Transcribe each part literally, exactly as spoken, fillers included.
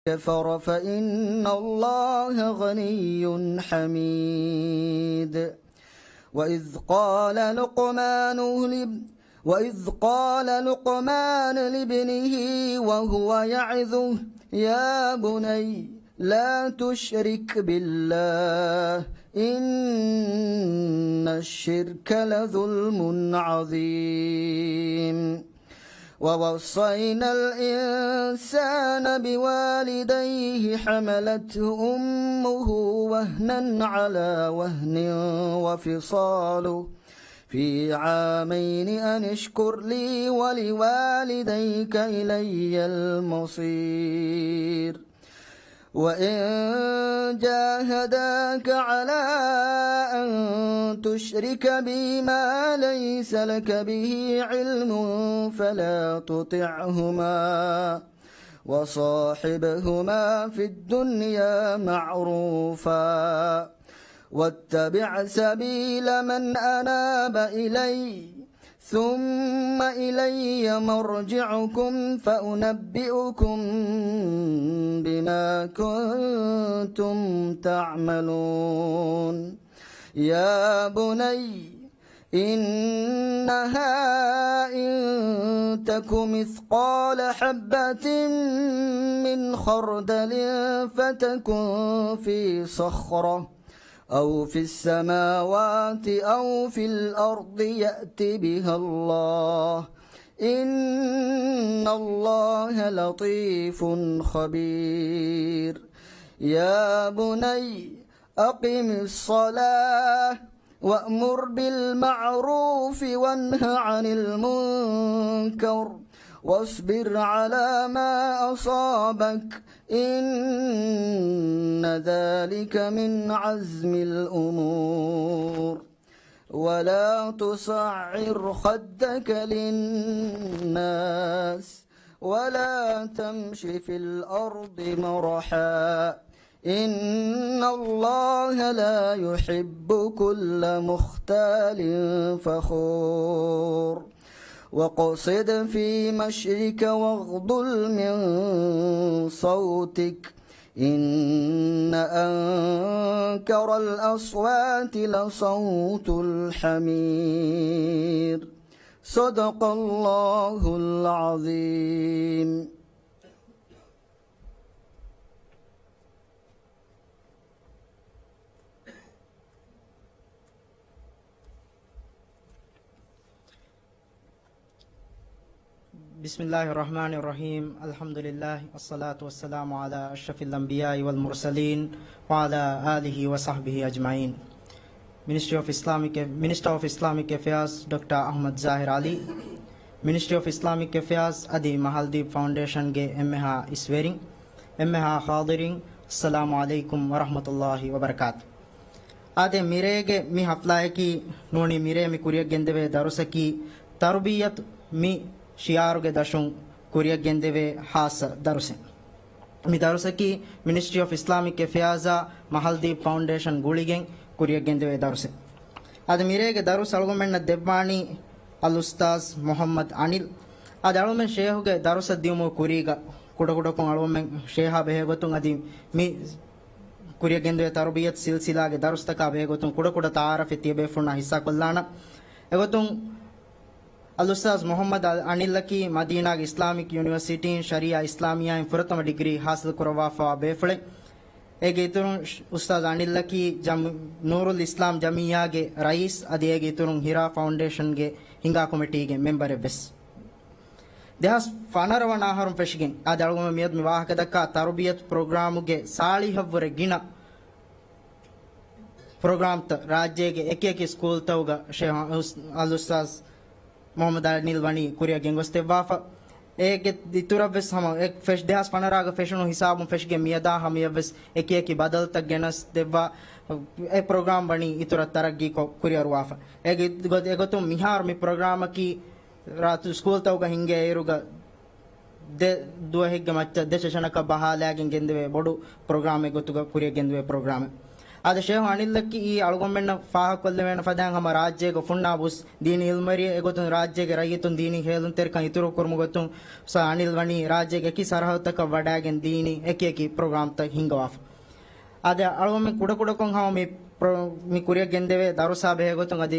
كفر فإن الله غني حميد. وإذ قال لقمان لب-، وإذ قال لقمان لابنه وهو يعظه يا بني لا تشرك بالله إن الشرك لظلم عظيم. ووصينا الإنسان بوالديه حملته أمه وهنا على وهن وفصاله في عامين أن اشكر لي ولوالديك إلي المصير. وإن جاهداك على أن تشرك بي ما ليس لك به علم فلا تطعهما وصاحبهما في الدنيا معروفا واتبع سبيل من أناب إلي ثم إلي مرجعكم فأنبئكم بما كنتم تعملون. يا بني إنها إن تك مثقال حبة من خردل فتكن في صخرة أو في السماوات أو في الأرض يأت بها الله إن الله لطيف خبير. يا بني أقم الصلاة وأمر بالمعروف وانه عن المنكر واصبر على ما أصابك إن ذلك من عزم الأمور. ولا تصعر خدك للناس ولا تمش في الأرض مرحا إن الله لا يحب كل مختال فخور. واقصد في مشيك واغضض من صوتك إن أنكر الأصوات لصوت الحمير. صدق الله العظيم. بسم الله الرحمن الرحيم. الحمد لله والصلاة والسلام على أشرف الأنبياء والمرسلين وعلى آله وصحبه أجمعين. މިނިސްޓްރީ އޮފް އިސްލާމިކް، މިނިސްޓަރ އޮފް އިސްލާމިކް އެފެއާޒް ޑޮކްޓަރ އަޙްމަދު ޒާހިރު ޢަލީ، މިނިސްޓްރީ އޮފް އިސްލާމިކް އެފެއާޒް އަދި މަހަލްދީޕް ފައުންޑޭޝަންގެ އެންމެހާ އިސްވެރިން، އެންމެހާ ޙާޟިރީން، އައްސަލާމު ޢަލައިކުމް ވަރަޙްމަތުﷲ ވަބަރަކާތު. އާދެ، މިރޭގެ މި ޙަފްލާއަކީ ނޫނީ މިރޭ މި ކުރިއަށް ގެންދެވޭ ދަރުސަކީ ތަރުބިއްޔަތު މި ޝިޢާރުގެ ދަށުން ކުރިއަށް ގެންދެވޭ ޚާއްޞަ ދަރުސެއް. މި ދަރުސަކީ މިނިސްޓްރީ އޮފް އިސްލާމިކް އެފެއާޒާ މަހަލްދީޕް ފައުންޑޭޝަން ގުޅިގެން ކުރިއަށް ގެންދެވޭ ދަރުސެއް. އަދި މިރޭގެ ދަރުސް އަޅުގަނޑުމެންނަށް ދެއްވާނީ އަލްއުސްތާޒް މުޙައްމަދު އަނިލް. އަދި އަޅުމެން ޝޭހުގެ ދަރުސަށް ދިޔުމުގެ ކުރީގަ ކުޑަކުޑަކޮށް އަޅުމެން ޝޭހާ ބެހޭގޮތުން އަދި މި ކުރިއަށް ގެންދެވޭ ތަރުބިއްޔަތު ސިލްސިލާގެ ދަރުސްތަކާ ބެހޭގޮތުން ކުޑަކުޑަ ތަޢާރަފެއް ތިޔަބޭފުޅުންނާ ހިއްސާކޮށްލާނަން. އެގޮތުން އަލްއުސްތާޒް މުޙައްމަދު އަނިލްއަކީ މަދީނާގެ އިސްލާމިކް ޔުނިވަރސިޓީން ޝަރީޢާ އިސްލާމިއްޔާއިން ފުރަތަމަ ޑިގްރީ ޙާޞިލް ކުރައްވާފައިވާ ބޭފުޅެއް. އޭގެ އިތުރުން އުސްތާޒް އަނިލްއަކީ ޖަމް-، ނޫރުލް އިސްލާމް ޖަމިއްޔާގެ ރައީސް އަދި އޭގެ އިތުރުން ހިރާ ފައުންޑޭޝަންގެ ހިންގާ ކޮމިޓީގެ މެމްބަރެއްވެސް. ދެހާސް ފަނަރަ ވަނަ އަހަރުން ފެށިގެން އާދެ އަޅުގަނޑު މިއަދު މި ވާހަކަ ދައްކާ ތަރުބިޔަތު ޕްރޮގްރާމުގެ ސާޅީހަށްވުރެ ގިނަ ޕްރޮގްރާމްތައް ރާއްޖޭގެ އެކިއެކި ސްކޫލްތަކުގަ ޝޭހް އަލްއުސް-، އަލްއުސްތާޒް މުޙައްމަދު އަނިލް ވަނީ ކުރިއަށް ގެންގޮސްދެއްވާފަ. އޭގެ އިތުރަށްވެސް ހަމަ އެ ފެށް-، ދެހާސް ފަނަރަގަ ފެށުނު ހިސާބުން ފެށިގެން މިއަދާ ހަމަޔަށްވެސް އެކިއެކި ބަދަލުތައް ގެނަސް ދެއްވާ އެ ޕްރޮގްރާމް ވަނީ އިތުރަށް ތަރައްގީކޮށް ކުރިއަރުވާފަ. އޭގެ ގޮ-، އެގޮތުން މިހާރު މި ޕްރޮގްރާމަކީ ރާއްޖެ ސްކޫލްތަކުގަ ހިންގޭ އިރުގަ ދެ ދުވަހެއްގެ މައްޗަށް ދެ ސެޝަނަކަށް ބަހާލާގެން ގެންދެވޭ ބޮޑު ޕްރޮގްރާމެއް ގޮތުގަ ކުރިއަށް ގެންދެވޭ ޕްރޮގްރާމެއް. އާދެ، ޝޭހު އަނިލްއަކީ އަޅުގަނޑުމެންނަށް ފާހަގަކޮށްލެވޭނެ ފަދައިން ހަމަ ރާއްޖޭގަ އުފުންނާ ވުސް ދީނީ އިލްމުވެރިއެއް. އެގޮތުން ރާއްޖޭގެ ރައްޔިތުން ދީނީ ހޭލުންތެރިކަން އިތުރުކުރުމުގެ ގޮތުން އުސްތާޛު އަނިލް ވަނީ ރާއްޖޭގެ އެކި ސަރަހައްދުތަކަށް ވަޑައިގެން ދީނީ އެކި އެކި ޕްރޮގްރާމްތައް ހިންގަވާފަ. އާދެ، އަޅުގަނޑުމެން ކުޑަކުޑަކޮށް ހަމަ މި ޕްރޮ-، މި ކުރިއަށް ގެންދެވޭ ދަރުސާ ބެހޭގޮތުން އަދި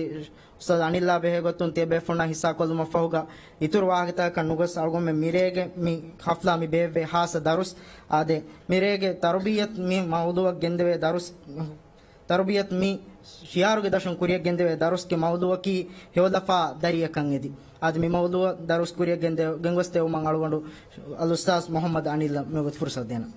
އުސްތާޛު އަނިލްއާ ބެހޭގޮތުން ތިޔަބޭފުޅުންނާ ހިއްސާކޮށްލުމަށްފަހުގަ އިތުރު ވާހަކަތަކަކަށް ނުގޮސް، އަޅުގަނޑުމެން މިރޭގެ މި ހަފްލާ މި ބޭއްވޭ ހާއްސަ ދަރުސް. އާދެ، މިރޭގެ ތަރުބިޔަތް މި މައުޟޫޢަށް ގެންދެވޭ ދަރުސް، ތަރުބިޔަތް މި ޝިޢާރުގެ ދަށުން ކުރިއަށް ގެންދެވޭ ދަރުސްގެ މައުޟޫޢަކީ ހެޔޮލަފާ ދަރިޔަކަން އެދި. އާދެ، މި މައުޟޫޢަށް ދަރުސް ކުރިއަށް ގެންދެ-، ގެންގޮސްދެވުމަށް އަޅުގަނޑު އަލްއުސްތާޛު މުޙައްމަދު އަނިލްއަށް މިވަގުތު ފުރުޞަތު ދޭނަން.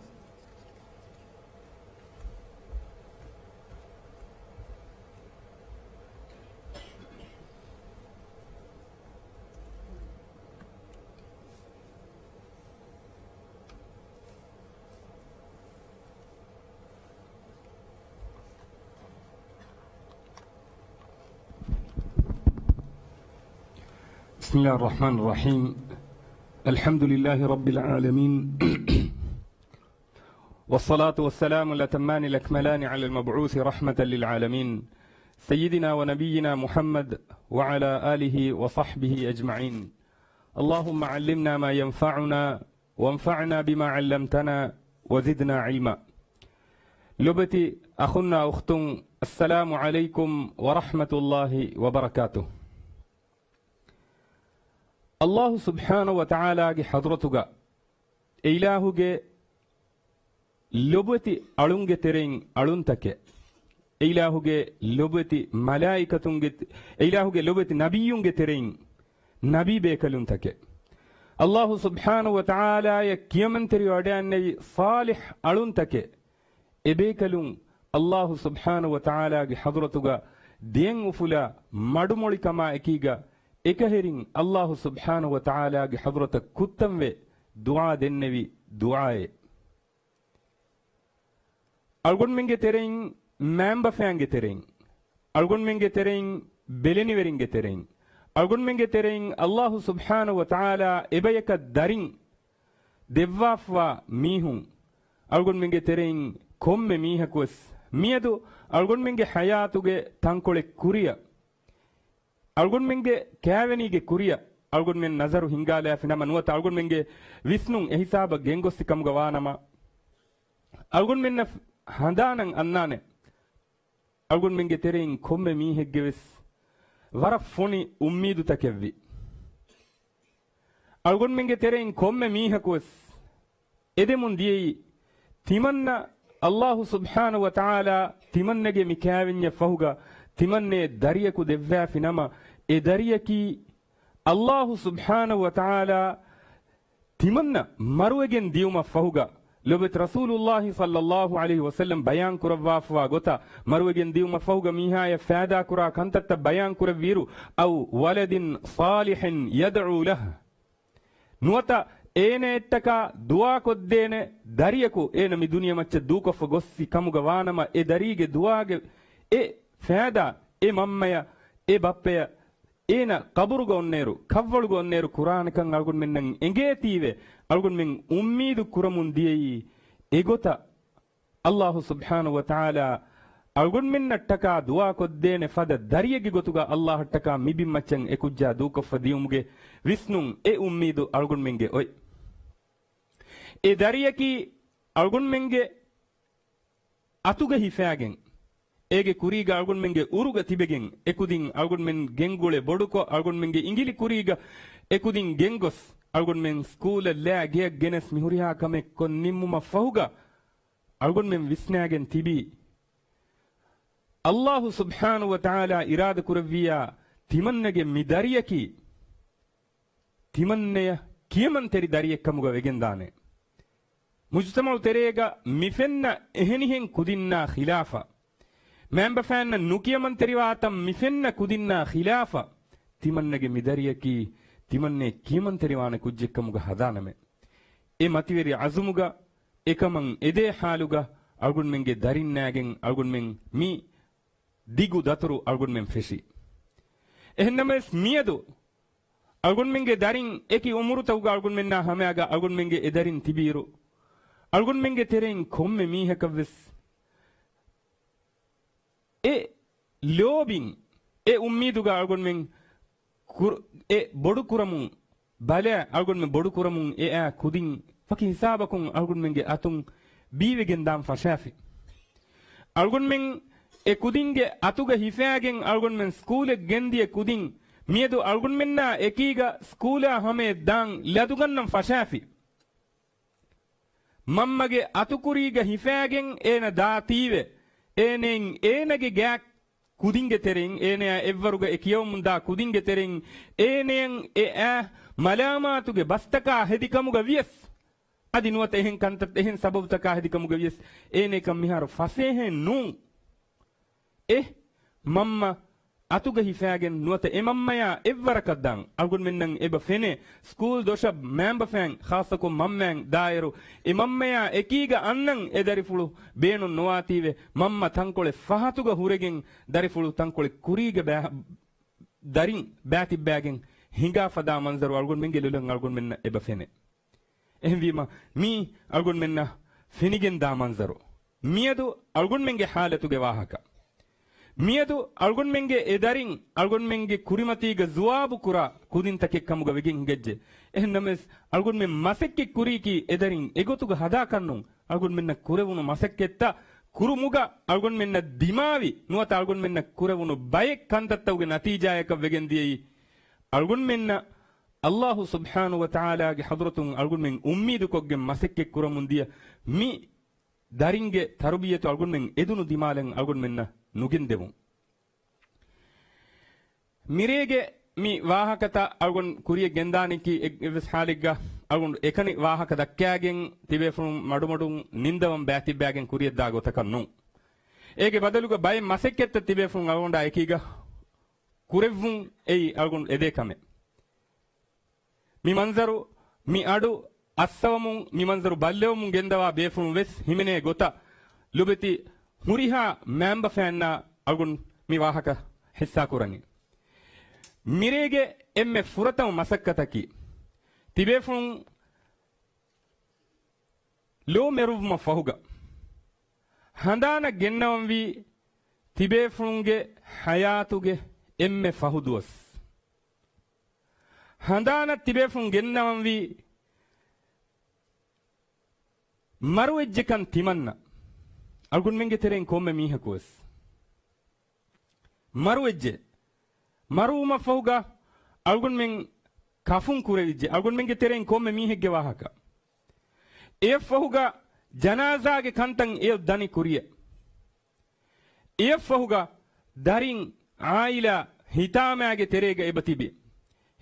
بسم الله الرحمن الرحيم. الحمد لله رب العالمين. والصلاة والسلام الأتمان الأكملان على المبعوث رحمة للعالمين سيدنا ونبينا محمد وعلى آله وصحبه أجمعين. اللهم علمنا ما ينفعنا وانفعنا بما علمتنا وزدنا علما. ލޮބުވެތި އަޚުންނާ އުޚްތުން، السلام عليكم ورحمة الله وبركاته. ﷲ ސުބްޙާނަހޫ ވަތަޢާލާގެ ޙަޟްރަތުގަ އެ އިލާހުގެ ލޮބުވެތި އަޅުންގެ ތެރެއިން އަޅުންތަކެއް، އެ އިލާހުގެ ލޮބުވެތި މަލާއިކަތުންގެ، އެ އިލާހުގެ ލޮބުވެތި ނަބިއްޔުންގެ ތެރެއިން ނަބީ ބޭކަލުންތަކެއް، ﷲ ސުބްޙާނަހޫ ވަތަޢާލާއަށް ކިޔަމަންތެރިވެވަޑައިގެންނެވި ޞާލިޙް އަޅުންތަކެއް، އެބޭކަލުން ﷲ ސުބްޙާނަހޫ ވަތަޢާލާގެ ޙަޟްރަތުގަ ދެއަތް އުފުލާ މަޑުމޮޅިކަމާ އެކީގަ އެކަހެރިން ﷲ ސުބްޙާނަހޫ ވަތަޢާލާގެ ޙަޟްރަތަށް ކުއްތަންވެ ދުޢާ ދެންނެވި ދުޢާއެއް. އަޅުގަނޑުމެންގެ ތެރެއިން، މައިންބަފައިންގެ ތެރެއިން، އަޅުގަނޑުމެންގެ ތެރެއިން، ބެލެނިވެރިންގެ ތެރެއިން، އަޅުގަނޑުމެންގެ ތެރެއިން ﷲ ސުބްޙާނަހޫ ވަތަޢާލާ އެބަޔަކަށް ދަރިން ދެއްވާފަވާ މީހުން، އަޅުގަނޑުމެންގެ ތެރެއިން ކޮންމެ މީހަކުވެސް މިއަދު އަޅުގަނޑުމެންގެ ޙަޔާތުގެ ތަންކޮޅެއް ކުރިއަށް، އަޅުގަނޑުމެންގެ ކާވެނީގެ ކުރިއަށް އަޅުގަނޑުމެން ނަޒަރު ހިންގާލާފި ނަމަ، ނުވަތަ އަޅުގަނޑުމެންގެ ވިސްނުން އެހިސާބަށް ގެންގޮއްސި ކަމުގަ ވާނަމަ، އަޅުގަނޑުމެންނަށް ހަނދާނަށް އަންނާނެ، އަޅުގަނޑުމެންގެ ތެރެއިން ކޮންމެ މީހެއްގެވެސް ވަރަށް ފޮނި އުއްމީދުތަކެއްވި. އަޅުގަނޑުމެންގެ ތެރެއިން ކޮންމެ މީހަކުވެސް އެދެމުން ދިޔައީ، ތިމަންނަ ﷲ ސުބްޙާނަހޫ ވަތަޢާލާ ތިމަންނަގެ މި ކާވެންޏަށް ފަހުގަ ތިމަންނައަށް ދަރިޔަކު ދެއްވާފި ނަމަ، އެ ދަރިޔަކީ ﷲ ސުބްޙާނަހޫ ވަތަޢާލާ ތިމަންނަ މަރުވެގެން ދިޔުމަށް ފަހުގަ، ލޮބުވެތި ރަސޫލުﷲ ޞައްލަﷲ ޢަލައިހި ވަސައްލަމް ބަޔާން ކުރައްވާފަވާ ގޮތަށް، މަރުވެގެން ދިޔުމަށް ފަހުގަ މީހާޔަށް ފައިދާ ކުރާ ކަންތައްތައް ބަޔާން ކުރެއްވިއިރު، أو ولد صالح يدعو له، ނުވަތަ އޭނައަށްޓަކާ ދުޢާކޮށްދޭނެ ދަރިޔަކު އޭނަ މި ދުނިޔެމައްޗަށް ދޫކޮށްފަ ގޮއްސި ކަމުގަ ވާނަމަ، އެ ދަރީގެ ދުޢާގެ އެ ފައިދާ އެ މަންމަޔަށް، އެ ބައްޕަޔަށް، އޭނަ ޤަބުރުގަ އޮންނައިރު، ކަށްވަޅުގަ އޮންނައިރު ކުރާނެކަން އަޅުގަނޑުމެންނަށް އެނގޭތީވެ، އަޅުގަނޑުމެން އުއްމީދު ކުރަމުން ދިޔައީ އެގޮތަށް. ﷲ ސުބްޙާނަހޫ ވަތަޢާލާ އަޅުގަނޑުމެންނަށްޓަކާ ދުޢާކޮށްދޭނެ ފަދަ ދަރިއެއްގެ ގޮތުގަ ﷲއަށްޓަކާ މި ބިންމައްޗަށް އެ ކުއްޖާ ދޫކޮށްފަ ދިޔުމުގެ ވިސްނުން، އެ އުއްމީދު އަޅުގަނޑުމެންގެ އޮތް. އެ ދަރިޔަކީ އަޅުގަނޑުމެންގެ އަތުގަ ހިފާގެން، އޭގެ ކުރީގަ އަޅުގަނޑުމެންގެ އުރުގަ ތިބެގެން، އެކުދިން އަޅުގަނޑުމެން ގެންގުޅެ ބޮޑުކޮށް، އަޅުގަނޑުމެންގެ އިނގިލި ކުރީގަ އެކުދިން ގެންގޮސް، އަޅުގަނޑުމެން ސްކޫލަށް ލާ ގެއަށް ގެނެސް މި ހުރިހާ ކަމެއް ކޮށް ނިންމުމަށް ފަހުގަ، އަޅުގަނޑުމެން ވިސްނާގެން ތިބީ، ﷲ ސުބްޙާނަހޫ ވަތަޢާލާ އިރާދަ ކުރެއްވިއްޔާ، ތިމަންނަގެ މި ދަރިޔަކީ، ތިމަންނަޔަށް ކިޔަމަންތެރި ދަރިއެއްކަމުގަ ވެގެންދާނެ. މުޖުތަމަޢު ތެރޭގަ މިފެންނަ އެހެނިހެން ކުދިންނާ ޚިލާފަށް، މައިންބަފައިންނަށް ނުކިޔަމަންތެރިވާތަން މިފެންނަ ކުދިންނާ ޚިލާފަށް، ތިމަންނަގެ މި ދަރިޔަކީ، ތިމަންނަޔަށް ކިޔަމަންތެރިވާނެ ކުއްޖެއްކަމުގަ ހަދާނަމޭ. އެ މަތިވެރި ޢަޒުމުގަ، އެކަމަށް އެދޭ ޙާލުގަ، އަޅުގަނޑުމެންގެ ދަރިންނާގެން އަޅުގަނޑުމެން މި ދިގު ދަތުރު އަޅުގަނޑުމެން ފެށި. އެހެންނަމަވެސް މިއަދު އަޅުގަނޑުމެންގެ ދަރިން އެކި އުމުރުތަކުގަ އަޅުގަނޑުމެންނާ ހަމައިގަ އަޅުގަނޑުމެންގެ އެ ދަރިން ތިބިއިރު، އަޅުގަނޑުމެންގެ ތެރެއިން ކޮންމެ މީހަކަށްވެސް ލޯބިން އެ އުއްމީދުގަ އަޅުގަނޑުމެން ކުރ-، އެ ބޮޑުކުރަމުން ބަލާ، އަޅުގަނޑުމެން ބޮޑުކުރަމުން އެއާ ކުދިން ވަކި ހިސާބަކުން އަޅުގަނޑުމެންގެ އަތުން ބީވެގެން ދާން ފަށާފި. އަޅުގަނޑުމެން އެ ކުދިންގެ އަތުގަ ހިފާގެން އަޅުގަނޑުމެން ސްކޫލެއް ގެންދިޔަ ކުދިން މިއަދު އަޅުގަނޑުމެންނާ އެކީގަ ސްކޫލާ ހަމަޔަށް ދާން ލަދުގަންނަން ފަށާފި. މަންމަގެ އަތުކުރީގަ ހިފާގެން އޭނަ ދާތީވެ، އޭނައިން އޭނަގެ ގާތް ކުދިންގެ ތެރެއިން، އޭނަޔާ އެއްވަރުގަ އެ ކިޔަވަމުން ދާ ކުދިންގެ ތެރެއިން، އޭނަޔަށް އެ އާ މަލާމާތުގެ ބަސްތަކާ ހެދި ކަމުގަ ވިޔަސް، އަދި ނުވަތަ އެހެން ކަންތައް، އެހެން ސަބަބުތަކާ ހެދި ކަމުގަ ވިޔަސް، އޭނަ އެކަން މިހާރު ފަސޭހައެއް ނޫން. އެ މަންމަ އަތުގަ ހިފާގެން ނުވަތަ އެ މަންމަޔާ އެއްވަރަކަށް ދާން އަޅުގަނޑުމެންނަށް އެބަ ފެނޭ، ސްކޫލް ދޮށަށް މައިންބަފައިން، ޚާއްޞަކޮށް މަންމައިން ދާއިރު، އެ މަންމަޔާ އެކީގަ އަންނަން އެ ދަރިފުޅު ބޭނުން ނުވާތީވެ، މަންމަ ތަންކޮޅެއް ފަހަތުގަ ހުރެގެން ދަރިފުޅު ތަންކޮޅެއް ކުރީގަ ބައި-، ދަރިން ބައިތިއްބާގެން ހިނގާފަ ދާ މަންޒަރު އަޅުގަނޑުމެންގެ ލޮލަށް އަޅުގަނޑުމެންނަށް އެބަ ފެނޭ. އެހެންވީމަ، މީ އަޅުގަނޑުމެންނަށް ފެނިގެން ދާ މަންޒަރު. މިއަދު އަޅުގަނޑުމެންގެ ހާލަތުގެ ވާހަކަ. މިއަދު އަޅުގަނޑުމެންގެ އެ ދަރިން އަޅުގަނޑުމެންގެ ކުރިމަތީގަ ޒުވާބު ކުރާ ކުދިންތަކެއް ކަމުގަ ވެގެން ހިނގައްޖެ. އެހެންނަމަވެސް، އަޅުގަނޑުމެން މަސައްކަތް ކުރީކީ އެ ދަރިން އެގޮތުގަ ހަދާކަށްނޫން. އަޅުގަނޑުމެންނަށް ކުރެވުނު މަސައްކަތްތައް ކުރުމުގަ އަޅުގަނޑުމެންނަށް ދިމާވި ނުވަތަ އަޅުގަނޑުމެންނަށް ކުރެވުނު ބައެއް ކަންތައްތަކުގެ ނަތީޖާޔަކަށް ވެގެން ދިޔައީ، އަޅުގަނޑުމެންނަށް އައްލާހު ސުބްޙާނަހު ވަތަޢާލާގެ ޙަޟްރަތުން އަޅުގަނޑުމެން އުއްމީދުކޮށްގެން މަސައްކަތް ކުރަމުން ދިޔަ މި ދަރިންގެ ތަރުބިޔަތު އަޅުގަނޑުމެން އެދުނު ދިމާލަށް އަޅުގަނޑުމެންނަށް ނުގެންދެވުން. މިރޭގެ މި ވާހަކަތައް އަޅުގަނޑު ކުރިޔަށް ގެންދާނީކީ އެއްވެސް ޙާލެއްގަ އަޅުގަނޑު އެކަނި ވާހަކަ ދައްކާގެން ތިބޭފުޅުން މަޑުމަޑުން ނިންދަވަން ބައިތިއްބާގެން ކުރިޔަށްދާ ގޮތަކަށް ނޫން. އޭގެ ބަދަލުގަ ބައެއް މަސައްކަތްތައް ތިބޭފުޅުން އަޅުގަނޑާ އެކީގަ ކުރެއްވުން އެއީ އަޅުގަނޑު އެދޭ ކަމެއް. މި މަންޒަރު، މި އަޑު އައްސަވަމުން، މި މަންޒަރު ބައްލެވަމުން ގެންދަވާ ބޭފުޅުން ވެސް ހިމެނޭ ގޮތަށް ލުބެތި ހުރިހާ މައިންބަފައިންނާ އަޅުގަނޑު މި ވާހަކަ ހިއްސާ ކުރަނީ. މިރޭގެ އެންމެ ފުރަތަމަ މަސައްކަތަކީ، ތިބޭފުޅުން ލޯ މެރުއްވުމަށް ފަހުގަ ހަނދާނަށް ގެންނަވަންވީ ތިބޭފުޅުންގެ ޙަޔާތުގެ އެންމެ ފަހު ދުވަސް. ހަނދާނަށް ތިބޭފުޅުން ގެންނަވަންވީ މަރުވެއްޖެކަން ތިމަންނަ. އަޅުގަނޑުމެންގެ ތެރެއިން ކޮންމެ މީހަކުވެސް މަރުވެއްޖެ. މަރުވުމަށްފަހުގަ އަޅުގަނޑުމެން ކަފުން ކުރެވިއްޖެ. އަޅުގަނޑުމެންގެ ތެރެއިން ކޮންމެ މީހެއްގެ ވާހަކަ. އެއަށްފަހުގަ ޖަނާޒާގެ ކަންތައް އެޔޮ ދަނި ކުރިޔަށް. އެއަށްފަހުގަ ދަރިން، އާއިލާ، ހިތާމައިގެ ތެރޭގަ އެބަ ތިބި.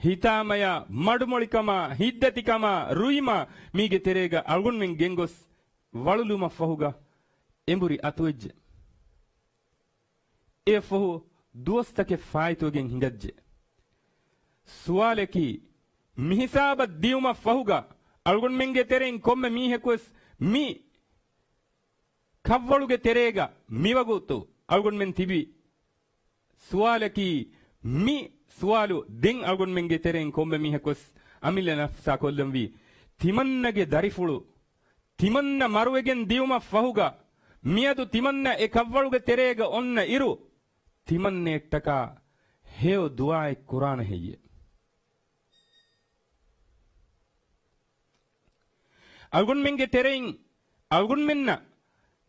ހިތާމަޔާ، މަޑުމޮޅިކަމާ، ހިތްދަތިކަމާ، ރުއިމާ، މީގެ ތެރޭގަ އަޅުގަނޑުމެން ގެންގޮސް ވަޅުލުމަށްފަހުގަ އެނބުރި އަތުވެއްޖެ. އެއަށްފަހު ދުވަސްތަކެއް ފާއިތުވެގެން ހިނގައްޖެ. ސުވާލަކީ، މިހިސާބަށް ދިޔުމަށްފަހުގަ އަޅުގަނޑުމެންގެ ތެރެއިން ކޮންމެ މީހަކުވެސް މި ކަށްވަޅުގެ ތެރޭގަ މިވަގުތު އަޅުގަނޑުމެން ތިބި ސުވާލަކީ، މި ސުވާލު ދެން އަޅުގަނޑުމެންގެ ތެރެއިން ކޮންމެ މީހަކުވެސް އަމިއްލަ ނަފްސާ ކޮށްލަންވީ، ތިމަންނަގެ ދަރިފުޅު، ތިމަންނަ މަރުވެގެން ދިޔުމަށް ފަހުގަ، މިއަދު ތިމަންނަ އެ ކަށްވަޅުގެ ތެރޭގަ އޮންނަ އިރު، ތިމަންނައަށްޓަކާ ހެޔޮ ދުޢާއެއް ކުރާނެ ހެއްޔެ؟ އަޅުގަނޑުމެންގެ ތެރެއިން އަޅުގަނޑުމެންނަށް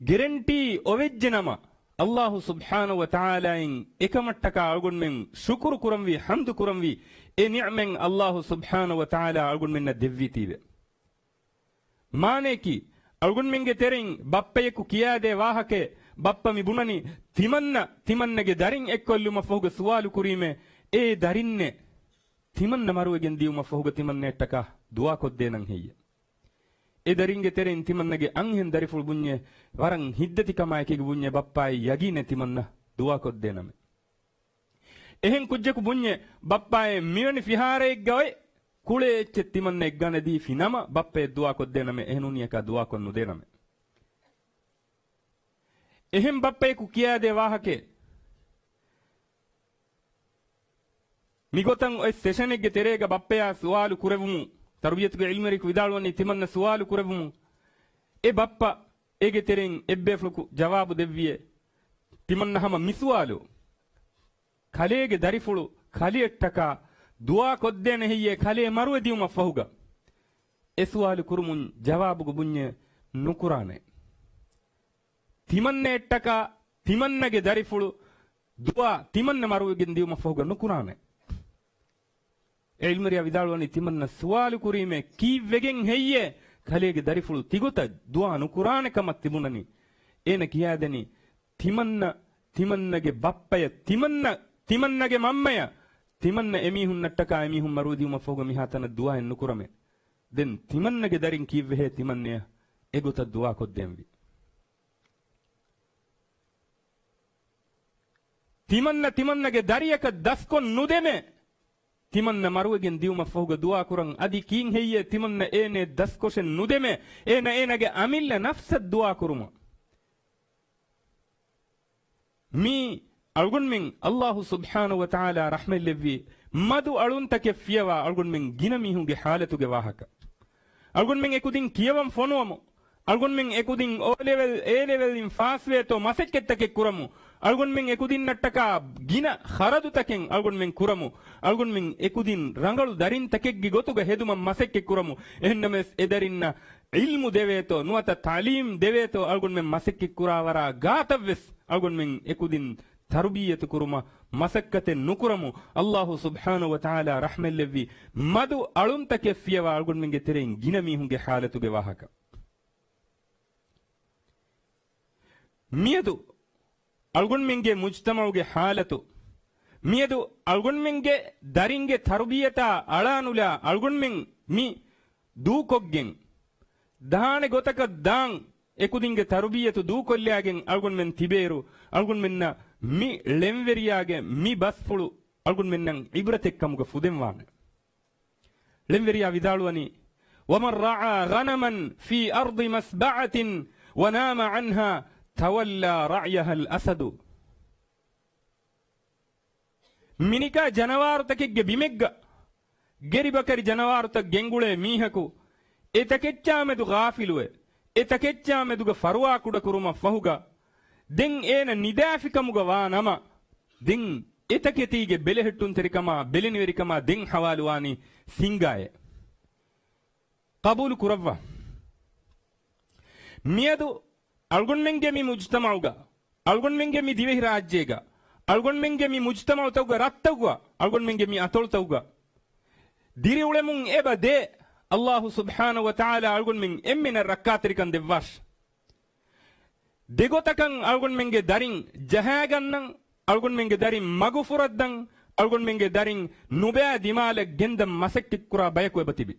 ގެރެންޓީ އޮވެއްޖެ ނަމަ، އައްލާހު ސުބްޙާނަހު ވަތަޢާލާއިން އެކަމަށްޓަކާ އަޅުގަނޑުމެން ޝުކުރު ކުރަންވީ، ޙަމްދު ކުރަންވީ، އެ ނިޢުމަތް އައްލާހު ސުބްޙާނަހު ވަތަޢާލާ އަޅުގަނޑުމެންނަށް ދެއްވީތީވެ. މާނަޔަކީ، އަޅުގަނޑުމެންގެ ތެރެއިން ބައްޕަޔަކު ކިޔާދޭ ވާހަކައެއް، ބައްޕަ މި ބުނަނީ، ތިމަންނަ، ތިމަންނަގެ ދަރިން އެއްކޮށްލުމަށްފަހުގަ ސުވާލު ކުރީމޭ، އޭ ދަރިންނޭ، ތިމަންނަ މަރުވެގެން ދިޔުމަށްފަހުގަ ތިމަންނައަށްޓަކާ ދުޢާކޮށްދޭނަން ހެއްޔެ؟ އެ ދަރިންގެ ތެރެއިން ތިމަންނަގެ އަންހެން ދަރިފުޅު ބުންޏޭ، ވަރަށް ހިތްދަތިކަމާއެކީގަ ބުންޏޭ، ބައްޕާއޭ ޔަގީނޭ ތިމަންނަ ދުޢާކޮށްދޭނަމޭ. އެހެން ކުއްޖަކު ބުންޏޭ، ބައްޕާއޭ މިވެނި ފިހާރައެއްގަ އޮތް ކުޅޭ އެއްޗެއް ތިމަންނަ އެއްގަނެ ދީފި ނަމަ، ބައްޕައޭ ދުޢާކޮށްދޭނަމޭ، އެހެނުން އެކާ ދުޢާކޮށް ނުދޭނަމޭ. އެހެން ބައްޕަޔަކު ކިޔާދޭ ވާހަކައެއް. މިގޮތަށް އޮތް ސެޝަނެއްގެ ތެރޭގަ ބައްޕަޔާ ސުވާލު ކުރެވުމުން، ތަރުބިޔަތުގެ ޢިލްމުވެރިޔަކު ވިދާޅުވަނީ ތިމަންނަ ސުވާލު ކުރެވުމުން، އެ ބައްޕަ އޭގެ ތެރެއިން އެއްބޭފުޅަކު ޖަވާބު ދެއްވިއޭ، ތިމަންނަ ހަމަ މި ސުވާލު، ކަލޭގެ ދަރިފުޅު ކަލެއަށްޓަކާ ދުޢާ ކޮށްދޭނެ ހެއްޔޭ ކަލޭ މަރުވެ ދިޔުމަށްފަހުގަ؟ އެ ސުވާލު ކުރުމުން ޖަވާބުގަ ބުންޏޭ ނުކުރާނެ. ތިމަންނައަށްޓަކާ ތިމަންނަގެ ދަރިފުޅު ދުޢާ ތިމަންނަ މަރުވެގެން ދިޔުމަށްފަހުގަ ނުކުރާނެ. އެ ޢިލްމުވެރިޔާ ވިދާޅުވަނީ ތިމަންނަ ސުވާލު ކުރީމޭ ކީއްވެގެން ހެއްޔޭ ކަލޭގެ ދަރިފުޅު ތިގޮތަށް ދުޢާ ނުކުރާނެ ކަމަށް ތިބުނަނީ. އޭނަ ކިޔާދެނީ ތިމަންނަ، ތިމަންނަގެ ބައްޕަޔަށް، ތިމަންނަ، ތިމަންނަގެ މަންމަޔަށް، ތިމަންނަ އެމީހުންނަށްޓަކާ އެމީހުން މަރުވެދިޔުމަށްފަހުގަ މިހާތަނަށް ދުޢާއެއް ނުކުރަމޭ. ދެން ތިމަންނަގެ ދަރިން ކީއްވެހޭ ތިމަންނަޔަށް އެގޮތަށް ދުޢާ ކޮށްދޭންވީ؟ ތިމަންނަ ތިމަންނަގެ ދަރިޔަކަށް ދަސްކޮށް ނުދެމޭ. ތިމަންނަ މަރުވެގެން ދިޔުމަށްފަހުގަ ދުޢާ ކުރަން އަދި ކީއްހެއްޔޭ ތިމަންނަ އޭނައަށް ދަސްކޮށެއް ނުދެމޭ؟ އޭނަ އޭނަގެ އަމިއްލަ ނަފްސަށް ދުޢާ ކުރުމަށް. މީ އަޅުގަނޑުމެން އައްލާހު ސުބްޙާނަހު ވަތަޢާލާ ރަޙްމަތްލެއްވި މަދު އަޅުންތަކެއް ފިޔަވާ އަޅުގަނޑުމެން ގިނަ މީހުންގެ ޙާލަތުގެ ވާހަކަ. އަޅުގަނޑުމެން އެކުދިން ކިޔަވަން ފޮނުވަމު. އަޅުގަނޑުމެން އެކުދިން އޯ ލެވެލް، އޭ ލެވެލް އިން ފާސްވޭތޯ މަސައްކަތްތަކެއް ކުރަމު. އަޅުގަނޑުމެން އެކުދިންނަށްޓަކާ ގިނަ ޚަރަދުތަކެއް އަޅުގަނޑުމެން ކުރަމު. އަޅުގަނޑުމެން އެކުދިން ރަނގަޅު ދަރިންތަކެއްގެ ގޮތުގަ ހެދުމަށް މަސައްކަތް ކުރަމު. އެހެންނަމަވެސް އެދަރިންނަށް ޢިލްމު ދެވޭތޯ ނުވަތަ ތަޢުލީމް ދެވޭތޯ އަޅުގަނޑުމެން މަސައްކަތް ކުރާ ވަރާ ގާތަށްވެސް އަޅުގަނޑުމެން އެކުދިން ތަރުބިއްޔަތު ކުރުމަށް މަސައްކަތެއް ނުކުރަމު. އައްލާހު ސުބްޙާނަހު ވަތަޢާލާ ރަޙްމަތްލެއްވި މަދު އަޅުންތަކެއް ފިޔަވާ އަޅުގަނޑުމެންގެ ތެރެއިން ގިނަ މީހުންގެ ޙާލަތުގެ ވާހަކަ. މިއަދު އަޅުގަނޑުމެންގެ މުޖްތަމަޢުގެ ޙާލަތު، މިއަދު އަޅުގަނޑުމެންގެ ދަރިންގެ ތަރުބިއްޔަތާ އަޅާނުލާ އަޅުގަނޑުމެން މި ދޫކޮށްގެން، ދާނެ ގޮތަކަށް ދާން، އެކުދިންގެ ތަރުބިއްޔަތު ދޫކޮށްލާގެން އަޅުގަނޑުމެން ތިބޭއިރު، އަޅުގަނޑުމެންނަށް މި ޅެންވެރިޔާގެ މި ބަސްފުޅު އަޅުގަނޑުމެންނަށް ޢިބްރަތެއްކަމުގަ ފުދެންވާނެ. ޅެންވެރިޔާ ވިދާޅުވަނީ، وَمَنْ رَعَى غَنَمًا فِي أَرْضِ مَسْبَعَةٍ وَنَامَ عَنْهَا تَوَلَّى رَعْيَهَا الْأَسَدُ. މިނިކާ ޖަނަވާރުތަކެއްގެ ބިމެއްގަ ގެރިބަކަރި ޖަނަވާރުތައް ގެންގުޅޭ މީހަކު އެ ތަކެއްޗާމެދު ޣާފިލުވެ، އެ ތަކެއްޗާމެދުގަ ފަރުވާކުޑަކުރުމަށްފަހުގަ، ދެން އޭނަ ނިދާފިކަމުގަ ވާ ނަމަ، ދެން އެ ތަކެތީގެ ބެލެހެއްޓުންތެރިކަމާ، ބެލެނިވެރިކަމާ ދެން ޙަވާލުވާނީ ސިންގާއޭ. ޤަބޫލު ކުރައްވާ. މިއަދު އަޅުގަނޑުމެންގެ މި މުޖްތަމަޢުގަ، އަޅުގަނޑުމެންގެ މި ދިވެހިރާއްޖޭގަ، އަޅުގަނޑުމެންގެ މި މުޖްތަމަޢުތަކުގަ، ރަށްތަކުގަ، އަޅުގަނޑުމެންގެ މި އަތޮޅުތަކުގަ ދިރިއުޅެމުން އެބަ ދޭ. އައްލާހު ސުބްޙާނަހު ވަތަޢާލާ އަޅުގަނޑުމެން އެންމެނަށް ރައްކާތެރިކަން ދެއްވާށި. ދެގޮތަކަށް އަޅުގަނޑުމެންގެ ދަރިން ޖަހާގަންނަން، އަޅުގަނޑުމެންގެ ދަރިން މަގުފުރައްދަން، އަޅުގަނޑުމެންގެ ދަރިން ނުބައި ދިމާލަށް ގެންދަން މަސައްކަތްކުރާ ބަޔަކު އެބަތިބި.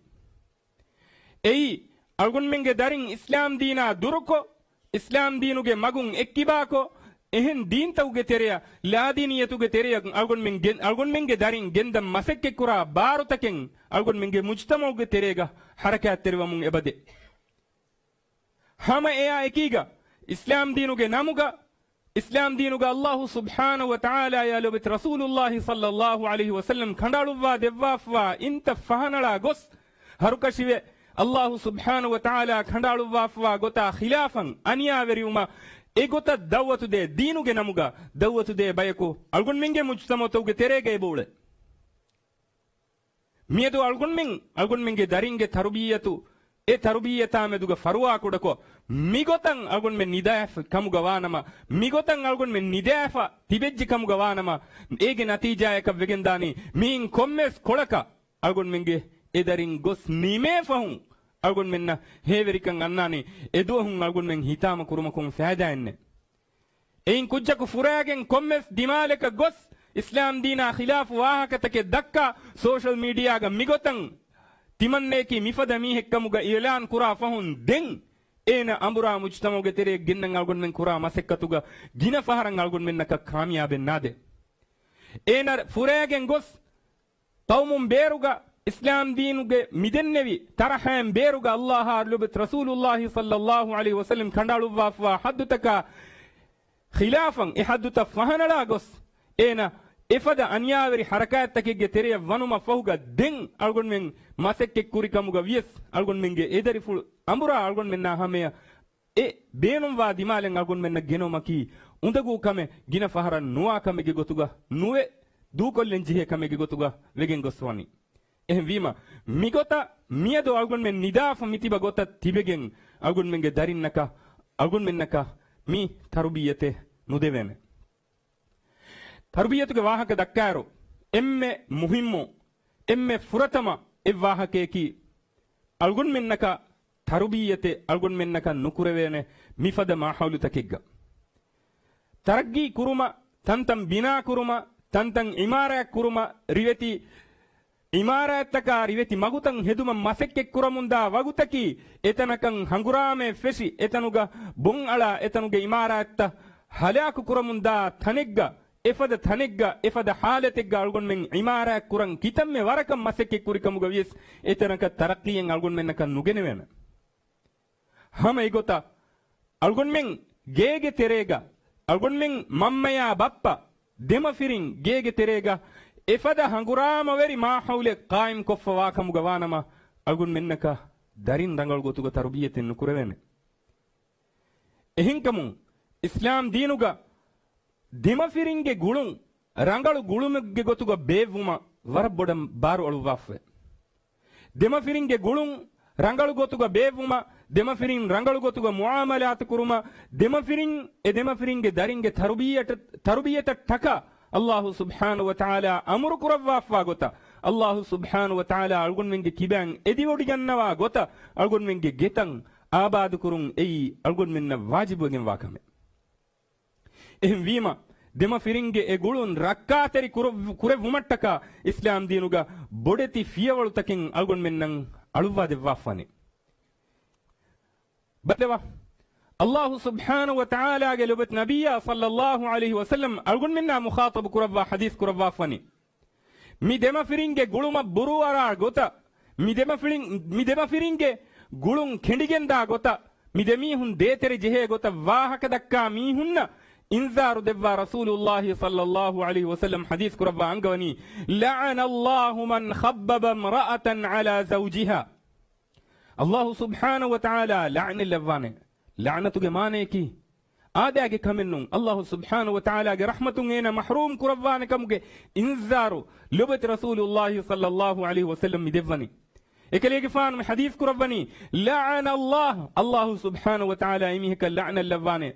އެއީ، އަޅުގަނޑުމެންގެ ދަރިން އިސްލާމް ދީނާ ދުރުކޮށް، އިސްލާމް ދީނުގެ މަގުން އެއްކިބާކޮށް، އެހެން ދީންތަކުގެ ތެރެއަށް، ލާދީނިއްޔަތުގެ ތެރެއަށް އަޅުގަނޑުމެން ގެން، އަޅުގަނޑުމެންގެ ދަރިން ގެންދަން މަސައްކަތްކުރާ ބާރުތަކެއް އަޅުގަނޑުމެންގެ މުޖްތަމަޢުގެ ތެރޭގަ ޙަރަކާތްތެރިވަމުން އެބަދޭ. ހަމަ އެއާ އެކީގަ، އިސްލާމް ދީނުގެ ނަމުގަ، އިސްލާމް ދީނުގަ އައްލާހު ސުބްޙާނަހު ވަތަޢާލާއާ ލޯބިވެތި ރަސޫލުއްލާހި ޞައްލައްލާހު ޢަލައިހި ވަސައްލަމް ކަނޑައަޅުއްވާ ދެއްވާފަވާ އިންތައް ފަހަނަޅާ ގޮސް، ހަރުކަށިވެ، އައްލާހު ސުބްޙާނަހު ވަތަޢާލާ ކަނޑައަޅުއްވާފަވާ ގޮތާ ޚިލާފަށް އަނިޔާވެރިވުމަށް އެގޮތަށް ދަޢުވަތުދޭ، ދީނުގެ ނަމުގަ ދަޢުވަތުދޭ ބަޔަކު އަޅުގަނޑުމެންގެ މުޖްތަމަޢުތަކުގެ ތެރޭގަ އެބައުޅޭ. މިއަދު އަޅުގަނޑުމެން، އަޅުގަނޑުމެންގެ ދަރިންގެ ތަރުބިއްޔަތު، އެ ތަރުބިއްޔަތާމެދުގަ ފަރުވާކުޑަކޮށް، މިގޮތަށް އަޅުގަނޑުމެން ނިދާފަ ކަމުގަ ވާނަމަ، މިގޮތަށް އަޅުގަނޑުމެން ނިދާފަ ތިބެއްޖެ ކަމުގަ ވާނަމަ، އޭގެ ނަތީޖާޔަކަށް ވެގެންދާނީ، މިއިން ކޮންމެސް ކޮޅަކަށް އަޅުގަނޑުމެންގެ އެ ދަރިން ގޮސް ނިމޭ ފަހުން، އަޅުގަނޑުމެންނަށް ހޭވެރިކަން އަންނާނީ، އެދުވަހުން އަޅުގަނޑުމެން ހިތާމަ ކުރުމަކުން ފައިދާއެއްނެއް. އެއިން ކުއްޖަކު ފުރާގެން ކޮންމެސް ދިމާލަކަށް ގޮސް، އިސްލާމް ދީނާ ޚިލާފު ވާހަކަތަކެއް ދައްކާ، ސޯޝަލް މީޑިއާގަ މިގޮތަށް ތިމަންނަޔަކީ މިފަދަ މީހެއްކަމުގަ އިޢުލާން ކުރާ ފަހުން ދެން، އޭނަ އަނބުރާ މުޖްތަމަޢުގެ ތެރެއަށް ގެންނަން އަޅުގަނޑުމެން ކުރާ މަސައްކަތުގަ ގިނަ ފަހަރަށް އަޅުގަނޑުމެންނަކަށް ކާމިޔާބެއް ނާދޭ. އޭނަ ފުރާގެން ގޮސް، ޤައުމުން ބޭރުގަ އިސްލާމް ދީނުގެ މިދެންނެވި ތަރަހައިން ބޭރުގަ އައްލާހާ ލޯބިވެތި ރަސޫލުއްލާހި ޞައްލައްލާހު ޢަލައިހި ވަސައްލަމް ކަނޑައަޅުއްވާފަވާ ޙައްދުތަކާ ޚިލާފަށް އެ ޙައްދުތައް ފަހަނަޅާ ގޮސް، އޭނަ އެފަދަ އަނިޔާވެރި ޙަރަކާތްތަކެއްގެ ތެރެއަށް ވަނުމަށް ފަހުގަ ދެން އަޅުގަނޑުމެން މަސައްކަތް ކުރި ކަމުގަ ވިޔަސް އަޅުގަނޑުމެންގެ އެދަރިފުޅު އަނބުރާ އަޅުގަނޑުމެންނާ ހަމަޔަށް އެ ބޭނުންވާ ދިމާލެއް އަޅުގަނޑުމެންނަށް ގެނައުމަކީ އުނދަގޫ ކަމެއް، ގިނަ ފަހަރަށް ނުވާ ކަމެއްގެ ގޮތުގަ ނުވެ، ދޫކޮށްލަން ޖެހޭ ކަމެއްގެ ގޮތުގަ ވެގެން ގޮސް ވަނީ. އެހެންވީމަ، މިގޮތަށް މިއަދު އަޅުގަނޑުމެން ނިދާފަ މިތިބަ ގޮތަށް ތިބެގެން އަޅުގަނޑުމެންގެ ދަރިންނަކަށް، އަޅުގަނޑުމެންނަކަށް މި ތަރުބިއްޔަތެއް ނުދެވޭނެ. ތަރުބިއްޔަތުގެ ވާހަކަ ދައްކާއިރު، އެންމެ މުހިއްމު، އެންމެ ފުރަތަމަ އެއް ވާހަކަޔަކީ، އަޅުގަނޑުމެންނަކަށް ތަރުބިއްޔަތެއް އަޅުގަނޑުމެންނަކަށް ނުކުރެވޭނެ މިފަދަ މާހައުލުތަކެއްގަ. ތަރައްގީ ކުރުމަށް، ތަންތަން ބިނާ ކުރުމަށް، ތަންތަން އިމާރާތް ކުރުމަށް، ރިވެތި އިމާރާތްތަކާ ރިވެތި މަގުތައް ހެދުމަށް މަސައްކަތް ކުރަމުންދާ ވަގުތަކީ، އެތަނަކަށް ހަނގުރާމައެއް ފެށި، އެތަނުގަ ބޮންއަޅާ، އެތަނުގެ އިމާރާތްތައް ހަލާކު ކުރަމުންދާ ތަނެއްގަ، އެފަދަ ތަނެއްގަ، އެފަދަ ހާލަތެއްގަ އަޅުގަނޑުމެން އިމާރާތް ކުރަން ކިތަންމެ ވަރަކަށް މަސައްކަތް ކުރިކަމުގަ ވިޔަސް، އެތަނަކަށް ތަރައްޤީއެއް އަޅުގަނޑުމެންނަކަށް ނުގެނެވޭނެ. ހަމަ އެގޮތަށް، އަޅުގަނޑުމެން ގޭގެ ތެރޭގަ، އަޅުގަނޑުމެން މަންމަޔާ ބައްޕަ، ދެމަފިރިން ގޭގެ ތެރޭގަ އެފަދަ ހަނގުރާމަވެރި މާހައުލެއް ޤާއިމް ކޮށްފަ ވާކަމުގަ ވާނަމަ، އަޅުގަނޑުމެންނަކަށް ދަރިން ރަނގަޅު ގޮތުގަ ތަރުބިއްޔަތެއް ނުކުރެވޭނެ. އެހެންކަމުން، އިސްލާމް ދީނުގަ ދެމަފިރިންގެ ގުޅުން ރަނގަޅު ގުޅުމެއްގެ ގޮތުގަ ބޭއްވުމަށް ވަރަށް ބޮޑަށް ބާރު އަޅުއްވާފަވޭ. ދެމަފިރިންގެ ގުޅުން ރަނގަޅު ގޮތުގަ ބޭއްވުމަށް، ދެމަފިރިން ރަނގަޅު ގޮތުގަ މުޢާމަލާތު ކުރުމަށް، ދެމަފިރިން އެ ދެމަފިރިންގެ ދަރިންގެ ތަރުބިއްޔަތަށް، ތަރުބިއްޔަތަށް ޓަކާ ﷲ ސުބްޙާނަހޫ ވަތަޢާލާ އަމުރު ކުރައްވާފާ ގޮތަށް، ﷲ ސުބްޙާނަހޫ ވަތަޢާލާ އަޅުގަނޑުމެންގެ ކިބައިން އެދިވޮޑިގަންނަވާ ގޮތަށް އަޅުގަނޑުމެންގެ ގެތައް އާބާދުކުރުން އެއީ އަޅުގަނޑުމެންނަށް ވާޖިބުވެގެންވާ ކަމެއް. އެހެންވީމަ، ދެމަފިރިންގެ އެ ގުޅުން ރައްކާތެރި ކުރެވް-، ކުރެއްވުމަށްޓަކާ އިސްލާމް ދީނުގަ ބޮޑެތި ފިޔަވަޅުތަކެއް އަޅުގަނޑުމެންނަށް އަޅުއްވާ ދެއްވާފަނި. ބައްލަވާ، ﷲ ސުބްޙާނަހޫ ވަތަޢާލާގެ ލޮބުވެތި ނަބިއްޔާ ޞައްލައްލާހު ޢަލައިހި ވަސައްލަމް އަޅުގަނޑުމެންނާ މުޚާޠަބު ކުރައްވާ ޙަދީޘް ކުރައްވާފަނި. މި ދެމަފިރިންގެ ގުޅުމަށް ބުރޫއަރާ ގޮތަށް، މި ދެމަފިރިން، މި ދެމަފިރިންގެ ގުޅުން ކެނޑިގެންދާ ގޮތަށް، މި ދެމީހުން ދޭތެރެ ޖެހޭ ގޮތަށް ވާހަކަ ދައްކާ މީހުންނަށް އިންޒާރު ދެއްވާ ރަސޫލުﷲ ޞައްލައްލާހު ޢަލައިހި ވަސައްލަމް ޙަދީޘް ކުރައްވާ އަންގަވަނީ، لعن الله من خبب امرأة على زوجها. ﷲ ސުބްޙާނަހޫ ވަތަޢާލާ ލަޢްނަތް ލައްވާނެ. ލަޢްނަތުގެ މާނަޔަކީ، އާދައިގެ ކަމެއް ނޫން. ﷲ ސުބްޙާނަހޫ ވަތަޢާލާގެ ރަޙްމަތުން އޭނަ މަޙްރޫމް ކުރައްވާނެ ކަމުގެ އިންޒާރު ލޮބުވެތި ރަސޫލުﷲ ޞައްލައްލާހު ޢަލައިހި ވަސައްލަމް މި ދެއްވަނީ. އެކަލޭގެފާނު މި ޙަދީޘް ކުރައްވަނީ، لعن الله، ﷲ ސުބްޙާނަހޫ ވަތަޢާލާ އެމީހަކަށް ލަޢްނަތް ލައްވާނެ.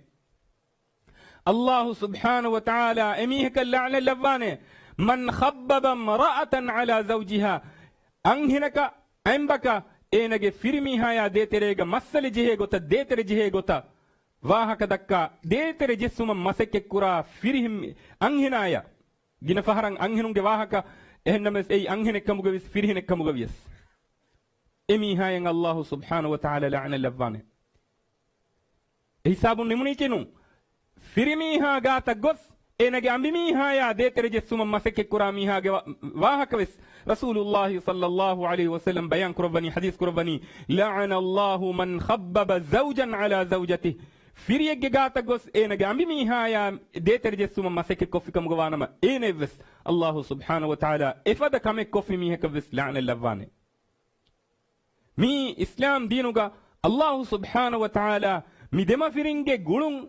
ﷲ ސުބްޙާނަހޫ ވަތަޢާލާ އެމީހަކަށް ލަޢްނަތް ލައްވާނެ، من خبب امرأة على زوجها، އަންހެނަކަށް، އަނބަކަށް، އޭނަގެ ފިރިމީހާޔާ ދޭތެރޭގަ މައްސަލަ ޖެހޭ ގޮތަށް، ދޭތެރެ ޖެހޭ ގޮތަށް، ވާހަކަ ދައްކާ، ދޭތެރެ ޖެއްސުމަށް މަސައްކަތްކުރާ ފިރިހެން އަންހެނާޔަށް، ގިނަ ފަހަރަށް އަންހެނުންގެ ވާހަކަ، އެހެންނަމަވެސް އެއީ އަންހެނެއްކަމުގަވިޔަސް ފިރިހެނެއްކަމުގަވިޔަސް، އެމީހާޔަށް ﷲ ސުބްޙާނަހޫ ވަތަޢާލާ ލަޢްނަތް ލައްވާނެ. އެހިސާބުން ނިމުނީކީ ނޫން. ފިރިމީހާ ގާތަށް ގޮސް، އޭނަގެ އަނބިމީހާޔާ ދޭތެރެ ޖެއްސުމަށް މަސައްކަތްކުރާ މީހާގެ ވާ-، ވާހަކަވެސް ރަސޫލުﷲ ޞައްލައްލާހު ޢަލައިހި ވަސައްލަމް ބަޔާން ކުރައްވަނީ، ޙަދީޘް ކުރައްވަނީ، لعن الله من خبب زوجا على زوجته. ފިރިއެއްގެ ގާތަށް ގޮސް، އޭނަގެ އަނބިމީހާޔާ ދޭތެރެ ޖެއްސުމަށް މަސައްކަތްކޮށްފިކަމުގަ ވާނަމަ، އޭނައަށްވެސް ﷲ ސުބްޙާނަހޫ ވަތަޢާލާ އެފަދަ ކަމެއް ކޮށްފި މީހަކަށްވެސް ލަޢްނަތް ލައްވާނެ. މީ އިސްލާމް ދީނުގަ ﷲ ސުބްޙާނަހޫ ވަތަޢާލާ މި ދެމަފިރިންގެ ގުޅުން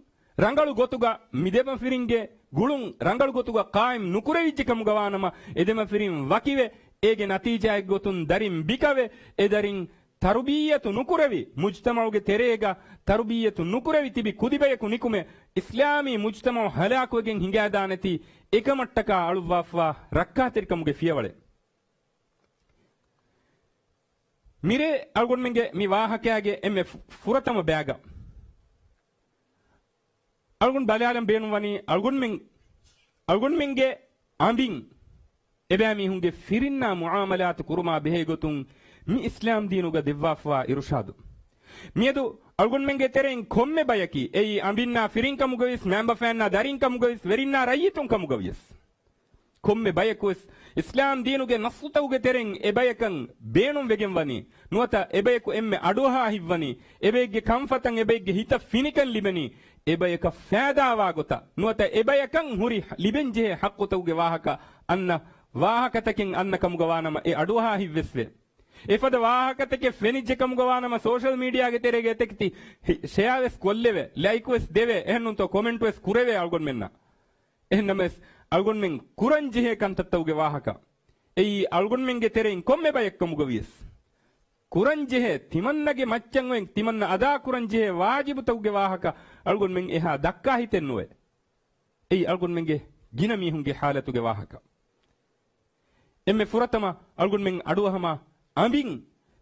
ރަނގަޅު ގޮތުގަ، މި ދެމަފިރިންގެ ގުޅުން ރަނގަޅު ގޮތުގަ ޤާއިމް ނުކުރެވިއްޖެ ކަމުގަ ވާނަމަ، އެ ދެމަފިރިން ވަކިވެ، އޭގެ ނަތީޖާއެއްގެ ގޮތުން ދަރިން ބިކަވެ، އެ ދަރިން ތަރުބިއްޔަތު ނުކުރެވި، މުޖްތަމަޢުގެ ތެރޭގަ ތަރުބިއްޔަތު ނުކުރެވި ތިބި ކުދިބަޔަކު ނިކުމެ، އިސްލާމީ މުޖްތަމަޢު ހަލާކުވެގެން ހިނގާދާނެތީ، އެކަމަށްޓަކާ އަޅުއްވާފަ ރައްކާތެރިކަމުގެ ފިޔަވަޅެއް. މިރޭ އަޅުގަނޑުމެންގެ މި ވާހަކައިގެ އެންމެ ފު-، ފުރަތަމަ ބަޔަކަށް އަޅުގަނޑު ބަލާލަން ބޭނުންވަނީ، އަޅުގަނޑުމެން، އަޅުގަނޑުމެންގެ އަނބިން އެބައިމީހުންގެ ފިރިންނާ މުޢާމަލާތު ކުރުމާ ބެހޭ ގޮތުން މި އިސްލާމް ދީނުގަ ދެއްވާފަވާ އިރުޝާދު. މިއަދު އަޅުގަނޑުމެންގެ ތެރެއިން ކޮންމެ ބަޔަކީ، އެއީ އަނބިންނާ ފިރިން ކަމުގަވިޔަސް، މައިންބަފައިންނާ ދަރިން ކަމުގަވިޔަސް، ވެރިންނާ ރައްޔިތުން ކަމުގަވިޔަސް، ކޮންމެ ބަޔަކުވެސް އިސްލާމް ދީނުގެ ނައްޞުތަކުގެ ތެރެއިން އެބަޔަކަށް ބޭނުންވެގެން ވަނީ. ނުވަތަ އެބަޔަކު އެންމެ އަޑުއަހާ ހިތްވަނީ، އެބައެއްގެ ކަންފަތަށް އެބައެއްގެ ހިތަށް ފިނިކަން ލިބެނީ، އެބަޔަކަށް ފައިދާވާ ގޮތަށް، ނުވަތަ އެބަޔަކަށް ހުރި ލިބެންޖެހޭ ޙައްޤުތަކުގެ ވާހަކަ އަންނަ ވާހަކަތަކެއް އަންނަ ކަމުގަ ވާނަމަ، އެ އަޑުއަހާ ހިތްވެސް ވޭ. އެފަދަ ވާހަކަތަކެއް ފެނިއްޖެ ކަމުގަ ވާނަމަ، ސޯޝަލް މީޑިއާގެ ތެރޭގަ އެތަކެތި ހި-، ޝެއާވެސް ކޮށްލެވޭ، ލައިކުވެސް ދެވޭ، އެހެންނޫންތޯ ކޮމެންޓުވެސް ކުރެވޭ އަޅުގަނޑުމެންނަށް. އެހެންނަމަވެސް، އަޅުގަނޑުމެން ކުރަންޖެހޭ ކަންތައްތަކުގެ ވާހަކަ، އެއީ އަޅުގަނޑުމެންގެ ތެރެއިން ކޮންމެ ބަޔެއްކަމުގަ ވިޔަސް، ކުރަންޖެހޭ ތިމަންނަގެ މައްޗަށް އޮތް ތިމަންނަ އަދާ ކުރަންޖެހޭ ވާޖިބުތަކުގެ ވާހަކަ އަޅުގަނޑުމެން އެހާ ދައްކާ ހިތެއް ނުވޭ. އެއީ އަޅުގަނޑުމެންގެ ގިނަ މީހުންގެ ޙާލަތުގެ ވާހަކަ. އެންމެ ފުރަތަމަ އަޅުގަނޑުމެން އަޑުއަހަމާ އަނބިން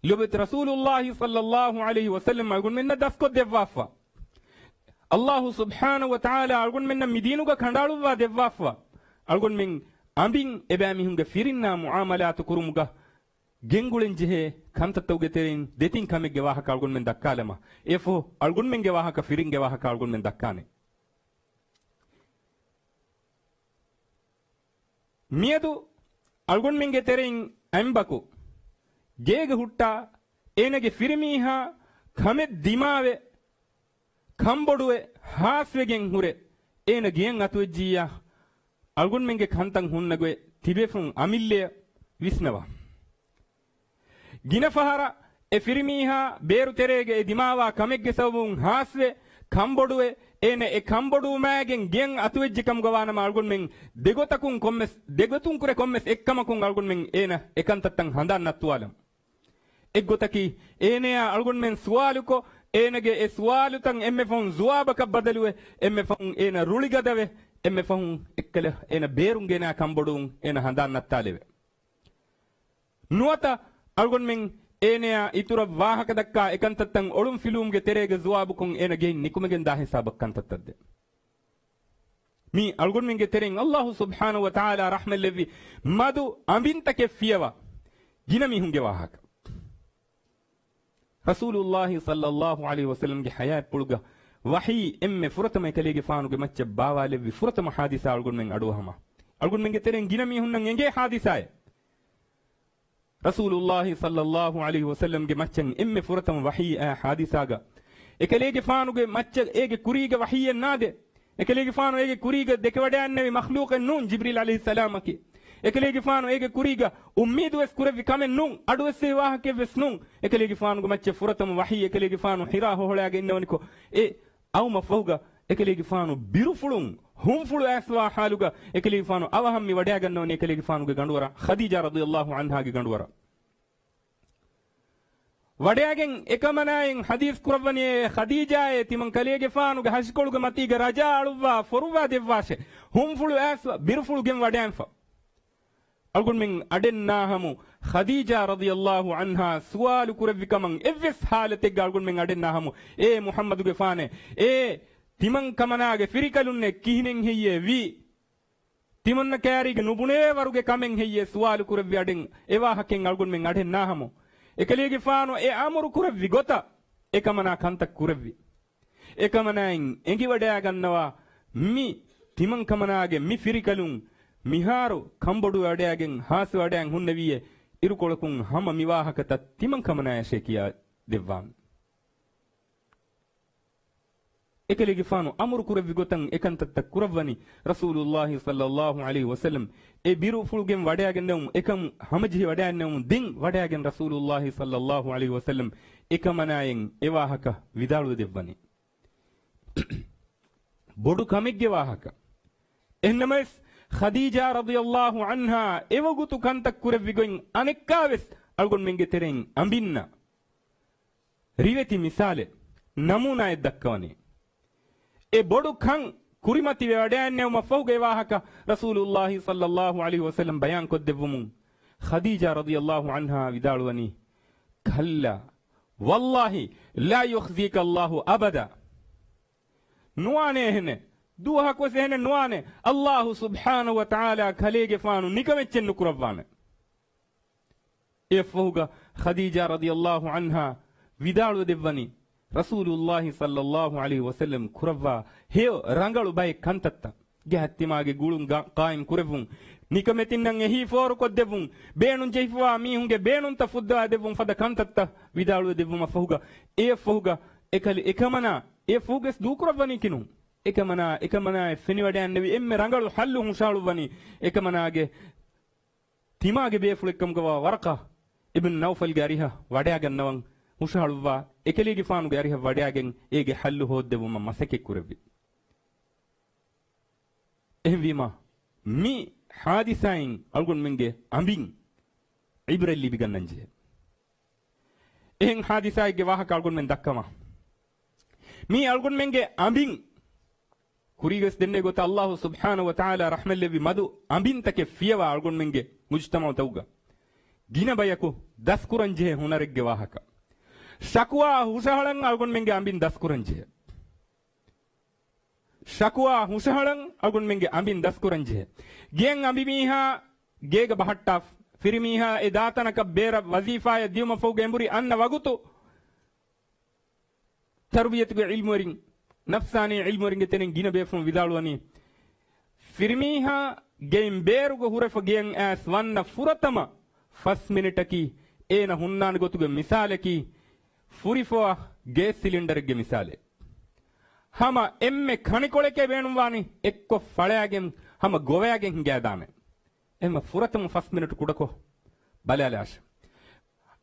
ލޮބުވެތި ރަސޫލުﷲ ޞައްލަﷲ ޢަލައިހި ވަސައްލަމް އަޅުގަނޑުމެންނަށް ދަސްކޮށްދެއްވާފަ. ﷲ ސުބްޙާނަހޫ ވަތަޢާލާ އަޅުގަނޑުމެންނަށް މި ދީނުގަ ކަނޑައަޅުއްވާ ދެއްވާފަ. އަޅުގަނޑުމެން އަނބިން އެބައިމީހުންގެ ފިރިންނާ މުޢާމަލާތު ކުރުމުގަ ގެންގުޅެން ޖެހޭ ކަންތައްތަކުގެ ތެރެއިން ދެތިން ކަމެއްގެ ވާހަކަ އަޅުގަނޑުމެން ދައްކާލަމާ، އެއަށްފަހު އަޅުގަނޑުމެންގެ ވާހަކަ، ފިރިންގެ ވާހަކަ އަޅުގަނޑުމެން ދައްކާނެ. މިއަދު އަޅުގަނޑުމެންގެ ތެރެއިން އަނބަކު ގޭގަ ހުއްޓާ، އޭނަގެ ފިރިމީހާ ކަމެއް ދިމާވެ، ކަނބޮޑުވެ، ހާސްވެގެން ހުރެ، އޭނަ ގެޔަށް އަތުވެއްޖިއްޔާ، އަޅުގަނޑުމެންގެ ކަންތައް ހުންނަ ގޮތް ތިބޭފުޅުން އަމިއްލަޔަށް ވިސްނަވާ. ގިނަ ފަހަރަށް އެ ފިރިމީހާ ބޭރު ތެރޭގަ އެ ދިމާވާ ކަމެއްގެ ސަބަބުން ހާސްވެ، ކަނބޮޑުވެ، އޭނަ އެ ކަނބޮޑުވުމާގެން ގެޔަށް އަތުވެއްޖެ ކަމުގަ ވާނަމަ އަޅުގަނޑުމެން ދެގޮތަކުން ކޮންމެސް، ދެގޮތުން ކުރެ ކޮންމެސް އެއްކަމަކުން އަޅުގަނޑުމެން އޭނަ އެ ކަންތައްތައް ހަނދާން ނައްތުވާލަން. އެއްގޮތަކީ، އޭނަޔާ އަޅުގަނޑުމެން ސުވާލުކޮށް، އޭނަގެ އެ ސުވާލުތައް އެންމެ ފަހުން ޖުވާބަކަށް ބަދަލުވެ، އެންމެ ފަހުން އޭނަ ރުޅިގަދަވެ، އެންމެ ފަހުން އެއްކަލަ އޭނަ ބޭރުން ގެނާ ކަނބޮޑުވުން އޭނަ ހަނދާން ނައްތާލެވެ. ނުވަތަ އަޅުގަނޑުމެން އޭނަޔާ އިތުރަށް ވާހަކަ ދައްކާ އެކަންތައްތައް އޮޅުން ފިލުވުމުގެ ތެރޭގަ ޖުވާބުކޮށް އޭނަ ގެއިން ނިކުމެގެން ދާ ހިސާބަށް ކަންތައްތައް ދޭ. މީ އަޅުގަނޑުމެންގެ ތެރެއިން ﷲ ސުބްޙާނަހޫ ވަތަޢާލާ ރަޙްމަތްލެއްވި މަދު އަނބިންތަކެއް ފިޔަވާ ގިނަ މީހުންގެ ވާހަކަ. ރަސޫލުﷲ ޞައްލަﷲ ޢަލައިހި ވަސައްލަމްގެ ޙަޔާތްޕުޅުގަ ވަޙީ އެންމެ ފުރަތަމަ އެކަލޭގެފާނުގެ މައްޗަށް ބާވާލެއްވި ފުރަތަމަ ޙާދިސާ އަޅުގަނޑުމެން އަޑުއަހަމާ، އަޅުގަނޑުމެންގެ ތެރެއިން ގިނަ މީހުންނަށް އެނގޭ ޙާދިސާއެއް. ރަސޫލުﷲ ޞައްލަﷲ ޢަލައިހި ވަސައްލަމްގެ މައްޗަށް އެންމެ ފުރަތަމަ ވަޙީ އައި ޙާދިސާގަ އެކަލޭގެފާނުގެ މައްޗަށް އޭގެ ކުރީގަ ވަޙީއެއް ނާދޭ. އެކަލޭގެފާނު އޭގެ ކުރީގަ ދެކެވަޑައިންނެވި މަޚްލޫޤެއް ނޫން، ޖިބްރީލް ޢަލައިހިއްސަލާމަކީ. އެކަލޭގެފާނު އޭގެ ކުރީގަ އުއްމީދުވެސް ކުރެއްވި ކަމެއް ނޫން، އަޑުއެއްސެވި ވާހަކައެއްވެސް ނޫން. އެކަލޭގެފާނުގެ މައްޗަށް ފުރަތަމަ ވަޙީ އެކަލޭގެފާނު ޙިރާ ހޮހޮޅާގެ އިންނަވަނިކޮށް، އެ އައުމަށްފަހުގަ އެކަލޭގެފާނު ބިރުފުޅުން ހުންފުޅު އައިސްވާ ޙާލުގަ އެކަލޭގެފާނު އަވަހަށް މި ވަޑައިގަންނަވަނީ އެކަލޭގެފާނުގެ ގަނޑުވަރަށް، ޚަދީޖާ ރަޟިޔަﷲ ޢަންހާގެ ގަނޑުވަރަށް. ވަޑައިގެން އެކަމަނާއިން ޙަދީޘް ކުރައްވަނީ، އޭ ޚަދީޖާއޭ، ތިމަން ކަލޭގެފާނުގެ ހަށިކޮޅުގެ މަތީގަ ރަޖާ އަޅުއްވާ ފޮރުއްވާ ދެއްވާށޭ. ހުންފުޅު އައިސް ބިރުފުޅު ގެން ވަޑައިންފަ. އަޅުގަނޑުމެން އަޑެއް ނާހަމު، ޚަދީޖާ ރަޟިޔަﷲ ޢަންހާ ސުވާލު ކުރެއްވި ކަމަށް އެއްވެސް ޙާލަތެއްގަ އަޅުގަނޑުމެން އަޑެއް ނާހަމު، އޭ މުޙައްމަދުގެފާނޭ، އޭ ތިމަން ކަމަނާގެ ފިރިކަލުންނޭ، ކިހިނެއް ހެއްޔޭ ވީ؟ ތިމަންނަ ކައިރީގެ ނުބުނޭ ވަރުގެ ކަމެއް ހެއްޔޭ؟ ސުވާލު ކުރެއްވި އަޑެއް އެ ވާހަކައިން އަޅުގަނޑުމެން އަޑެއް ނާހަމު، އެކަލޭގެފާނު އެ އަމުރު ކުރެއްވި ގޮތަށް އެކަމަނާ ކަންތައް ކުރެއްވި. އެކަމަނާއިން އެނގިވަޑައިގަންނަވާ، މި ތިމަން ކަމަނާގެ މި ފިރިކަލުން މިހާރު ކަނބޮޑުވަޑައިގެން ހާސްވަޑައިގެން ހުންނެވިއޭ، އިރުކޮޅަކުން ހަމަ މި ވާހަކަތައް ތިމަން ކަމަނާޔަށޭ ކިޔާ ދެއްވާން. އެކަލޭގެފާނު އަމުރު ކުރެއްވި ގޮތަށް އެކަންތައްތައް ކުރައްވަނީ، ރަސޫލުﷲ ޞައްލަﷲ ޢަލައިހި ވަސައްލަމް އެ ބިރުފުޅު ގެން ވަޑައިގެންނެވުމުން، އެކަމު ހަމަޖެހި ވަޑައިންނެވުމުން، ދެން ވަޑައިގެން ރަސޫލުﷲ ޞައްލަﷲ ޢަލައިހި ވަސައްލަމް އެކަމަނާއިން އެ ވާހަކަ ވިދާޅުވެ ދެއްވަނީ. ބޮޑު ކަމެއްގެ ވާހަކަ. އެހެންނަމަވެސް، ޚަދީޖާ ރަޟިޔަﷲ ޢަންހާ އެވަގުތު ކަންތައް ކުރެއްވި ގޮތް އަނެއްކާވެސް އަޅުގަނޑުމެންގެ ތެރެއިން އަނބިންނަށް ރިވެތި މިސާލެއް، ނަމޫނާއެއް ދައްކަވަނީ. އެ ބޮޑު ކަން ކުރިމަތިވެ ވަޑައިގެންނެވުމަށް ފަހުގައި ވާހަކަ ރަސޫލުﷲ ޞައްލަﷲ ޢަލައިހި ވަސައްލަމް ބަޔާންކޮށްދެއްވުމުން، ޚަދީޖާ ރަޟިޔަﷲ ޢަންހާ ވިދާޅުވަނީ، كلا والله لا يخزيك الله أبدا. ނުވާނެ އެހެނެއް، ދުވަހަކުވެސް އެހެނެއް ނުވާނެ، ﷲ ސުބްޙާނަހޫ ވަތަޢާލާ ކަލޭގެފާނު ނިކަމެއްޗެއް ނުކުރައްވާނެ. އެއަށްފަހުގަ ޚަދީޖާ ރަޟިޔަﷲ ޢަންހާ ވިދާޅުވެ ދެއްވަނީ، ރަސޫލުﷲ ޞައްލަﷲ ޢަލައިހި ވަސައްލަމް ކުރައްވާ ހެޔޮ ރަނގަޅު ބައެއް ކަންތައްތައް. ގެހައްތިމާގެ ގުޅުން ގަ-، ޤާއިމް ކުރެއްވުން، ނިކަމެތިންނަށް އެހީ ފޯރުކޮށްދެއްވުން، ބޭނުން ޖެހިފަވާ މީހުންގެ ބޭނުންތައް ފުއްދަވާ ދެއްވުން ފަދަ ކަންތައްތައް ވިދާޅުވެ ދެއްވުމަށްފަހުގަ، އެއަށްފަހުގަ އެކަލެ-، އެކަމަނާ، އެއަށްފަހުގަސް ދޫކުރައްވަނީކީ ނޫން. އެކަމަނާ، އެކަމަނާއަށް ފެނިވަޑައިންނެވި އެންމެ ރަނގަޅު ޙައްލު ހުށަހަޅުއްވަނީ، އެކަމަނާގެ ތިމާގެ ބޭފުޅެއްކަމުގަވާ ވަރަޤާ އިބްނު ނައުފަލްގެ އަރިހަށް ވަޑައިގަންނަވަން ހުށަހަޅުއްވާ، އެކަލޭގެފާނުގެ އަރިހަށް ވަޑައިގެން އޭގެ ޙައްލު ހޯއްދެވުމަށް މަސައްކަތްކުރެއްވި. އެހެންވީމަ، މި ޙާދިސާއިން އަޅުގަނޑުމެންގެ އަނބިން ޢިބްރަތް ލިބިގަންނަންޖެހޭ. އެހެން ޙާދިސާއެއްގެ ވާހަކަ އަޅުގަނޑުމެން ދައްކަމާ. މީ އަޅުގަނޑުމެންގެ އަނބިން ކުރީގަސް ދެންނެ ގޮތަށް ﷲ ސުބްޙާނަހޫ ވަތަޢާލާ ރަޙްމަތްލެއްވި މަދު އަނބިންތަކެއް ފިޔަވާ އަޅުގަނޑުމެންގެ މުޖުތަމަޢުތަކުގަ ގިނަ ބަޔަކު ދަސްކުރަންޖެހޭ ހުނަރެއްގެ ވާހަކަ. ޝަކުވާ ހުށަހަޅަން އަޅުގަނޑުމެންގެ އަނބިން ދަސްކުރަންޖެހޭ. ޝަކުވާ ހުށަހަޅަން އަޅުގަނޑުމެންގެ އަނބިން ދަސްކުރަންޖެހޭ. ގެއަށް އަނބިމީހާ ގޭގަ ބަހައްޓާފަ. ފިރިމީހާ އެ ދާތަނަކަށް ބޭރަށް ވަޒީފާއަށް ދިޔުމަށްފަހުގަ އެނބުރި އަންނަ ވަގުތު ތަރުބިޔަތުގެ ޢިލްމުވެރިން، ނަފްސާނީ ޢިލްމުވެރިންގެ ތެރެއިން ގިނަ ބޭފުޅުން ވިދާޅުވަނީ، ފިރިމީހާ ގެއިން ބޭރުގަ ހުރެފަ ގެއަށް އައިސް ވަންނަ ފުރަތަމަ ފަސް މިނެޓަކީ އޭނަ ހުންނާނެ ގޮތުގެ މިސާލަކީ، ފުރިފަވާ ގޭސް ސިލިންޑަރެއްގެ މިސާލެއް. ހަމަ އެންމެ ކަނިކޮޅެކޭ ބޭނުންވާނީ އެއްކޮށް ފަޅައިގެން ހަމަ ގޮވައިގެން ހިނގައިދާނެ. އެހެންމަ ފުރަތަމަ ފަސް މިނެޓު ކުޑަކޮށް ބަލާލާށެ.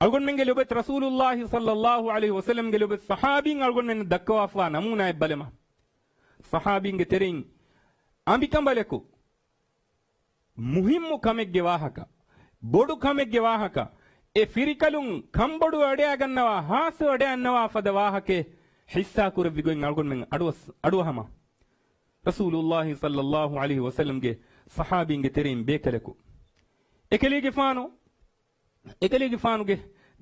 އަޅުގަނޑުމެންގެ ލޮބުވެތި ރަސޫލުﷲ ޞައްލަﷲ ޢަލައިހި ވަސައްލަމްގެ ލޮބުވެތި ޞަޙާބީން އަޅުގަނޑުމެންނަށް ދައްކަވާފަވާ ނަމޫނާއެއް ބަލަމާ. ޞަޙާބީންގެ ތެރެއިން އަނބިކަނބަލަކު މުހިއްމު ކަމެއްގެ ވާހަކަ، ބޮޑު ކަމެއްގެ ވާހަކަ، އެ ފިރިކަލުން ކަންބޮޑުވެ ވަޑައިގަންނަވާ، ހާސްވެ ވަޑައިގަންނަވާ ފަދަ ވާހަކައެއް ޙިއްޞާ ކުރެއްވި ގޮތް އަޅުގަނޑުމެން އަޑުއަސް-، އަޑުއަހަމާ. ރަސޫލުﷲ ޞައްލަﷲ ޢަލައިހި ވަސައްލަމްގެ ޞަޙާބީންގެ ތެރެއިން ބޭކަލަކު، އެކަލޭގެފާނު، އެކަލޭގެފާނުގެ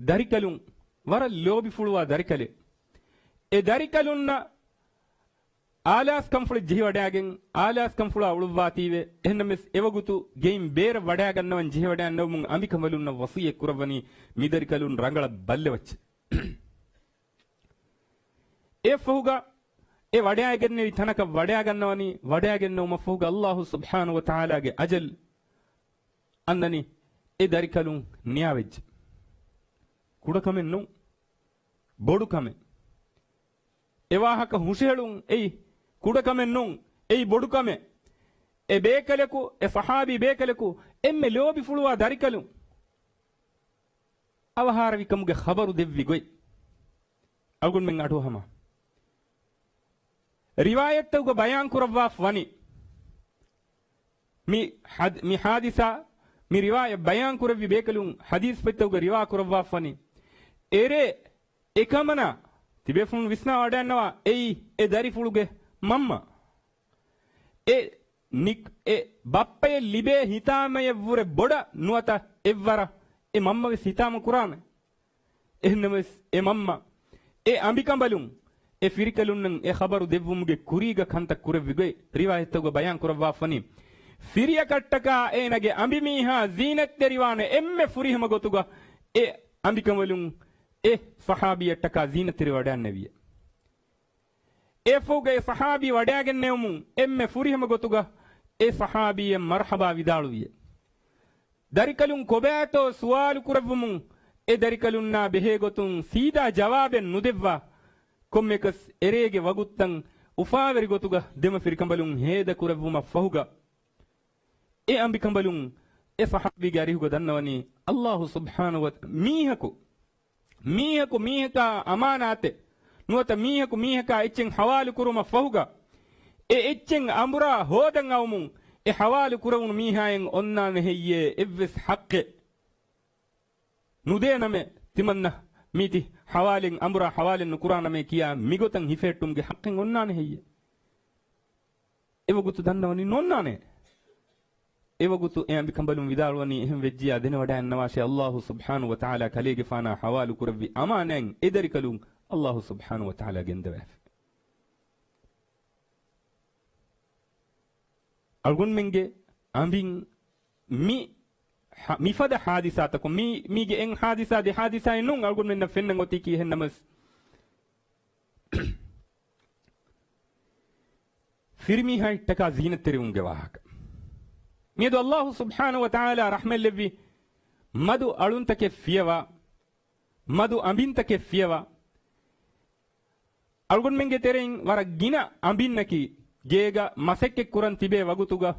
ދަރިކަލުން ވަރަށް ލޯބިފުޅުވާ ދަރިކަލެއް. އެ ދަރިކަލުންނަށް އާލާސްކަންފުޅެއް ޖެހިވަޑައިގެން، އާލާސްކަންފުޅާ އުޅުއްވާތީވެ، އެހެންނަމަވެސް އެވަގުތު ގެއިން ބޭރަށް ވަޑައިގަންނަވަން ޖެހިވަޑައިގަންނަވަމުން އަނބިކަނބަލުންނަށް ވަޞިއްޔަތް ކުރައްވަނީ މިދަރިކަލުން ރަނގަޅަށް ބައްލަވައްޗެ. އެއަށްފަހުގަ އެ ވަޑައިގެންނެވި ތަނަކަށް ވަޑައިގަންނަވަނީ، ވަޑައިގެންނެވުމަށްފަހުގަ ﷲ ސުބްޙާނަހޫ ވަތަޢާލާގެ އަޖަލް އަންނަނީ އެ ދަރިކަލުން ނިޔާވެއްޖެ. ކުޑަކަމެއް ނޫން، ބޮޑުކަމެއް. އެ ވާހަކަ ހުށަހެޅުން އެއީ ކުޑަކަމެއް ނޫން، އެއީ ބޮޑުކަމެއް. އެ ބޭކަލަކު، އެ ޞަޙާބީ ބޭކަލަކު އެންމެ ލޯބިފުޅުވާ ދަރިކަލުން އަވަހާރަވިކަމުގެ ޚަބަރު ދެއްވި ގޮތް އަޅުގަނޑުމެން އަޑުއަހަމާ. ރިވާޔަތްތަކުގަ ބަޔާން ކުރައްވާފަ ވަނީ، މި ޙަދް-، މި ޙާދިސާ، މި ރިވާޔަތް ބަޔާން ކުރެއްވި ބޭކަލުން ޙަދީޘް ފޮތްތަކުގަ ރިވާ ކުރައްވާފަ ވަނީ، އެރޭ އެކަމަނާ، ތިބޭފުޅުން ވިސްނާ ވަޑައިގަންނަވާ، އެއީ އެ ދަރިފުޅުގެ މަންމަ. އެ ނިކް-، އެ ބައްޕަޔަށް ލިބޭ ހިތާމަޔަށްވުރެ ބޮޑަށް ނުވަތަ އެއްވަރަށް އެ މަންމަވެސް ހިތާމަ ކުރާމެ. އެހެންނަމަވެސް އެ މަންމަ އެ އަނބިކަނބަލުން އެ ފިރިކަލުންނަށް އެ ޚަބަރު ދެއްވުމުގެ ކުރީގަ ކަންތައް ކުރެއްވި ގޮތް ރިވާޔަތްތަކުގަ ބަޔާން ކުރައްވާފަނީ، ފިރިއަކަށްޓަކާ އޭނަގެ އަނބިމީހާ ޒީނަތްތެރިވާނެ އެންމެ ފުރިހަމަ ގޮތުގަ އެ އަނބިކަނބަލުން އެ ޞަޙާބީއަށްޓަކާ ޒީނަތްތެރިވަޑައިގެންނެވިއޭ. އެއަށްފަހުގަ އެ ޞަޙާބީ ވަޑައިގެންނެވުމުން އެންމެ ފުރިހަމަ ގޮތުގަ އެ ޞަޙާބީއަށް މަރްޙަބާ ވިދާޅުވިއޭ. ދަރިކަލުން ކޮބާތޯ ސުވާލު ކުރެއްވުމުން އެ ދަރިކަލުންނާ ބެހޭގޮތުން ސީދާ ޖަވާބެއް ނުދެއްވާ، ކޮންމެއަކަސް އެރޭގެ ވަގުތުތައް އުފާވެރި ގޮތުގަ ދެމަފިރިކަނބަލުން ހޭދަ ކުރެއްވުމަށް ފަހުގަ އެ އަނބިކަނބަލުން އެ ޞަޙާބީގެ އަރިހުގަ ދަންނަވަނީ، ﷲ ސުބްޙާނަހޫ ވަ-، މީހަކު މީހަކު މީހަކާ އަމާނާތެއް ނުވަތަ މީހަކު މީހަކާ އެއްޗެއް ޙަވާލު ކުރުމަށް ފަހުގަ، އެ އެއްޗެއް އަނބުރާ ހޯދަން އައުމުން އެ ޙަވާލު ކުރެވުނު މީހާއަށް އޮންނާނެ ހެއްޔޭ އެއްވެސް ޙައްޤެއް؟ ނުދޭނަމޭ ތިމަންނަ މީތި ޙަވާލެއް އަނބުރާ ޙަވާލެއް ނުކުރާނަމޭ ކިޔާ މިގޮތަށް ހިފެހެއްޓުމުގެ ޙައްޤެއް އޮންނާނެ ހެއްޔޭ؟ އެވަގުތު ދަންނަވަނީ ނޯންނާނެ. އެވަގުތު އެ އަނބިކަނބަލުން ވިދާޅުވަނީ، އެހެން ވެއްޖިޔާ ދެނެވަޑައިގަންނަވާށޭ، ﷲ ސުބްޙާނަހޫ ވަތަޢާލާ ކަލޭގެފާނާ ޙަވާލު ކުރެއްވި އަމާނާތް އެ ދަރިކަލުން ﷲ ސުބްޙާނަހޫ ވަތަޢާލާ ގެންދަވާފި. އަޅުގަނޑުމެންގެ އަނބިން މި ހަ-، މިފަދަ ޙާދިސާތަކުން، މީ-، މީގެ އެއް ޙާދިސާ ދެ ޙާދިސާއެއް ނޫން އަޅުގަނޑުމެންނަށް ފެންނަން އޮތީކީ، އެހެންނަމަވެސް، ފިރިމީހާއަށްޓަކާ ޒީނަތްތެރިވުމުގެ ވާހަކަ. މިއަދު ﷲ ސުބްޙާނަހޫ ވަތަޢާލާ ރަޙްމަތްލެއްވި މަދު އަޅުންތަކެއް ފިޔަވާ، މަދު އަނބިންތަކެއް ފިޔަވާ، އަޅުގަނޑުމެންގެ ތެރެއިން ވަރަށް ގިނަ އަނބިންނަކީ، ގޭގަ މަސައްކަތް ކުރަން ތިބޭ ވަގުތުގަ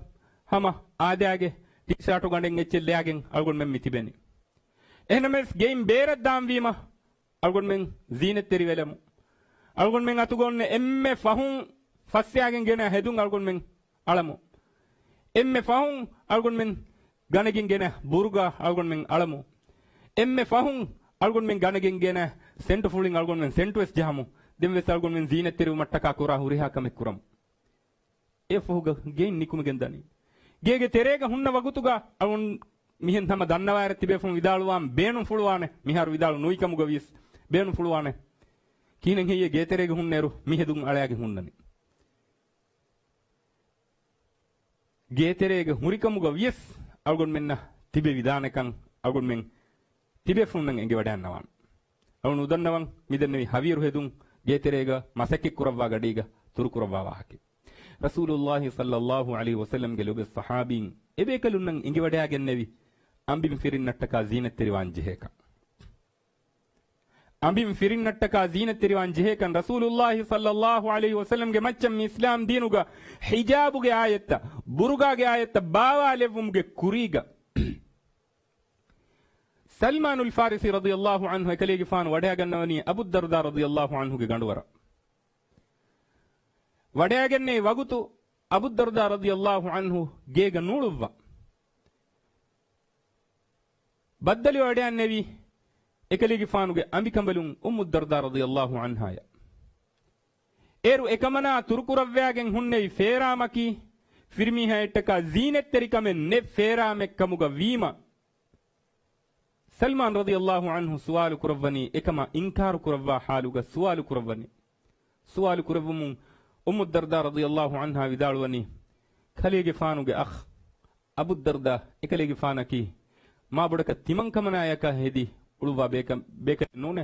ހަމަ އާދައިގެ ޓީޝާޓު ގަނޑެއް އެއްޗެއް ލެއަގެން އަޅުގަނޑުމެން މި ތިބެނީ. އެހެނަމެސް ގެއިން ބޭރަށް ދާންވީމަ، އަޅުގަނޑުމެން ޒީނަތްތެރިވެލަމު. އަޅުގަނޑުމެން އަތުގަ އޮންނަ އެންމެ ފަހުން ފައްސައިގެން ގެނަ ހެދުން އަޅުގަނޑުމެން އަޅަމު. އެންމެ ފަހުން އަޅުގަނޑުމެން ގަނެގެން ގެނަ ބުރުގާ އަޅުގަނޑުމެން އަޅަމު. އެންމެ ފަހުން އަޅުގަނޑުމެން ގަނެގެން ގެނަ ސެންޓުފުޅިން އަޅުގަނޑުމެން ސެންޓުވެސް ޖަހަމު. ދެންވެސް އަޅުގަނޑުމެން ޒީނަތްތެރިވުމަށްޓަކާ ކުރާ ހުރިހާ ކަމެއް ކުރަމު. އެ ފަހުގަ ގެއިން ނިކުމެގެން ދަނީ. ގޭގެ ތެރޭގަ ހުންނަ ވަގުތުގަ އަޅުން މިހެން ހަމަ ދަންނަވާއިރަށް ތިބޭފުޅުން ވިދާޅުވާން ބޭނުންފުޅުވާނެ. މިހާރު ވިދާޅު ނުވި ކަމުގަ ވިޔަސް ބޭނުންފުޅުވާނެ. ކިހިނެއް ހެއްޔޭ ގޭތެރޭގަ ހުންނައިރު މި ހެދުން އަޅައިގެން ހުންނަނީ؟ ގޭތެރޭގަ ހުރިކަމުގަ ވިޔަސް އަޅުގަނޑުމެންނަށް ތިބެވިދާނެކަން އަޅުގަނޑުމެން ތިބޭފުޅުންނަށް އެނގިވަޑައިންނަވާން. އަޅުން ނުދަންނަވަން މިދެންނެވި ހަވީރު ހެދުން ގޭތެރޭގަ މަސައްކަތް ކުރައްވާ ގަޑީގަ ތުރުކުރައްވާ ވާހަކަ. ރަސޫލުﷲ ޞައްލަﷲ ޢަލައިހި ވަސައްލަމްގެ ލޮބުވެތި ޞަޙާބީން އެބޭކަލުންނަށް އެނގިވަޑައިގެންނެވި އަނބިން ފިރިންނަށްޓަކާ ޒީނަތްތެރިވާން ޖެހޭކަން. އަނބިން ފިރިންނަށްޓަކާ ޒީނަތްތެރިވާން ޖެހޭކަން ރަސޫލުﷲ ޞައްލަﷲ ޢަލައިހި ވަސައްލަމްގެ މައްޗަށް މި އިސްލާމް ދީނުގަ ޙިޖާބުގެ އާޔަތްތައް، ބުރުގާގެ އާޔަތްތައް ބާވާލެއްވުމުގެ ކުރީގަ، ސަލްމާނުލް ފާރިސީ ރަޟިޔަﷲ ޢަންހު އެކަލޭގެފާނު ވަޑައިގަންނަވަނީ އަބުއްދަރްދާ ރަޟިޔަﷲ ޢަންހުގެ ގަނޑުވަރަށް. ވަޑައިގެންނެވި ވަގުތު އަބުއްދަރްދާ ރަޟިޔަﷲ ޢަންހު ގޭގަ ނޫޅުއްވާ. ބައްދަލުވެ ވަޑައިގެންނެވީ އެކަލޭގެފާނުގެ އަނބިކަނބަލުން އުއްމުއްދަރްދާ ރަޟިޔަﷲ ޢަންހާޔަށް. އޭރު އެކަމަނާ ތުރުކުރައްވާގެން ހުންނެވި ފޭރާމަކީ، ފިރިމީހާއަށްޓަކާ ޒީނަތްތެރިކަމެއް ނެތް ފޭރާމެއް ކަމުގަ ވީމަ، ސަލްމާން ރަޟިޔަﷲ ޢަންހު ސުވާލު ކުރައްވަނީ، އެކަމަށް އިންކާރު ކުރައްވާ ޙާލުގަ ސުވާލު ކުރައްވަނީ. ސުވާލު ކުރެއްވުމުން އުއްމުއްދަރްދާ ރަޟިޔަﷲ ޢަންހާ ވިދާޅުވަނީ، ކަލޭގެފާނުގެ އަޚް އަބުއްދަރްދާ އެކަލޭގެފާނަކީ މާބޮޑަކަށް ތިމަންކަމަނާޔަކަށް ހެދި އުޅުއްވާ ބޭކަ-، ބޭކަލެއް ނޫނޭ.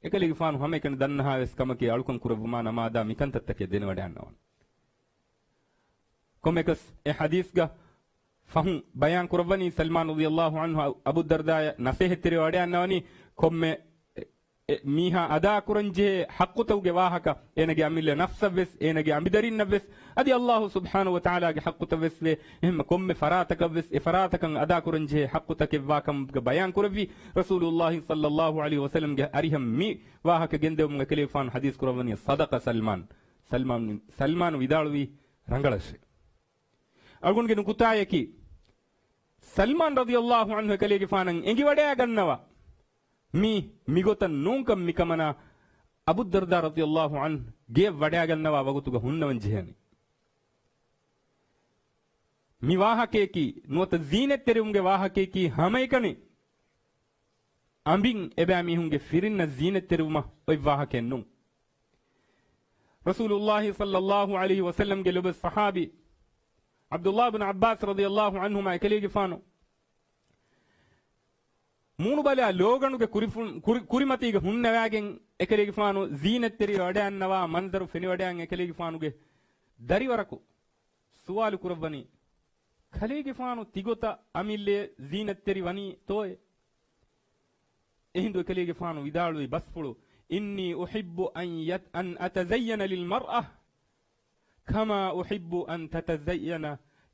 އެކަލޭގެފާނު ހަމައެކަނި ދަންނަހާވެސް ކަމަކީ އަޅުކަން ކުރެއްވުމާ ނަމާދާ މިކަންތައްތަކެއް ދެނެވަޑައިގަންނަވަން. ކޮންމެއަކަސް އެ ޙަދީޘްގަ ފަހުން ބަޔާން ކުރައްވަނީ، ސަލްމާން ރަޟިޔަﷲ ޢަންހު އަބުއްދަރްދާޔަށް ނަޞޭޙަތްތެރިވެ ވަޑައިގަންނަވަނީ، ކޮންމެ އެ، އެ މީހާ އަދާކުރަންޖެހޭ ޙައްޤުތަކުގެ ވާހަކަ، އޭނަގެ އަމިއްލަ ނަފްސަށްވެސް، އޭނަގެ އަނބިދަރިންނަށްވެސް، އަދި ﷲ ސުބްޙާނަހޫ ވަތަޢާލާގެ ޙައްޤުތައްވެސްވޭ. އެހެންމަ ކޮންމެ ފަރާތަކަށްވެސް އެ ފަރާތަކަށް އަދާކުރަންޖެހޭ ޙައްޤުތަކެއްވާކަމުގަ ބަޔާން ކުރެއްވީ، ރަސޫލުﷲ ޞައްލަﷲ ޢަލައިހި ވަސައްލަމްގެ އަރިހަށް މި ވާހަކަ ގެންދެވުމުގަ އެކަލޭގެފާނު ޙަދީޘް ކުރައްވަނީ، صدق سلمان. ސަލްމާން، ސަލްމާނު ވިދާޅުވީ ރަނގަޅަށޭ. އަޅުގަނޑުގެ ނުކުތާޔަކީ، ސަލްމާން ރަޟިޔަﷲ ޢަންހު އެކަލޭގެފާނަށް އެނގިވަޑައިގަންނަވާ، މީ މިގޮތަށް ނޫންކަން މިކަމަނާ އަބުއްދަރްދާ ރަޟިޔަﷲ ޢަންހު ގެޔަށް ވަޑައިގަންނަވާ ވަގުތުގަ ހުންނަވަން ޖެހެނީ. މި ވާހަކަޔަކީ، ނުވަތަ ޒީނަތްތެރިވުމުގެ ވާހަކަޔަކީ ހަމައެކަނި އަނބިން އެބައިމީހުންގެ ފިރިންނަށް ޒީނަތްތެރިވުމަށް އޮތް ވާހަކައެއް ނޫން. ރަސޫލުﷲ ޞައްލަﷲ ޢަލައިހި ވަސައްލަމްގެ ލޮބުވެތި ޞަޙާބީ ޢަބްދުﷲ ބިން ޢައްބާސް ރަޟިޔަﷲ ޢަންހުމާ އެކަލޭގެފާނު މޫނުބަލާ ލޯގަނޑުގެ ކުރިފު-، ކުރި-، ކުރިމަތީގަ ހުންނަވާގެން އެކަލޭގެފާނު ޒީނަތްތެރިވެ ވަޑައިގަންނަވާ މަންޒަރު ފެނިވަޑައިގެން އެކަލޭގެފާނުގެ ދަރިވަރަކު ސުވާލު ކުރައްވަނީ، ކަލޭގެފާނު ތިގޮތަށް އަމިއްލައަށް ޒީނަތްތެރި ވަނީ ތޯއޭ؟ އެހިނދު އެކަލޭގެފާނު ވިދާޅުވި ބަސްފުޅު، إني أحب أن يت-، أن أتزين للمرأة كما أحب أن تتزين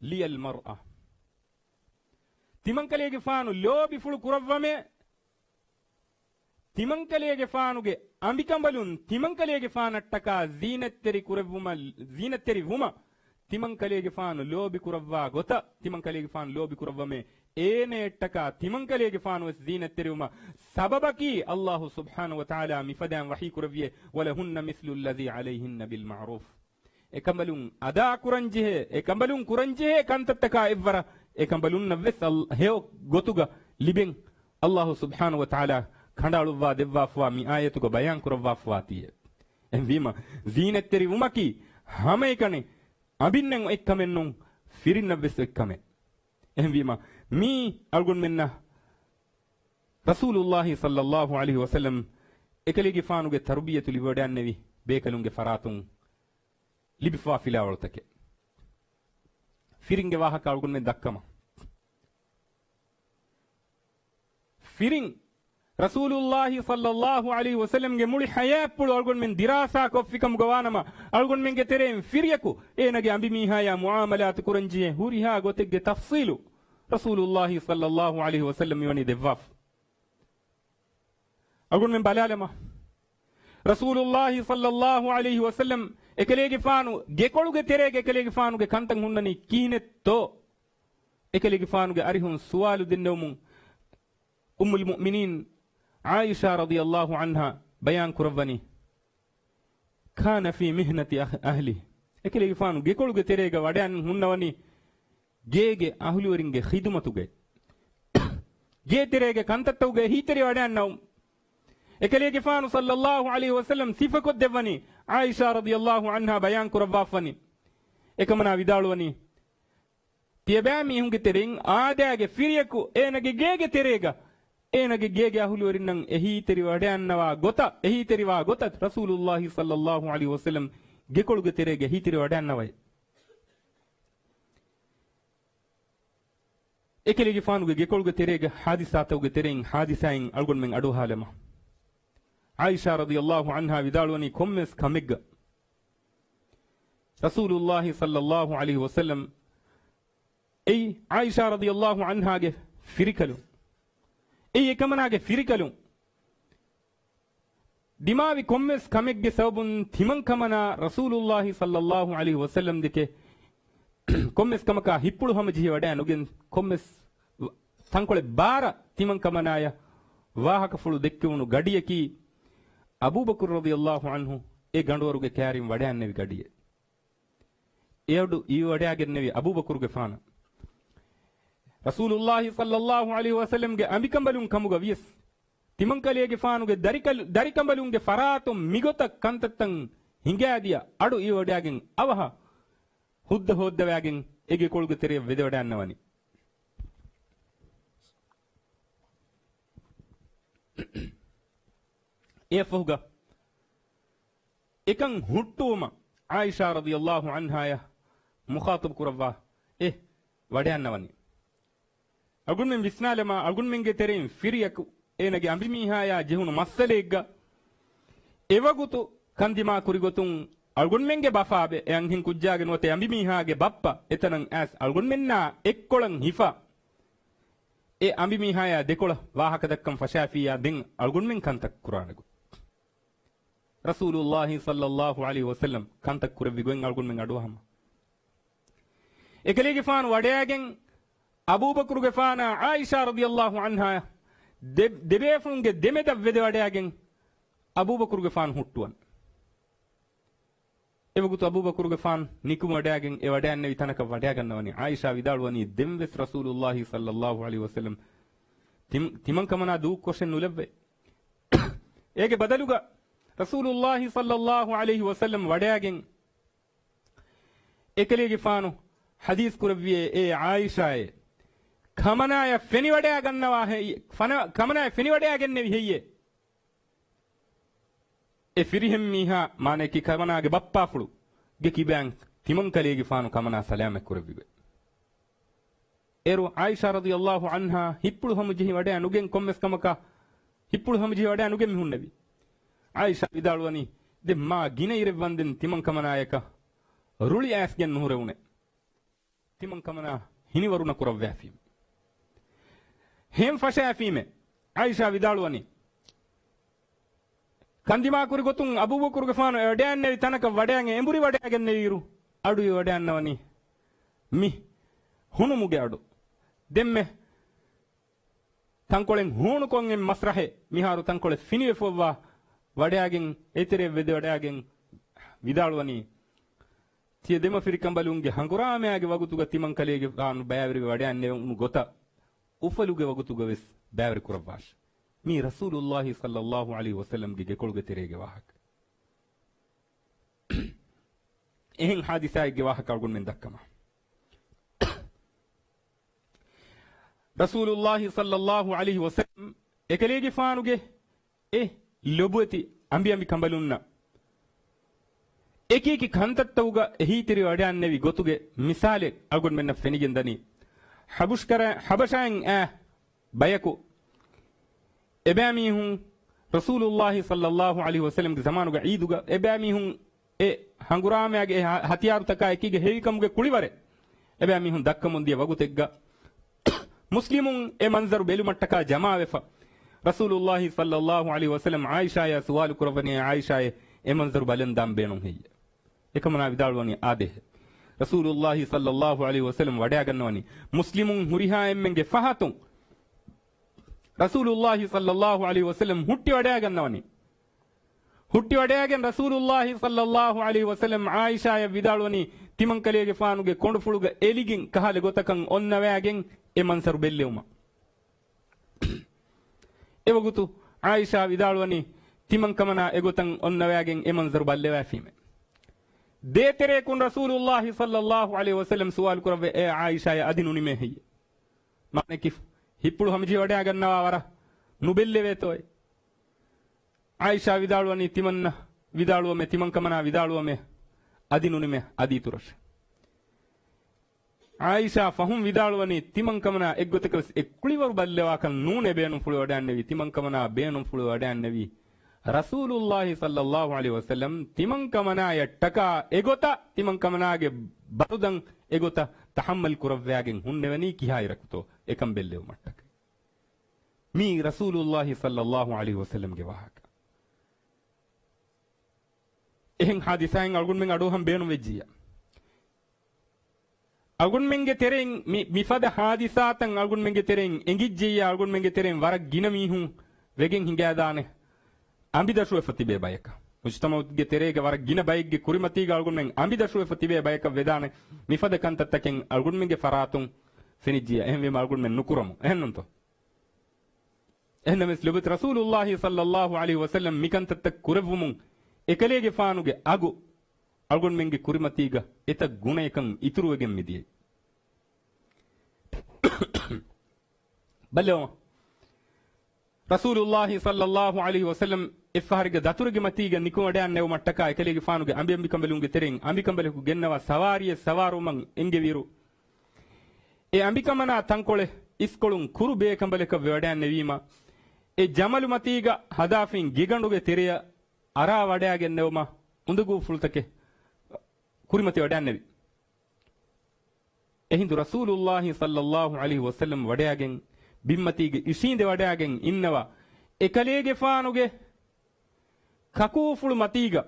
لي المرأة. ތިމަންކަލޭގެފާނު ލޯބިފުޅު ކުރައްވަމޭ، ތިމަންކަލޭގެފާނުގެ އަނބިކަނބަލުން ތިމަންކަލޭގެފާނަށްޓަކާ ޒީނަތްތެރި ކުރެއްވުމަށް، ޒީނަތްތެރި ވުމަށް ތިމަންކަލޭގެފާނު ލޯބި ކުރައްވާ ގޮތަށް ތިމަންކަލޭގެފާނު ލޯބި ކުރައްވަމޭ، އޭނަޔަށްޓަކާ ތިމަންކަލޭގެފާނުވެސް ޒީނަތްތެރިވުމަށް ސަބަބަކީ، ﷲ ސުބްޙާނަހޫ ވަތަޢާލާ މިފަދައިން ވަޙީ ކުރެއްވިޔޭ، ولهن مثل الذي عليهن بالمعروف. އެކަނބަލުން އަދާކުރަންޖެހޭ، އެކަނބަލުން ކުރަންޖެހޭ ކަންތައްތަކާ އެއްވަރަށް އެކަނބަލުންނަށްވެސް އަލް-، ހެޔޮ ގޮތުގަ ލިބެން ﷲ ސުބްޙާނަހޫ ވަތަޢާލާ ކަނޑައަޅުއްވާ ދެއްވާފަވާ މި އާޔަތުގަ ބަޔާން ކުރައްވާފަވާތީއޭ. އެހެންވީމަ، ޒީނަތްތެރި ވުމަކީ ހަމައެކަނި އަނބިންނަށް އޮތްކަމެއް ނޫން، ފިރިންނަށްވެސް އޮތްކަމެއް. އެހެންވީމަ، މީ އަޅުގަނޑުމެންނަށް ރަސޫލުﷲ ޞައްލަﷲ ޢަލައިހި ވަސައްލަމް އެކަލޭގެފާނުގެ ތަރުބިޔަތު ލިބިވަޑައިގެންނެވި ބޭކަލުންގެ ފަރާތުން ލިބިފަވާ ފިލާވަޅުތަކެއް. ފިރިންގެ ވާހަކަ އަޅުގަނޑުމެން ދައްކަމަ. ފިރިން ރަސޫލުﷲ ޞައްލަﷲ ޢަލައިހި ވަސައްލަމްގެ މުޅި ޙަޔާތްޕުޅު އަޅުގަނޑުމެން ދިރާސާކޮށްފި ކަމުގަ ވާނަމަ، އަޅުގަނޑުމެންގެ ތެރެއިން ފިރިޔަކު އޭނަގެ އަނބިމީހާޔާ މުޢާމަލާތު ކުރަންޖެހޭ ހުރިހާ ގޮތެއްގެ ތަފްޞީލު ރަސޫލުﷲ ޞައްލަﷲ ޢަލައިހި ވަސައްލަމް މިވަނީ ދެއްވާފަ. އަޅުގަނޑުމެން ބަލާލަމާ، ރަސޫލުﷲ ޞައްލަﷲ ޢަލައިހި ވަސައްލަމް އެކަލޭގެފާނު ގެކޮޅުގެ ތެރޭގަ އެކަލޭގެފާނުގެ ކަންތައް ހުންނަނީ ކިހިނެއްތޯ؟ އެކަލޭގެފާނުގެ އަރިހުން ސުވާލު ދެންނެވުމުން އުއްމުލް މުއުމިނީން ޢާއިޝާ ރަޟިޔަﷲ ޢަންހާ ބަޔާން ކުރައްވަނީ، كان في محنة أهله. އެކަލޭގެފާނު ގެކޮޅުގެ ތެރޭގަ ވަޑައިން ހުންނަވަނީ ގޭގެ އަހުލުވެރިންގެ ޚިދުމަތުގައި. ގޭތެރޭގެ ކަންތައްތަކުގައި އެހީތެރި ވަޑައިންނަވަމުން. އެކަލޭގެފާނު ޞައްލަﷲ ޢަލައިހި ވަސައްލަމް ސިފަކޮށްދެއްވަނީ، ޢާއިޝާ ރަޟިޔަﷲ ޢަންހާ ބަޔާން ކުރައްވާފަނީ. އެކަމަނާ ވިދާޅުވަނީ، ތިޔަބައިމީހުންގެ ތެރެއިން އާދައިގެ ފިރިޔަކު އޭނަގެ ގޭގެ ތެރޭގަ، އޭނަގެ ގޭގެ އަހުލުވެރިންނަށް އެހީތެރި ވަޑައިންނަވާ ގޮތަށް، އެހީތެރިވާ ގޮތަށް ރަސޫލުﷲ ޞައްލަﷲ ޢަލައިހި ވަސައްލަމް ގެކޮޅުގެ ތެރޭގަ އެހީތެރި ވަޑައިންނަވައި. އެކަލޭގެފާނުގެ ގެކޮޅުގެ ތެރޭގަ ޙާދިސާތަކުގެ ތެރެއިން ޙާދިސާއިން އަޅުގަނޑުމެން އަޑުއަހާލަމާ، ޢާއިޝާ ރަޟިޔަﷲ ޢަންހާ ވިދާޅުވަނީ ކޮންމެސް ކަމެއްގަ ރަސޫލުﷲ ޞައްލަﷲ ޢަލައިހި ވަސައްލަމް އެއީ ޢާއިޝާ ރަޟިޔަﷲ ޢަންހާގެ ފިރިކަލުން، އެއީ އެކަމަނާގެ ފިރިކަލުން ދިމާވި ކޮންމެސް ކަމެއްގެ ސަބަބުން ތިމަންކަމަނާ ރަސޫލުﷲ ޞައްލަﷲ ޢަލައިހި ވަސައްލަމް ދެކެ ކޮންމެސް ކަމަކާ ހިތްޕުޅު ހަމަޖެހި ވަޑައި ނުގެން ކޮންމެސް ތަންކޮޅެއް ބާރަށް ތިމަންކަމަނާޔަށް ވާހަކަފުޅު ދެއްކެވުނު ގަޑިޔަކީ އަބޫބަކުރު ރަޟިޔަﷲ ޢަންހު އެ ގަނޑުވަރުގެ ކައިރިން ވަޑައިންނެވި ގަޑިއެއް. އެއަޑު އިވިވަޑައިގެންނެވި އަބޫބަކުރުގެފާނަށް ރަސޫލުﷲ ޞައްލަﷲ ޢަލައިހި ވަސައްލަމްގެ އަނބިކަނބަލުން ކަމުގަ ވިޔަސް، ތިމަންކަލޭގެފާނުގެ ދަރިކަލު-، ދަރިކަނބަލުންގެ ފަރާތުން މިގޮތަށް ކަންތައްތައް ހިނގާދިޔަ އަޑު އިވިވަޑައިގެން އަވަހަށް ހުއްދަ ހޯއްދަވައިގެން އެ ގެކޮޅުގެ ތެރެޔަށް ވެދެވަޑައިންނަވަނީ. އެއަށްފަހުގަ އެކަން ހުއްޓުވުމަށް ޢާއިޝާ ރަޟިޔަﷲ ޢަންހާޔަށް މުޚާޠަބު ކުރައްވާ އެ ވަޑައިންނަވަނީ. އަޅުގަނޑުމެން ވިސްނާލަމާ، އަޅުގަނޑުމެންގެ ތެރެއިން ފިރިޔަކު އޭނަގެ އަނބިމީހާޔާ ޖެހުނު މައްސަލައެއްގަ އެވަގުތު ކަންދިމާ ކުރިގޮތުން އަޅުގަނޑުމެންގެ ބަފާބެ އެ އަންހެން ކުއްޖާގެ ނުވަތަ އެ އަނބިމީހާގެ ބައްޕަ އެތަނަށް އައިސް އަޅުގަނޑުމެންނާ އެއްކޮޅަށް ހިފާ އެ އަނބިމީހާޔާ ދެކޮޅަށް ވާހަކަދައްކަން ފަށާފިއްޔާ ދެން އަޅުގަނޑުމެން ކަންތައް ކުރާނެ ގޮތް. ރަސޫލުﷲ ޞައްލަﷲ ޢަލައިހި ވަސައްލަމް ކަންތައް ކުރެއްވި ގޮތް އަޅުގަނޑުމެން އަޑުއަހަމަ. އެކަލޭގެފާނު ވަޑައިގެން އަބޫބަކުރުގެފާނާ ޢާއިޝާ ރަޟިޔަﷲ ޢަންހާ ދެ-، ދެބޭފުޅުންގެ ދެމެދަށް ވެދެވަޑައިގެން އަބޫބަކުރުގެފާނު ހުއްޓުވަން. އެވަގުތު އަބޫބަކުރުގެފާނު ނިކުމެވަޑައިގެން އެ ވަޑައިންނެވި ތަނަކަށް ވަޑައިގަންނަވަނީ. ޢާއިޝާ ވިދާޅުވަނީ ދެންވެސް ރަސޫލުﷲ ޞައްލަﷲ ޢަލައިހި ވަސައްލަމް ތިމް-، ތިމަންކަމަނާ ދޫކޮށެއް ނުލައްވޭ. އޭގެ ބަދަލުގަ ރަސޫލުﷲ ޞައްލަﷲ ޢަލައިހި ވަސައްލަމް ވަޑައިގެން އެކަލޭގެފާނު ޙަދީޘް ކުރެއްވިއޭ އޭ ޢާއިޝާއޭ، ކަމަނާޔަށް ފެނިވަޑައިގަންނަވާ ހެއްޔޭ، ފަނަ-، ކަމަނާޔަށް ފެނިވަޑައިގެންނެވި ހެއްޔޭ؟ އެ ފިރިހެން މީހާ، މާނައަކީ ކަމަނާގެ ބައްޕާފުޅު، ގެ ކިބައިން ތިމަންކަލޭގެފާނު ކަމަނާ ސަލާމަތް ކުރެއްވި ގޮތް. އޭރު ޢާއިޝާ ރަޟިޔަﷲ ޢަންހާ ހިތްޕުޅު ހަމަޖެހި ވަޑައި ނުގެން ކޮންމެސް ކަމަކާ، ހިތްޕުޅު ހަމަޖެހި ވަޑައި ނުގެން މި ހުންނެވި. ޢާއިޝާ ވިދާޅުވަނީ، ދެން މާ ގިނަ އިރެއް ވަންދެން ތިމަންކަމަނާޔަކަށް ރުޅި އައިސްގެން ނުހުރެވުނޭ. ތިމަންކަމަނާ ހިނިވަރުނަ ކުރައްވައިފީމެ. ހޭން ފަށައިފީމެ. ޢާއިޝާ ވިދާޅުވަނީ، ކަންދިމާކުރި ގޮތުން އަބޫބަކުރުގެފާނު އެ ވަޑައިންނެވި ތަނަކަށް ވަޑައިގެން އެނބުރި ވަޑައިގެންނެވިއިރު، އަޑު އިވިވަޑައިންނަވަނީ މި ހުނުމުގެ އަޑު. ދެންމެ ތަންކޮޅެއް ހޫނުކޮށް އެ މަސްރަހެއް މިހާރު ތަންކޮޅެއް ފިނިވެފައިވާ ވަޑައިގެން، އެތެރެއަށް ވެދެވަޑައިގެން ވިދާޅުވަނީ، ތިޔަ ދެމަފިރިކަނބަލުންގެ ހަނގުރާމައިގެ ވަގުތުގަ ތިމަންކަލޭގެފާނު ބައިވެރިވެ ވަޑައިންނެވުނު ގޮތަށް އުފަލުގެ ވަގުތުގަވެސް ބައިވެރި ކުރައްވާށި. މީ ރަސޫލުﷲ ޞައްލަﷲ ޢަލައިހި ވަސައްލަމްގެ ގެކޮޅުގެ ތެރޭގެ ވާހަކަ. އެހެން ޙާދިސާއެއްގެ ވާހަކަ އަޅުގަނޑުމެން ދައްކަމާ. ރަސޫލުﷲ ޞައްލަﷲ ޢަލައިހި ވަސައްލަމް އެކަލޭގެފާނުގެ އެ ލޮބުވެތި އަނބިއަނބި ކަނބަލުންނަށް އެކިއެކި ކަންތައްތަކުގަ އެހީތެރިވެ ވަޑައިންނެވި ގޮތުގެ މިސާލެއް އަޅުގަނޑުމެންނަށް ފެނިގެންދަނީ. ޙަބުޝްކަރަ-، ޙަބަޝާއިން އާ ބަޔަކު އެބައިމީހުން ރަސޫލުﷲ ޞައްލަﷲ ޢަލައިހި ވަސައްލަމްގެ ޒަމާނުގަ ޢީދުގަ އެބައިމީހުން އެ ހަނގުރާމައިގެ އެ ހަ-، ހަތިޔާރުތަކާ އެކީގަ ހެވިކަމުގެ ކުޅިވަރެއް އެބައިމީހުން ދައްކަމުންދިޔަ ވަގުތެއްގަ، މުސްލިމުން އެ މަންޒަރު ބެލުމަށްޓަކާ ޖަމާވެފަ، ރަސޫލުﷲ ޞައްލަﷲ ޢަލައިހި ވަސައްލަމް ޢާއިޝާޔާ ސުވާލު ކުރައްވަނީ، ޢާއިޝާއޭ، އެ މަންޒަރު ބަލަން ދާން ބޭނުން ހެއްޔޭ؟ އެކަމަނާ ވިދާޅުވަނީ އާދޭހެއް. ރަސޫލުﷲ ޞައްލަﷲ ޢަލައިހި ވަސައްލަމް ވަޑައިގަންނަވަނީ. މުސްލިމުން ހުރިހާ އެންމެންގެ ފަހަތުން ރަސޫލުﷲ ޞައްލަﷲ ޢަލައިހި ވަސައްލަމް ހުއްޓިވަޑައިގަންނަވަނީ. ހުއްޓިވަޑައިގެން ރަސޫލުﷲ ޞައްލަﷲ ޢަލައިހި ވަސައްލަމް ޢާއިޝާޔަށް ވިދާޅުވަނީ، ތިމަންކަލޭގެފާނުގެ ކޮނޑުފުޅުގަ އެލިގެން ކަހަލަ ގޮތަކަށް އޮންނަވައިގެން އެ މަންޒަރު ބެއްލެވުމަށް. އެވަގުތު ޢާއިޝާ ވިދާޅުވަނީ، ތިމަންކަމަނާ އެގޮތަށް އޮންނަވައިގެން އެ މަންޒަރު ބައްލަވައިފީމޭ. ދޭތެރެއަކުން ރަސޫލުﷲ ޞައްލަﷲ ޢަލައިހި ވަސައްލަމް ސުވާލު ކުރައްވައި، އޭ ޢާއިޝާޔާ، އަދި ނުނިމޭ ހެއްޔޭ؟ މާނައަކީ، ހިތްޕުޅު ހަމަޖެހިވަޑައިގަންނަވާ ވަރަށް ނުބެއްލެވޭތޯއޭ؟ ޢާއިޝާ ވިދާޅުވަނީ، ތިމަންނަ ވިދާޅުވަމޭ، ތިމަންކަމަނާ ވިދާޅުވަމޭ، އަދި ނުނިމޭ، އަދި އިތުރަށޭ. ޢާއިޝާ ފަހުން ވިދާޅުވަނީ، ތިމަންކަމަނާ އެއްގޮތަކަށް ވެސް އެ ކުޅިވަރު ބައްލަވާކަށް ނޫނޭ ބޭނުންފުޅުވަޑައިގެންނެވީ، ތިމަންކަމަނާ ބޭނުންފުޅުވަޑައިގެންނެވީ. ރަސޫލުﷲ ޞައްލަﷲ ޢަލައިހި ވަސައްލަމް ތިމަންކަމަނާޔަށްޓަކާ އެގޮތަށް ތިމަންކަމަނާގެ ބަރުދަން އެގޮތަށް ތަޙައްމަލް ކުރައްވައިގެން ހުންނެވެނީ ކިހާއިރަކުތޯ އެކަން ބެއްލެވުމަށްޓަކައި. މީ ރަސޫލުﷲ ޞައްލަﷲ ޢަލައިހި ވަސައްލަމްގެ ވާހަކަ. އެހެން ޙާދިސާއެއް އަޅުގަނޑުމެން އަޑުއަހަން ބޭނުންވެއްޖިއްޔާ، އަޅުގަނޑުމެންގެ ތެރެއިން މި، މިފަދަ ޙާދިސާތައް އަޅުގަނޑުމެންގެ ތެރެއިން އެނގިއްޖިއްޔާ، އަޅުގަނޑުމެންގެ ތެރެއިން ވަރަށް ގިނަ މީހުން ވެގެން ހިނގައިދާނެ. އަނބިދަށުވެފަ ތިބޭ ބަޔަކަށް، މުޖުތަމަޢުގެ ތެރޭގަ ވަރަށް ގިނަ ބައެއްގެ ކުރިމަތީގަ އަޅުގަނޑުމެން އަނބިދަށުވެފަ ތިބޭ ބަޔަކަށް ވެދާނެ. މިފަދަ ކަންތައްތަކެއް އަޅުގަނޑުމެންގެ ފަރާތުން ފެނިއްޖިއްޔާ، އެހެންވީމަ އަޅުގަނޑުމެން ނުކުރަމު. އެހެންނޫންތޯ؟ އެހެންނަމަވެސް ލޮބުވެތި ރަސޫލުﷲ ޞައްލަﷲ ޢަލައިހި ވަސައްލަމް މިކަންތައްތައް ކުރެއްވުމުން އެކަލޭގެފާނުގެ އަގު އަޅުގަނޑުމެންގެ ކުރިމަތީގަ އެތައް ގުނަޔަކަށް އިތުރުވެގެން މިދިޔައީ. ބައްލަވަމާ. ރަސޫލުﷲ ޞައްލަﷲ ޢަލައިހި ވަސައްލަމް އެއްފަހަރެއްގެ ދަތުރެއްގެ މަތީގަ ނިކުމެވަޑައިގެންނެވުމަށްޓަކާ އެކަލޭގެފާނުގެ އަނބިއަނބިކަނބަލުންގެ ތެރެއިން އަނބިކަނބަލަކު ގެންނަވާ ސަވާރީއެއް ސަވާރުވުމަށް އެންގެވިއިރު، އެ އަނބިކަނބަނާ ތަންކޮޅެއް އިސްކޮޅުން ކުރު ބޭކަނބަލަކަށް ވެވަޑައިގެންނެވީމަ، އެ ޖަމަލު މަތީގަ ހަދާފިން ގެގަނޑުގެ ތެރެއަށް އަރާވަޑައިގެންނެވުމަށް އުނދަގޫފުޅުތަކެއް ކުރިމަތިވަޑައިގެންނެވި. އެހިނދު ރަސޫލުﷲ ޞައްލަﷲ ޢަލައިހި ވަސައްލަމް ވަޑައިގެން ބިންމަތީގަ އިށީނދެވަޑައިގެން އިންނަވާ އެކަލޭގެފާނުގެ ކަކޫފުޅު މަތީގަ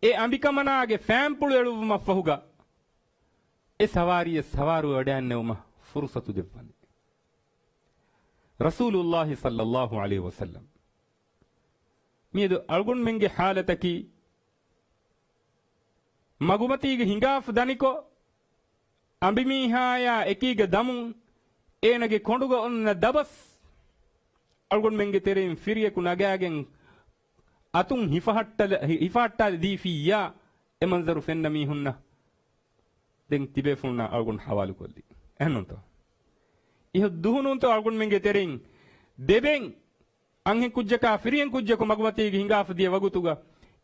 އެ އަނބިކަނބަނާގެ ފައިންޕުޅު އެޅުއްވުމަށްފަހުގަ އެ ސަވާރީއަށް ސަވާރުވެވަޑައިގެންނެވުމަށް ފުރުޞަތު ދެއްވަނީ. ރަސޫލުﷲ ޞައްލަﷲ ޢަލައިހި ވަސައްލަމް މިއަދު އަޅުގަނޑުމެންގެ ޙާލަތަކީ، މަގުމަތީގަ ހިނގާފަ ދަނިކޮށް، އަނބިމީހާޔާ އެކީގަ ދަމުން، އޭނަގެ ކޮނޑުގަ އޮންނަ ދަބަސް އަޅުގަނޑުމެންގެ ތެރެއިން ފިރިޔަކު ނަގާގެން އަތުން ހިފަހައްޓަލަ-، ހި-، ހިފަހައްޓާލަދީފިއްޔާ، އެ މަންޒަރު ފެންނަ މީހުންނަށް ދެން ތިބޭފުޅުންނާ އަޅުގަނޑު ޙަވާލުކޮށްލީ. އެހެންނޫންތޯ؟ އިހަށް ދުހުނޫންތޯ އަޅުގަނޑުމެންގެ ތެރެއިން ދެބެން އަންހެން ކުއްޖަކާ ފިރިހެން ކުއްޖަކު މަގުމަތީގަ ހިނގާފަ ދިޔަ ވަގުތުގަ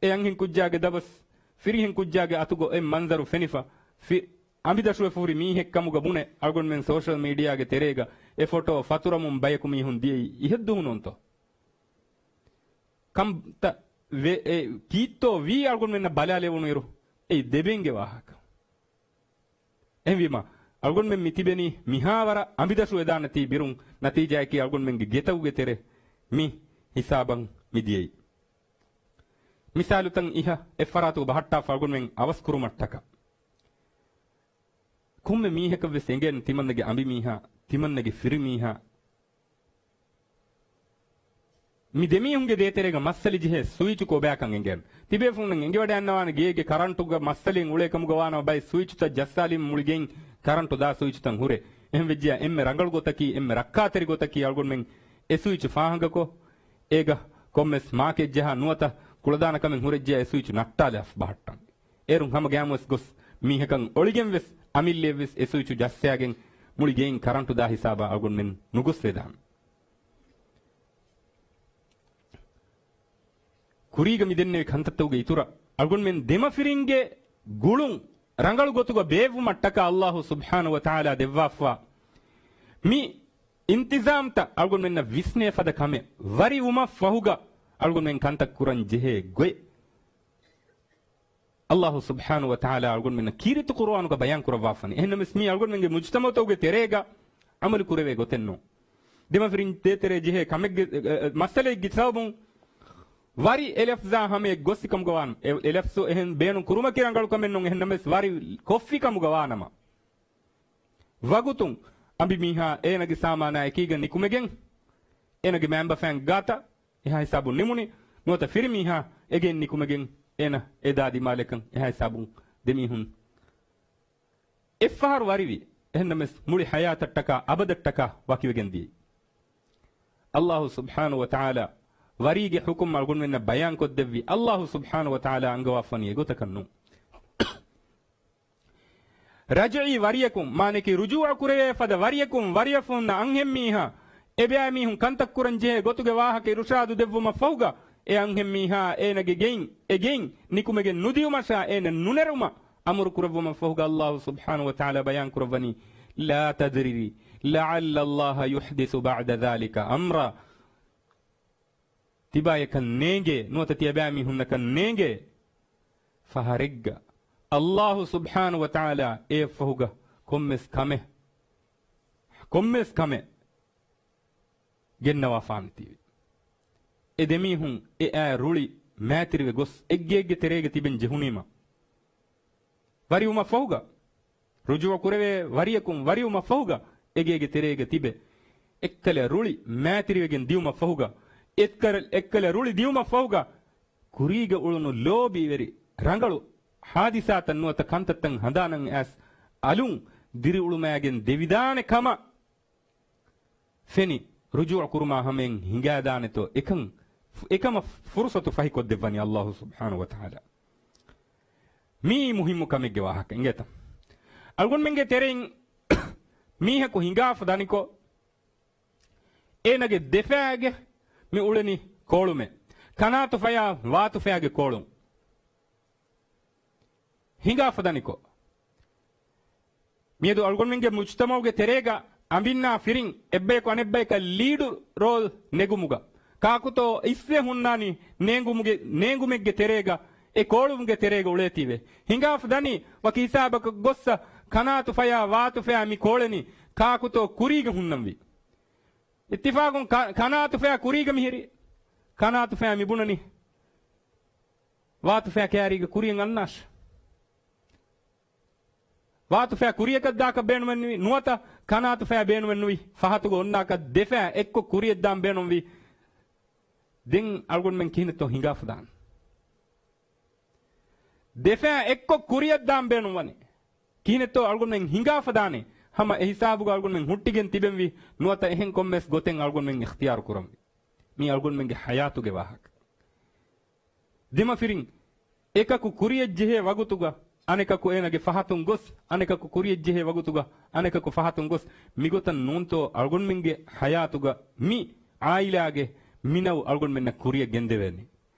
އެ އަންހެން ކުއްޖާގެ ދަބަސް ފިރިހެން ކުއްޖާގެ އަތުގަ އެ މަންޒަރު ފެނިފަ، ފި-، އަނބިދަށުވެފަ ހުރި މީހެއް ކަމުގަ ބުނެ، އަޅުގަނޑުމެން ސޯޝަލް މީޑިއާގެ ތެރޭގަ އެ ފޮޓޯ ފަތުރަމުން ބަޔަކު މީހުން ދިޔައީ. އިހަށް ދުހުނޫންތޯ؟ ކަންތައް ވެ-، އެ ކީއްތޯ ވީ އަޅުގަނޑުމެންނަށް ބަލާލެވުނުއިރު، އެއީ ދެބޭންގެ ވާހަކަ. އެހެންވީމަ، އަޅުގަނޑުމެން މި ތިބެނީ މިހާވަރަށް އަނބިދަށު ވެދާނެތީ ބިރުން، ނަތީޖާއަކީ އަޅުގަނޑުމެންގެ ގެތަކުގެ ތެރެ މި ހިސާބަށް މި ދިޔައީ. މިސާލުތައް އިހަށް އެއްފަރާތުގަ ބަހައްޓާފަ އަޅުގަނޑުމެން އަވަސް ކުރުމަށްޓަކާ. ކޮންމެ މީހަކަށްވެސް އެނގޭނެ ތިމަންނަގެ އަނބިމީހާ، ތިމަންނަގެ ފިރިމީހާ، މި ދެމީހުންގެ ދޭތެރޭގަ މައްސަލަ ޖެހޭ ސުއިޗު ކޮބާކަން އެނގޭނެ. ތިބޭފުޅުންނަށް އެނގިވަޑައިގަންނަވާނެ ގޭގެ ކަރަންޓުގަ މައްސަލައެއް އުޅޭ ކަމުގަ ވާނަމަ ބައެއް ސުއިޗުތައް ޖައްސާލީމަ މުޅި ގެއިން ކަރަންޓު ދާ ސުއިޗުތައް ހުރޭ. އެހެން ވެއްޖިއްޔާ އެންމެ ރަނގަޅު ގޮތަކީ، އެންމެ ރައްކާތެރި ގޮތަކީ އަޅުގަނޑުމެން އެ ސުއިޗު ފާހަގަކޮށް، އޭގަ ކޮންމެސް މާކެއް ޖަހާ ނުވަތަ ކުޅަދާނަ ކަމެއް ހުރެއްޖިއްޔާ އެ ސުއިޗު ނައްޓާލާފަ ބަހައްޓަން. އޭރުން ހަމަ ގައިމުވެސް ގޮސް މީހަކަށް އޮޅިގެންވެސް އަމިއްލައެއްވެސް އެ ސުއިޗު ޖައްސާގެން މުޅި ގެއިން ކަރަންޓު ދާ ހިސާބަށް އަޅުގަނޑުމެން ނުގޮސް ވެދާނެ. ކުރީގަ މި ދެންނެވި ކަންތައްތަކުގެ އިތުރަށް އަޅުގަނޑުމެން ދެމަފިރިންގެ ގުޅުން ރަނގަޅު ގޮތުގަ ބޭއްވުމަށްޓަކާ އައްލާހު ސުބްޙާނަހު ވަތަޢާލާ ދެއްވާފަވާ މި އިންތިޒާމްތައް އަޅުގަނޑުމެންނަށް ވިސްނޭ ފަދަ ކަމެއް ވަރިވުމަށްފަހުގަ އަޅުގަނޑުމެން ކަންތައް ކުރަން ޖެހޭ ގޮތް. އައްލާހު ސުބްޙާނަހު ވަތަޢާލާ އަޅުގަނޑުމެންނަށް ކީރިތި ޤުރުއާނުގަ ބަޔާން ކުރައްވާފަނީ. އެހެންނަމަވެސް މީ އަޅުގަނޑުމެންގެ މުޖުތަމަޢުތަކުގެ ތެރޭގަ ޢަމަލު ކުރެވޭ ގޮތެއް ނޫން. ދެމަފިރިން ދޭތެރޭ ޖެހޭ ކަމެއްގެ، އެ، އެ، މައްސަލައެއްގެ ސަބަބުން ވަރި އެ ލަފްޒާ ހަމަޔަށް ގޮއްސި ކަމުގަ ވާނަމަ، އެ، އެ ލަފްޒު އެހެން ބޭނުން ކުރުމަކީ ރަނގަޅު ކަމެއް ނޫން. އެހެންނަމަވެސް ވަރި ކޮށްފި ކަމުގަ ވާނަމަ، ވަގުތުން އަނބިމީހާ އޭނަގެ ސާމާނާ އެކީގަ ނިކުމެގެން، އޭނަގެ މައިންބަފައިން ގާތަށް އެހާ ހިސާބުން ނިމުނީ، ނުވަތަ ފިރިމީހާ އެގެއިން ނިކުމެގެން އޭނަ އެދާ ދިމާލަކަށް އެހާ ހިސާބުން ދެމީހުން އެއްފަހަރު ވަރިވި. އެހެންނަމަވެސް މުޅި ޙަޔާތަށްޓަކާ އަބަދަށްޓަކާ ވަކިވެގެން ދިޔައީ. އައްލާހު ސުބްޙާނަހު ވަތަޢާލާ ވަރީގެ ޙުކުމް އަޅުގަނޑުމެންނަށް ބަޔާންކޮށްދެއްވި. އައްލާހު ސުބްޙާނަހު ވަތަޢާލާ އަންގަވާފަނީ އެގޮތަކަށް ނޫން. ރަޖުޢީ ވަރިޔަކުން، މާނައަކީ ރުޖޫޢަ ކުރެވޭ ފަދަ ވަރިޔަކުން، ވަރިޔަފުންނަށް އަންހެންމީހާ އެބައިމީހުން ކަންތައް ކުރަންޖެހޭ ގޮތުގެ ވާހަކަ އިރުޝާދު ދެއްވުމަށް ފަހުގަ، އެ އަންހެންމީހާ އޭނަގެ ގެއިން، އެ ގެއިން ނިކުމެގެން ނުދިޔުމަށާ އޭނަ ނުނެރުމަށް އަމުރު ކުރެއްވުމަށް ފަހުގަ، އައްލާހު ސުބްޙާނަހު ވަތަޢާލާ ބަޔާން ކުރައްވަނީ، لا تدري لعل الله يحدث بعد ذلك أمرا. ތިބާޔަކަށް ނޭނގޭ، ނުވަތަ ތިޔަބައިމީހުންނަކަށް ނޭނގޭ، ފަހަރެއްގަ އައްލާހު ސުބްޙާނަހު ވަތަޢާލާ އެއަށްފަހުގަ ކޮންމެސް ކަމެއް، ކޮންމެސް ކަމެއް ގެންނަވާފާނެތީވެ. އެ ދެމީހުން އެއާ ރުޅި މައިތިރިވެ ގޮސް އެއްގެއެއްގެ ތެރޭގަ ތިބެން ޖެހުނީމަ، ވަރިވުމަށް ފަހުގަ، ރުޖޫޢަ ކުރެވޭ ވަރިޔަކުން ވަރިވުމަށް ފަހުގަ، އެގޭގެ ތެރޭގަ ތިބެ އެއްކަލަ ރުޅި މައިތިރިވެގެން ދިޔުމަށް ފަހުގަ، އެއްކަ-، އެއްކަލަ ރުޅި ދިޔުމަށް ފަހުގަ، ކުރީގަ އުޅުނު ލޯބިވެރި ރަނގަޅު ޙާދިސާތައް ނުވަތަ ކަންތައްތައް ހަނދާނަށް އައިސް އަލުން ދިރިއުޅުމާގެން ދެވިދާނެ ކަމަށް ފެނި، ރުޖޫޢަ ކުރުމާ ހަމަޔަށް ހިނގާދާނެތޯ، އެކަން، އެކަމަށް ފުރުޞަތު ފަހިކޮށްދެއްވަނީ އައްލާހު ސުބްޙާނަހު ވަތަޢާލާ. މިއީ މުހިއްމު ކަމެއްގެ ވާހަކަ އިނގޭތަ؟ އަޅުގަނޑުމެންގެ ތެރެއިން މީހަކު ހިނގާފަ ދަނިކޮށް، އޭނަގެ ދެފައިގެ މި އުޅެނީ ކޯޅުމެއް. ކަނާތުފަޔާ ވާތުފަޔާގެ ކޯޅުން ހިނގާފަ ދަނިކޮށް، މިއަދު އަޅުގަނޑުމެންގެ މުޖްތަމަޢުގެ ތެރޭގަ އަނބިންނާ ފިރިން އެއްބަޔަކު އަނެއްބަޔަކަށް ލީޑު ރޯލް ނެގުމުގަ، ކާކުތޯ އިސްވެ ހުންނާނީ ނޭނގުމުގެ، ނޭނގުމެއްގެ ތެރޭގަ، އެ ކޯޅުމުގެ ތެރޭގަ އުޅޭތީވެ. ހިނގާފަ ދަނީ ވަކި ހިސާބަކަށް ގޮއްސަ، ކަނާތުފަޔާ ވާތުފަޔާ މި ކޯޅެނީ ކާކުތޯ ކުރީގަ ހުންނަންވީ. އިއްތިފާގުން ކަ-، ކަނާތުފަޔާ ކުރީގަ މިހިރީ. ކަނާތުފަޔާ މި ބުނަނީ ވާތުފަޔާ ކައިރީގަ ކުރިޔަށް އަންނާށޭ. ވާތުފަޔާ ކުރިޔަކަށް ދާކަށް ބޭނުމެއްނުވި، ނުވަތަ ކަނާތުފަޔާ ބޭނުމެއްނުވި، ފަހަތުގަ އޮންނާކަށް ދެފައި އެއްކޮށް ކުރިޔަށް ދާން ބޭނުންވީ. ދެން އަޅުގަނޑުމެން ކިހިނެއްތޯ ހިނގާފަ ދާން؟ ދެފައި އެއްކޮށް ކުރިޔަށް ދާން ބޭނުންވަނީ. ކިހިނެއްތޯ އަޅުގަނޑުމެން ހިނގާފަ ދާނީ؟ ހަމަ އެ ހިސާބުގަ އަޅުގަނޑުމެން ހުއްޓިގެން ތިބެންވީ، ނުވަތަ އެހެން ކޮންމެސް ގޮތެއް އަޅުގަނޑުމެން އިޚްތިޔާރު ކުރަންވީ. މީ އަޅުގަނޑުމެންގެ ޙަޔާތުގެ ވާހަކަ. ދެމަފިރިން އެކަކު ކުރިޔަށްޖެހޭ ވަގުތުގަ އަނެކަކު އޭނަގެ ފަހަތުން ގޮސް، އަނެކަކު ކުރިޔަށްޖެހޭ ވަގުތުގަ އަނެކަކު ފަހަތުން ގޮސް، މިގޮތަށް ނޫންތޯ އަޅުގަނޑުމެންގެ ޙަޔާތުގަ މި ޢާއިލާގެ މިނަވް އަޅުގަނޑުމެންނަށް ކުރިޔަށް ގެންދެވޭނީ؟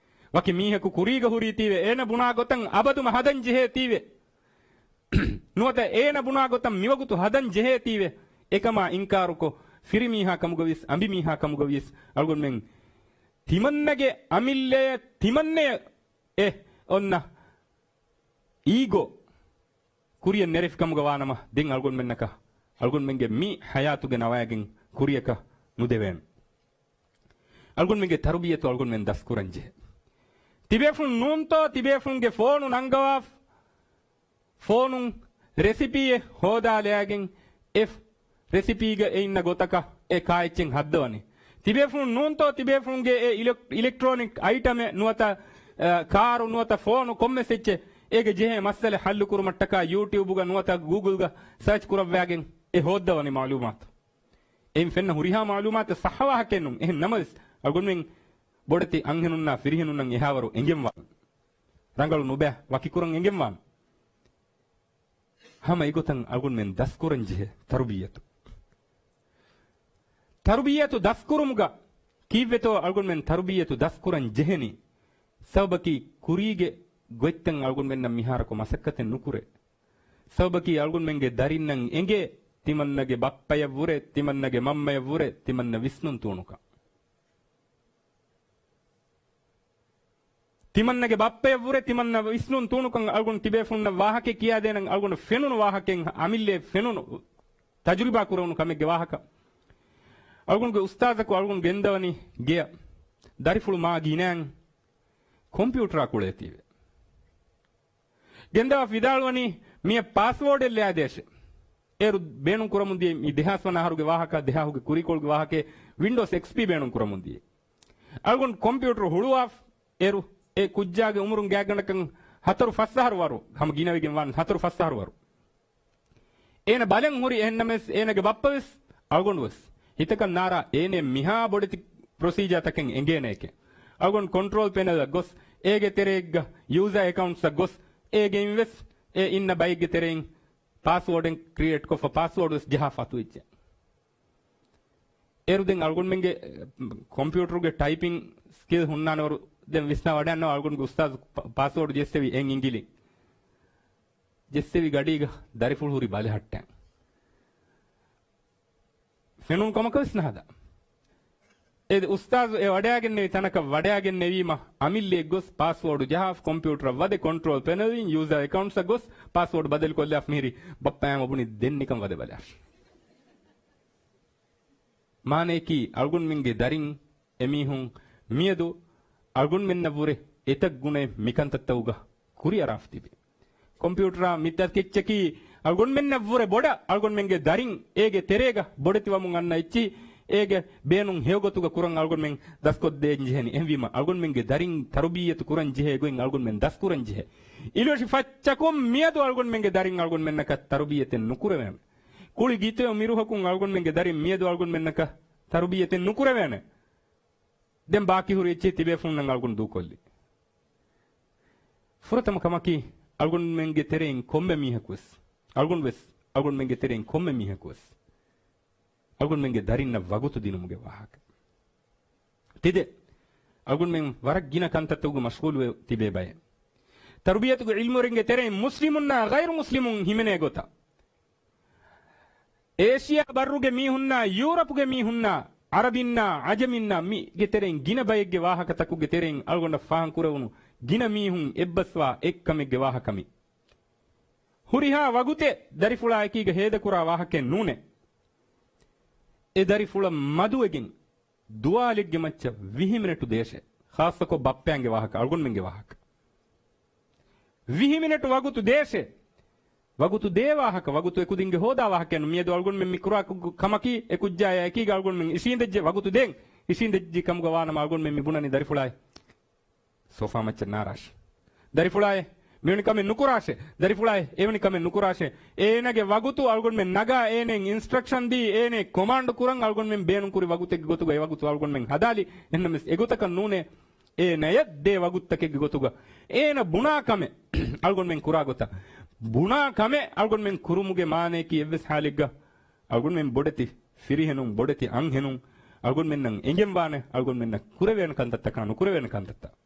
ވަކި މީހަކު ކުރީގަ ހުރީތީވެ، އޭނަ ބުނާ ގޮތަށް އަބަދުމަ ހަދަން ޖެހޭތީވެ. ނުވަތަ އޭނަ ބުނާ ގޮތަށް މިވަގުތު ހަދަން ޖެހޭތީވެ. އެކަމާ އިންކާރުކޮށް، ފިރިމީހާ ކަމުގަވިޔަސް، އަނބިމީހާ ކަމުގަވިޔަސް، އަޅުގަނޑުމެން ތިމަންނަގެ އަމިއްލައަށް ތިމަންނަޔަށް އެ އޮންނަ އީގޯ ކުރިޔަށް ނެރެފި ކަމުގަ ވާނަމަ، ދެން އަޅުގަނޑުމެންނަކަށް އަޅުގަނޑުމެންގެ މި ޙަޔާތުގެ ނަވާގެން ކުރިޔަކަށް ނުދެވޭނެ. އަޅުގަނޑުމެންގެ ތަރުބިއްޔަތު އަޅުގަނޑުމެން ދަސްކުރަން ޖެހޭ. ތިބޭފުޅުން ނޫންތޯ ތިބޭފުޅުންގެ ފޯނު ނަންގަވާ، ފޯނުން ރެސިޕީއެއް ހޯދާލައިގެން އެ ރެސިޕީގަ އެ އިންނަ ގޮތަކަށް އެ ކާއެއްޗެއް ހައްދަވަނީ. ތިބޭފުޅުން ނޫންތޯ ތިބޭފުޅުންގެ އެ އިލެކް-، އިލެކްޓްރޯނިކް އައިޓަމެއް ނުވަތަ، އަ، ކާރު ނުވަތަ ފޯނު ކޮންމެސް އެއްޗެއް އޭގެ ޖެހޭ މައްސަލަ ހައްލު ކުރުމަށްޓަކާ ޔޫޓިއުބުގަ ނުވަތަ ގޫގުލްގަ ސަރޗް ކުރައްވާގެން އެ ހޯއްދަވަނީ މަޢުލޫމާތު. އެއިން ފެންނަ ހުރިހާ މަޢުލޫމާތެއް ޞައްޙަ ވާހަކައެއް ނޫން. އެހެން ނަމަވެސް، އަޅުގަނޑުމެން ބޮޑެތި އަންހެނުންނާ ފިރިހެނުންނަށް އެހާވަރު އެނގެންވާން. ރަނގަޅު ނުބައި ވަކިކުރަން އެނގެންވާން. ހަމަ އެގޮތަށް އަޅުގަނޑުމެން ދަސްކުރަން ޖެހޭ ތަރުބިއްޔަތު. ތަރުބިއްޔަތު ދަސްކުރުމުގަ ކީއްވެތޯ އަޅުގަނޑުމެން ތަރުބިއްޔަތު ދަސްކުރަން ޖެހެނީ؟ ސަބަބަކީ ކުރީގެ ގޮތްތައް އަޅުގަނޑުމެންނަށް މިހާރަކު މަސައްކަތެއް ނުކުރޭ. ސަބަބަކީ އަޅުގަނޑުމެންގެ ދަރިންނަށް އެނގޭ ތިމަންނަގެ ބައްޕަޔަށްވުރެ، ތިމަންނަގެ މަންމަޔަށްވުރެ، ތިމަންނަ ވިސްނުން ތޫނުކަން. ތިމަންނަގެ ބައްޕަޔަށްވުރެ ތިމަންނަ ވިސްނުން ތޫނުކަން އަޅުގަނޑު ތިބޭފުޅުންނަށް ވާހަކަ ކިޔާދޭނަން. އަޅުގަނޑު ފެނުނު ވާހަކައެއް، އަމިއްލައަށް ފެނުނު، ތަޖުރިބާ ކުރެވުނު ކަމެއްގެ ވާހަކަ. އަޅުގަނޑުގެ އުސްތާޒަކު އަޅުގަނޑު ގެންދަވަނީ ގެޔަށް. ދަރިފުޅު މާ ގިނައިން. ކޮމްޕިއުޓަރާ ކުޅޭތީވެ. ގެންދަވާ ވިދާޅުވަނީ މިއަށް ޕާސްވޯޑެއް ލެއާދޭށެ. އޭރު ބޭނުން ކުރަމުން ދިޔަ މި ދެހާސް ވަނަ އަހަރުގެ ވާހަކަ، ދެހާހުގެ ކުރީކޮޅުގެ ވާހަކަ، ވިންޑޯސް އެކްސްޕީ ބޭނުން ކުރަމުން ދިޔަ. އަޅުގަނޑު ކޮމްޕިއުޓަރު ހުޅުވާފަ އޭރު އެ ކުއްޖާގެ އުމުރުން ގާތްގަނޑަކަށް ހަތަރު ފަސް އަހަރު ވަރު، ހަމަ ގިނަވެގެން ވާން ހަތަރު ފަސް އަހަރު ވަރު. އޭނަ ބަލަން ހުރި އެހެންނަމަވެސް، އޭނަގެ ބައްޕަވެސް އަޅުގަނޑުވެސް ހިތަކަށް ނާރާ އޭނެ މިހާ ބޮޑެތި ޕްރޮސީޖާ ތަކެއް އެނގޭނެއެކޭ. އަޅުގަނޑު ކޮންޓްރޯލް ޕެނަލަށް ގޮސް، އޭގެ ތެރޭގަ ޔޫޒާ އެކައުންޓްސްއަށް ގޮސް، އޭގެއިން ވެސް އެ އިންނަ ބައެއްގެ ތެރެއިން ޕާސްވޯޑެއް ކްރިއޭޓް ކޮށްފަ، ޕާސްވޯޑް ވެސް ޖަހާފަ އަތުވެއްޖެ. އޭރު ދެން އަޅުގަނޑުމެންގެ ކޮމްޕިއުޓަރުގެ ޓައިޕިން ސްކިލް ހުންނާނެވަރު ދެން ވިސްނާ ވަޑައިގަންނަވާ އަޅުގަނޑުގެ އުސްތާޒު ޕާ-، ޕާސްވޯޑް ޖެއްސެވި އެން އިނގިލި. ޖެއްސެވި ގަޑީގަ ދަރިފުޅު ހުރި ބަލިހައްޓަން. ފެނުނު ކަމަކަށް ވެސް ނަހަދާ. އެ އުސްތާޒު އެ ވަޑައިގެންނެވި ތަނަކަށް ވަޑައިގެންނެވީމަ، އަމިއްލައަށް ގޮސް ޕާސްވޯޑު ޖަހާފަ، ކޮމްޕިއުޓަރަށް ވަދެ، ކޮންޓްރޯލް ޕެނަލްއިން ޔޫޒާ އެކައުންޓްސަށް ގޮސް ޕާސްވޯޑު ބަދަލުކޮށްލާފަ މިހިރީ ބައްޕަ އައިމަ ބުނި ދެން ނިކަން ވަދެ ބަލާށި. މާނަޔަކީ އަޅުގަނޑުމެންގެ ދަރިން އެމީހުން މިއަދު އަޅުގަނޑުމެންނަށްވުރެ އެތައް ގުނައެއް މިކަންތައްތަކުގަ ކުރިއަރާފަ ތިބި. ކޮމްޕިއުޓަރާ މި ތަކެއްޗަކީ އަޅުގަނޑުމެންނަށްވުރެ ބޮޑަށް އަޅުގަނޑުމެންގެ ދަރިން އޭގެ ތެރޭގަ ބޮޑެތިވަމުން އަންނަ އެއްޗި، އޭގެ ބޭނުން ހެޔޮގޮތުގަ ކުރަން އަޅުގަނޑުމެން ދަސްކޮށްދޭން ޖެހެނީ. އެހެންވީމަ އަޅުގަނޑުމެންގެ ދަރިން ތަރުބިއްޔަތު ކުރަން ޖެހޭ ގޮތް އަޅުގަނޑުމެން ދަސްކުރަން ޖެހޭ. އިލުވެށި ފައްޗަކުން މިއަދު އަޅުގަނޑުމެންގެ ދަރިން އަޅުގަނޑުމެންނަކަށް ތަރުބިއްޔަތެއް ނުކުރެވޭނެ. ކުޅި ގިތޮއި މިރުހަކުން އަޅުގަނޑުމެންގެ ދަރިން މިއަދު އަޅުގަނޑުމެންނަކަށް ތަރުބިއްޔަތެއް ނުކުރެވޭނެ. ދެން ބާކީ ހުރި އެއްޗެހި ތިބޭފުޅުންނަށް އަޅުގަނޑު ދޫކޮށްލި. ފުރަތަމަ ކަމަކީ، އަޅުގަނޑުމެންގެ ތެރެއިން ކޮންމެ މީހަކުވެސް، އަޅުގަނޑުވެސް، އަޅުގަނޑުމެންގެ ތެރެއިން ކޮންމެ މީހަކުވެސް، އަޅުގަނޑުމެންގެ ދަރިންނަށް ވަގުތު ދިނުމުގެ ވާހަކަ. ތިދެ، އަޅުގަނޑުމެން ވަރަށް ގިނަ ކަންތައްތަކުގަ މަޝްޣޫލުވެ ތިބޭ ބައެއް. ތަރުބިއްޔަތުގެ އިލްމުވެރިންގެ ތެރެއިން މުސްލިމުންނާ ޣައިރު މުސްލިމުން ހިމެނޭ ގޮތަށް، އޭޝިޔާ ބައްރުގެ މީހުންނާ، ޔޫރަޕުގެ މީހުންނާ، އަރަބިންނާ، ޢަޖަމިންނާ، މީގެ ތެރެއިން ގިނަ ބައެއްގެ ވާހަކަތަކުގެ ތެރެއިން އަޅުގަނޑަށް ފާހަގަކުރެވުނު ގިނަ މީހުން އެއްބަސްވާ އެއްކަމެއްގެ ވާހަކަ މީ. ހުރިހާ ވަގުތެއް ދަރިފުޅާ އެކީގަ ހޭދަކުރާ ވާހަކައެއް ނޫނޭ. އެ ދަރިފުޅަށް މަދުވެގެން ދުވާލެއްގެ މައްޗަށް ވިހި މިނެޓު ދޭށޭ. ޚާއްޞަކޮށް ބައްޕައިންގެ ވާހަކަ، އަޅުގަނޑުމެންގެ ވާހަކަ. ވިހި މިނެޓު ވަގުތު ދޭށޭ. ވަގުތު ދޭ ވާހަކަ، ވަގުތު އެކުދިންގެ ހޯދާ ވާހަކައެއް ނޫން. މިއަދު އަޅުގަނޑުމެން މި ކުރާ ކު-، ކަމަކީ، އެ ކުއްޖާއާ އެކީގަ އަޅުގަނޑުމެން އިށީނދެއްޖެ ވަގުތު ދޭން. އިށީނދެއްޖެ ކަމުގަ ވާނަމަ އަޅުގަނޑުމެން މި ބުނަނީ ދަރިފުޅާއި ސޯފާ މައްޗަށް ނާރާށޭ. ދަރިފުޅާއޭ، މިވެނި ކަމެއް ނުކުރާށޭ. ދަރިފުޅާއޭ، އެވެނި ކަމެއް ނުކުރާށޭ. އޭނަގެ ވަގުތު އަޅުގަނޑުމެން ނަގާ، އޭނައަށް އިންސްޓްރަކްޝަން ދީ، އޭނައަށް ކޮމާންޑު ކުރަން އަޅުގަނޑުމެން ބޭނުންކުރި ވަގުތެއްގެ ގޮތުގަ އެ ވަގުތު އަޅުގަނޑުމެން ހަދާލީ. އެހެންނަމަވެސް އެގޮތަކަށް ނޫނޭ. އޭނަޔަށް ދޭ ވަގުތުތަކެއްގެ ގޮތުގަ އޭނަ ބުނާ ކަމެއް އަޅުގަނޑުމެން ކުރާ ގޮތަށް، ބުނާ ކަމެއް އަޅުގަނޑުމެން ކުރުމުގެ މާނަޔަކީ އެއްވެސް ހާލެއްގަ އަޅުގަނޑުމެން ބޮޑެތި ފިރިހެނުން، ބޮޑެތި އަންހެނުން، އަޅުގަނޑުމެންނަށް އެނގެންވާނެ އަޅުގަނޑުމެންނަށް ކުރެވޭނެ ކަންތައްތަކާ ނުކުރެވޭނެ ކަންތައްތައް.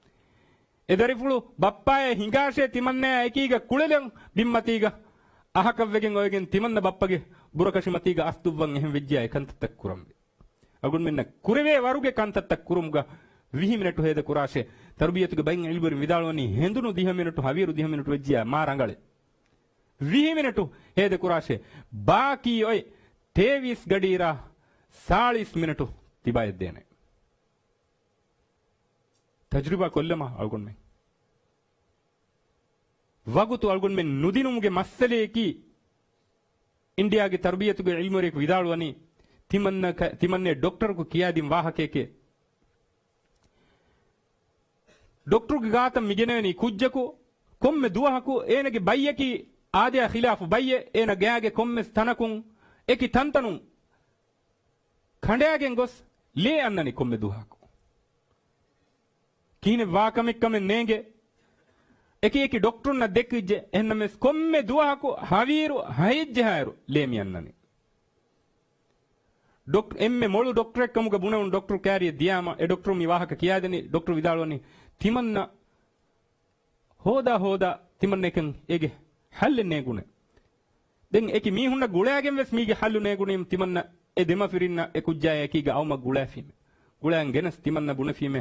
އެ ދަރިފުޅު ބައްޕާއޭ ހިނގާށޭ ތިމަންނަޔާ އެކީގަ ކުޅެލަން ބިންމަތީގަ އަހަކަށްވެގެން އޮވެގެން ތިމަންނަ ބައްޕަގެ ބުރަކަށި މަތީގަ އަސް ދުއްވަން އެހެން ވެއްޖިޔާ އެ ކަންތައްތައް ކުރަންވީ. އަޅުގަނޑުމެންނަށް ކުރެވޭ ވަރުގެ ކަންތައްތައް ކުރުމުގަ ވިހި މިނެޓު ހޭދަ ކުރާށޭ. ތަރުބިއްޔަތުގެ ބައިން އިލްމުވެރިން ވިދާޅުވަނީ ހެނދުނު ދިހަ މިނެޓު، ހަވީރު ދިހަ މިނެޓު ވެއްޖިޔާ މާ ރަނގަޅޭ. ވިހި މިނެޓު ހޭދަ ކުރާށޭ. ބާކީ އޮތް ތޭވީސް ގަޑީއިރާ ސާޅީސް މިނެޓު ތިބާއަށް ދޭނެ. ތަޖުރިބާ ކޮށްލަމާ އަޅުގަނޑުމެން. ވަގުތު އަޅުގަނޑުމެން ނުދިނުމުގެ މައްސަލަޔަކީ، އިންޑިޔާގެ ތަރުބިއްޔަތުގެ އިލްމުވެރިޔަކު ވިދާޅުވަނީ، ތިމަންނަ ކަ-، ތިމަންނަ ޑޮކްޓަރަކު ކިޔާދިން ވާހަކައެކޭ. ޑޮކްޓަރުގެ ގާތަށް މިގެނެވެނީ ކުއްޖަކު، ކޮންމެ ދުވަހަކު އޭނަގެ ބައްޔަކީ އާދަޔާ ޚިލާފު ބައްޔެއް، އޭނަ ގާގެ ކޮންމެސް ތަނަކުން، އެކި ތަންތަނުން ކަނޑާގެން ގޮސް ލޭ އަންނަނީ ކޮންމެ ދުވަހަކު. ކިހިނެއް ވާކަމެއްކަމެއް ނޭނގެ. އެކި އެކި ޑޮކްޓަރުންނަށް ދެކިއްޖެ. އެހެންނަމަވެސް ކޮންމެ ދުވަހަކު ހަވީރު ހައެއް ޖަހާއިރު ލޭ މި އަންނަނީ. ޑޮކް-، އެންމެ މޮޅު ޑޮކްޓަރެއްކަމުގަ ބުނެވުނު ޑޮކްޓަރު ކާރިއަށް ދިޔާމަ، އެ ޑޮކްޓަރު މި ވާހަކަ ކިޔާދެނީ، ޑޮކްޓަރު ވިދާޅުވަނީ، ތިމަންނަ ހޯދާ ހޯދާ ތިމަންނައަކަށް އޭގެ ހައްލެއް ނޭނގުނޭ. ދެން އެކި މީހުންނަށް ގުޅާގެން ވެސް މީގެ ހައްލު ނޭނގުނީމަ، ތިމަންނަ އެ ދެމަފިރިންނަށް އެ ކުއްޖާއާ އެކީގަ އައުމަށް ގުޅާފީމޭ. ގުޅާން ގެނެސް ތިމަންނަ ބުނެފީމޭ،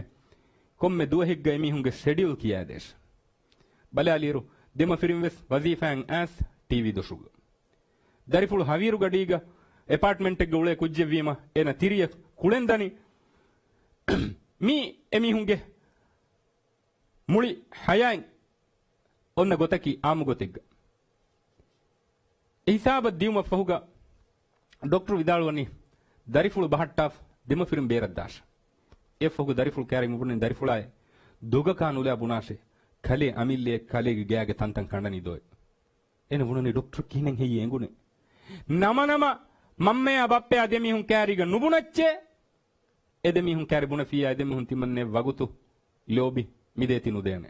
ކޮންމެ ދުވަހެއްގަ އެމީހުންގެ ޝެޑިއުލް ކިޔާދޭށޭ. ބަލާލިއިރު، ދެމަފިރިން ވެސް ވަޒީފާއިން އައިސް ޓީވީ ދޮށުގަ. ދަރިފުޅު ހަވީރު ގަޑީގަ އެޕާޓްމަންޓެއްގަ އުޅޭ ކުއްޖެއްވީމަ، އޭނަ ތިރިއަށް ކުޅެން ދަނީ. މީ އެމީހުންގެ މުޅި ހަޔާތް އޮންނަ ގޮތަކީ އާއްމު ގޮތެއްގަ. އެ ހިސާބަށް ދިޔުމަށް ފަހުގަ ޑޮކްޓަރު ވިދާޅުވަނީ، ދަރިފުޅު ބަހައްޓާފަ ދެމަފިރިން ބޭރަށް ދާށޭ. އެއަށްފަހުގަ ދަރިފުޅު ކައިރި މިބުނަނީ ދަރިފުޅާއޭ ދޮގަކާ ނުލާ ބުނާށޭ، ކަލޭ އަމިއްލައޭ، ކަލޭގެ ގާގަ ތަންތަން ކަނޑަނީ ދޯއޭ. އޭނަ ބުނަނީ ޑޮކްޓަރު ކިހިނެއް ހެއްޔޭ އެނގުނީ؟ ނަމަނަމަ މަންމަޔާ ބައްޕަޔާ ދެމީހުން ކައިރީގަ ނުބުނައްޗޭ. އެ ދެމީހުން ކައިރި ބުނެފިއްޔާ އެ ދެމީހުން ތިމަންނެ ވަގުތު ލޯބި މިދޭތި ނުދޭނެ.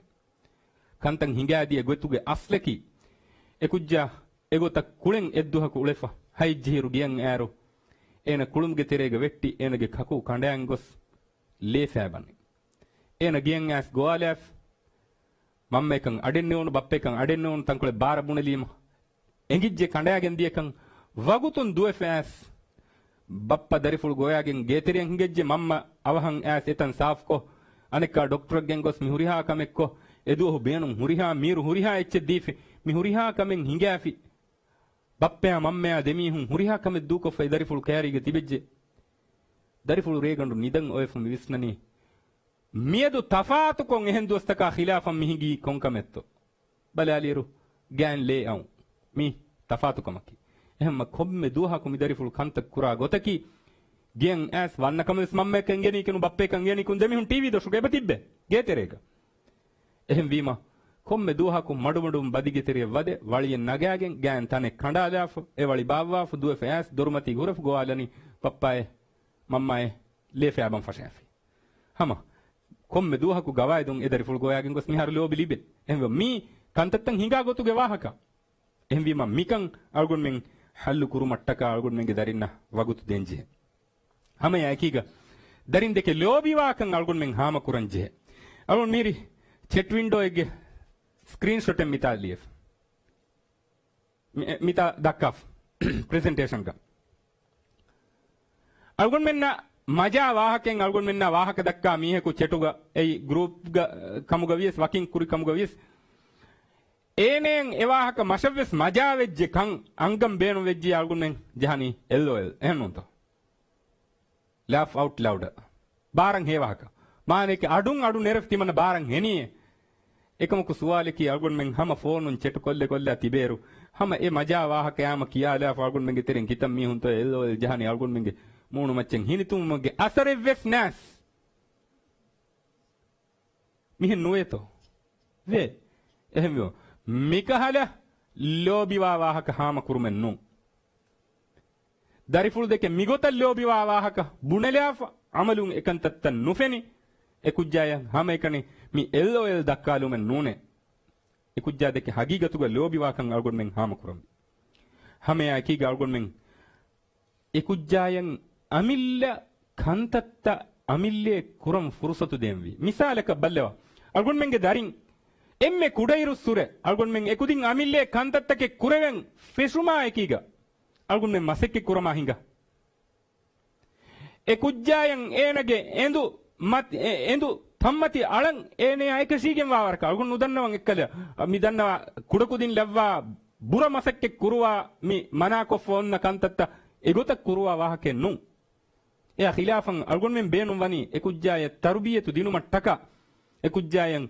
ކަންތައް ހިނގާދިޔަ ގޮތުގެ އަސްލަކީ، އެކުއްޖާ އެގޮތަށް ކުޅެން އެއްދުވަހަކު އުޅެފަ، ހަތްޖެހިރު ގެޔަށް އައިރު، އޭނަ ކުޅުމުގެ ތެރޭގަ ވެއްޓި، އޭނަގެ ކަކޫ ކަނޑައަން ގޮސް ލޭ ފައިބަނި. އޭނަ ގެޔަށް އައިސް ގޮވާލާފި، މަންމައަކަށް އަޑެއް ނެވުނު، ބައްޕައަކަށް އަޑެއް ނެވުނު، ތަންކޮޅެއް ބާރަށް ބުނެލީމަ، އެނގިއްޖެ ކަނޑާގެން ދިޔަކަން. ވަގުތުން ދުވެފަ އައިސް، ބައްޕަ ދަރިފުޅު ގޮވާގެން ގޭތެރެއަށް ހިނގައްޖެ، މަންމަ އަވަހަށް އައިސް އެތަން ސާފުކޮށް، އަނެއްކާ ޑޮކްޓަރަށް ގެންގޮސް މި ހުރިހާ ކަމެއްކޮށް، އެދުވަހު ބޭނުން ހުރިހާ މީރު ހުރިހާ އެއްޗެއް ދީފި، މި ހުރިހާ ކަމެއް ހިނގާފި، ބައްޕަޔާ މަންމަޔާ ދެމީހުން ހުރިހާ ކަމެއް ދޫކޮށްފަ އެ ދަރިފުޅު ކައިރީގަ ތިބެއްޖެ. ދަރިފުޅު ރޭގަނޑު ނިދަން އޮވެފަ މި ވިސްނަނީ، މިއަދު ތަފާތުކޮށް އެހެން ދުވަސްތަކާ ޚިލާފަށް މި ހިނގީ ކޮންކަމެއްތޯ؟ ބަލާލިއިރު، ގާތް ލޭ އައު. މީ ތަފާތުކަމަކީ. އެހެންމަ ކޮންމެ ދުވަހަކު މި ދަރިފުޅު ކަންތައް ކުރާ ގޮތަކީ، ގެޔަށް އައިސް ވަންނަ ކަމެއް ވެސް މަންމައަކަށް އެނގޭނީކީނު، ބައްޕައަކަށް އެނގޭނީކީނު، ދެމީހުން ޓީވީ ދޮށުގަ އެބަ ތިއްބެ ގޭތެރޭގަ. އެހެންވީމަ، ކޮންމެ ދުވަހަކު މަޑުމަޑުން ބަދިގެ ތެރެއަށް ވަދެ، ވަޅިއެއް ނަގާގެން، ގާތް ތަނެއް ކަނޑާލާފަ، އެ ވަޅި ބާއްވާފަ، ދުވެފަ އައިސް ދޮރުމަތީގަ ހުރެފަ ގޮވާލަނީ، ބައްޕާއޭ، މަންމާއޭ، ލޭ ފައިބަން ފަށާފި. ހަމަ ކޮންމެ ދުވަހަކު ގަވާއިދުން އެ ދަރިފުޅު ގޮވާގެން ގޮސް މިހާރު ލޯބި ލިބޭ. އެހެންވެ، މީ ކަންތައްތައް ހިނގާ ގޮތުގެ ވާހަކަ. އެހެންވީމަ، މިކަން އަޅުގަނޑުމެން ހައްލު ކުރުމަށްޓަކާ އަޅުގަނޑުމެންގެ ދަރިންނަށް ވަގުތު ދޭންޖެހޭ. ހަމައެއާއެކީގަ، ދަރިން ދެކެ ލޯބިވާކަން އަޅުގަނޑުމެން ހާމަކުރަންޖެހޭ. އަޅުގަނޑު މިހިރީ ޗެޓް ވިންޑޯއެއްގެ ސްކްރީންޝޮޓެއް މިތާ ލިޔެފަ. މި-، މިތާ ދައްކާފަ. ޕްރެޒެންޓޭޝަންގަ. އަޅުގަނޑުމެންނަށް މަޖާ ވާހަކައިން އަޅުގަނޑުމެންނާ ވާހަކަ ދައްކާ މީހަކު ޗެޓުގަ އެއީ ގްރޫޕްގަ ކަމުގަ ވިޔަސް، ވަކިން ކުރި ކަމުގަ ވިޔަސް، އޭނައަށް އެ ވާހަކަ މަށަށްވެސް މަޖާ ވެއްޖެ ކަން އަންގަން ބޭނުން ވެއްޖެ އަޅުގަނޑުމެން ޖަހަނީ އެލްއޯއެލް. އެހެންނޫންތޯ؟ ލާފް އައުޓް ލައުޑަށް. ބާރަށް ހޭ ވާހަކަ. މާނައަކީ އަޑުން އަޑު ނެރެފަ ތިމަންނަ ބާރަށް ހެނިއޭ. އެކަމަކު ސުވާލަކީ އަޅުގަނޑުމެން ހަމަ ފޯނުން ޗެޓު ކޮށްލެ ކޮށްލާ ތިބޭއިރު، ހަމަ އެ މަޖާ ވާހަކަ ހާމަ ކިޔާލާފަ އަޅުގަނޑުމެންގެ ތެރެއިން ކިތައް މީހުންތޯ އެލްއޯއެލް ޖަހަނީ އަޅުގަނޑުމެންގެ މޫނުމައްޗަށް ހިނިތުންވުމުގެ އަސަރެއްވެސް ނާސް. މިހެން ނުވޭތޯ؟ ވޭ. އެހެންވެ، މިކަހަލަ ލޯބިވާ ވާހަކަ ހާމަ ކުރުމެއް ނޫން. ދަރިފުޅު ދެކެ މިގޮތަށް ލޯބިވާ ވާހަކަ ބުނެލާފަ، އަމަލުން އެކަންތައްތައް ނުފެނި، އެ ކުއްޖާޔަށް ހަމައެކަނި މި އެލްއޯއެލް ދައްކާލުމެއް ނޫނޭ. އެ ކުއްޖާ ދެކެ ހަގީގަތުގަ ލޯބިވާކަން އަޅުގަނޑުމެން ހާމަ ކުރަންވީ. ހަމައެއާއެކީގަ އަޅުގަނޑުމެން އެ ކުއްޖާޔަށް އަމިއްލަ ކަންތައްތައް އަމިއްލައެއް ކުރަން ފުރުސަތު ދޭންވީ. މިސާލަކަށް ބައްލަވާ، އަޅުގަނޑުމެންގެ ދަރިން އެންމެ ކުޑައިރުއްސުރެ އަޅުގަނޑުމެން އެކުދިން އަމިއްލައެއް ކަންތައްތަކެއް ކުރެވެން ފެށުމާއެކީގަ އަޅުގަނޑުމެން މަސައްކަތް ކުރަމާ ހިނގާ. އެ ކުއްޖާޔަށް އޭނަގެ އެނދު މަތި-، އެ-، އެނދު ތައްމަތި އަޅަން އޭނަޔާ އެކަށީގެންވާ ވަރަކަށް އަޅުގަނޑު ނުދަންނަވަން އެއްކަލަ، މި ދަންނަވާ ކުޑަކުދިން ލައްވާ ބުރަ މަސައްކަތް ކުރުވާ މި މަނާކޮށްފަ އޮންނަ ކަންތައްތައް އެގޮތަށް ކުރުވާ ވާހަކައެއް ނޫން. އެއާ ޚިލާފަށް އަޅުގަނޑުމެން ބޭނުން ވަނީ އެ ކުއްޖާޔަށް ތަރުބިޔަތު ދިނުމަށްޓަކާ އެ ކުއްޖާޔަށް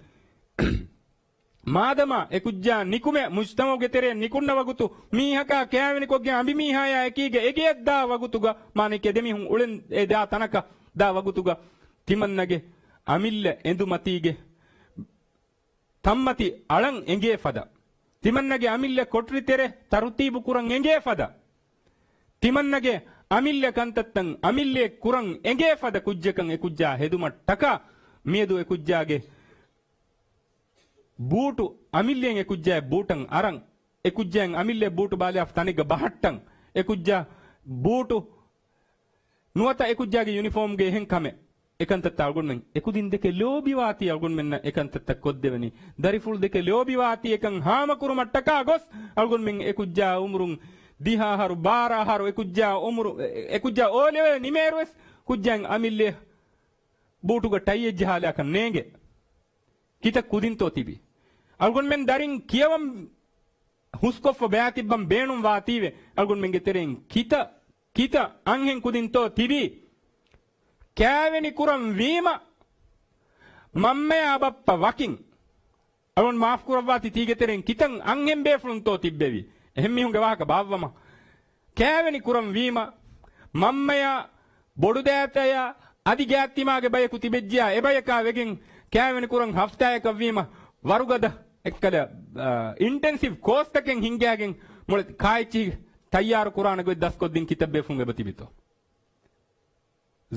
މާދަމާ އެ ކުއްޖާ ނިކުމެ، މުޖްތަމަޢުގެ ތެރޭ ނިކުންނަ ވަގުތު، މީހަކާ ކައިވެނިކޮށްގެން އަނބިމީހާޔާ އެކީގަ އެގެއަށް ދާ ވަގުތުގަ، މާނައަކީ އެ ދެމީހުން އުޅެން އެ ދާ ތަނަކަށް ދާ ވަގުތުގަ، ތިމަންނަގެ އަމިއްލަ އެނދުމަތީގެ ތައްމަތި އަޅަން އެނގޭ ފަދަ، ތިމަންނަގެ އަމިއްލަ ކޮޓަރި ތެރެ ތަރުތީބު ކުރަން އެނގޭ ފަދަ، ތިމަންނަގެ އަމިއްލަ ކަންތައްތައް އަމިއްލައެއް ކުރަން އެނގޭ ފަދަ ކުއްޖަކަށް އެ ކުއްޖާ ހެދުމަށްޓަކާ، މިއަދު އެ ކުއްޖާގެ ބޫޓު އަމިއްލައިން އެ ކުއްޖާއަށް ބޫޓަށް އަރަން، އެ ކުއްޖާއިން އަމިއްލައަށް ބޫޓު ބާލާފަ ތަނެއްގަ ބަހައްޓަން، އެ ކުއްޖާ ބޫޓު ނުވަތަ އެ ކުއްޖާގެ ޔުނިފޯމްގެ އެހެން ކަމެއް. އެކަންތައްތައް އަޅުގަނޑުމެން އެކުދިން ދެކެ ލޯބިވާތީ އަޅުގަނޑުމެންނަށް އެކަންތައްތައް ކޮށްދެވެނީ. ދަރިފުޅު ދެކެ ލޯބިވާތީ އެކަން ހާމަކުރުމަށްޓަކާ ގޮސް އަޅުގަނޑުމެން އެ ކުއްޖާ އުމުރުން ދިހަ އަހަރު، ބާރަ އަހަރު، އެ ކުއްޖާ އުމުރު، އެ ކުއްޖާ އޯ ލެވެލް ނިމޭއިރުވެސް ކުއްޖާއިން އަމިއްލަ ބޫޓުގަ ޓައިއެއް ޖަހާލާކަށް ނޭނގެ. ކިތައް ކުދިންތޯ ތިބީ؟ އަޅުގަނޑުމެން ދަރިން ކިޔަވަން ހުސްކޮށްފަ ބައިތިއްބަން ބޭނުން ވާތީވެ، އަޅުގަނޑުމެންގެ ތެރެއިން ކިތައް، ކިތައް އަންހެން ކުދިންތޯ ތިބީ؟ ކައިވެނި ކުރަން ވީމަ، މަންމަޔާ ބައްޕަ ވަކިން، އަޅުން މާފް ކުރައްވާތި، ތީގެ ތެރެއިން ކިތަން އަންހެން ބޭފުޅުންތޯ ތިއްބެވި؟ އެހެން މީހުންގެ ވާހަކަ ބާއްވަމަ، ކައިވެނި ކުރަން ވީމަ، މަންމަޔާ ބޮޑުދައިތަޔާ އަދި ގާތްތިމާގެ ބަޔަކު ތިބެއްޖިޔާ އެބަޔަކާ ވެގެން ކައިވެނި ކުރަން ހަފްތާއަކަށް ވީމަ، ވަރުގަދަ އެއްކަލަ، އާ، އިންޓެންސިވް ކޯސްތަކެއް ހިންގާގެން މުޅި ކާއެއްޗި ތައްޔާރު ކުރާނެ ގޮތް ދަސްކޮށްދިން ކިތައް ބޭފުޅުން އެބަ ތިބިތޯ؟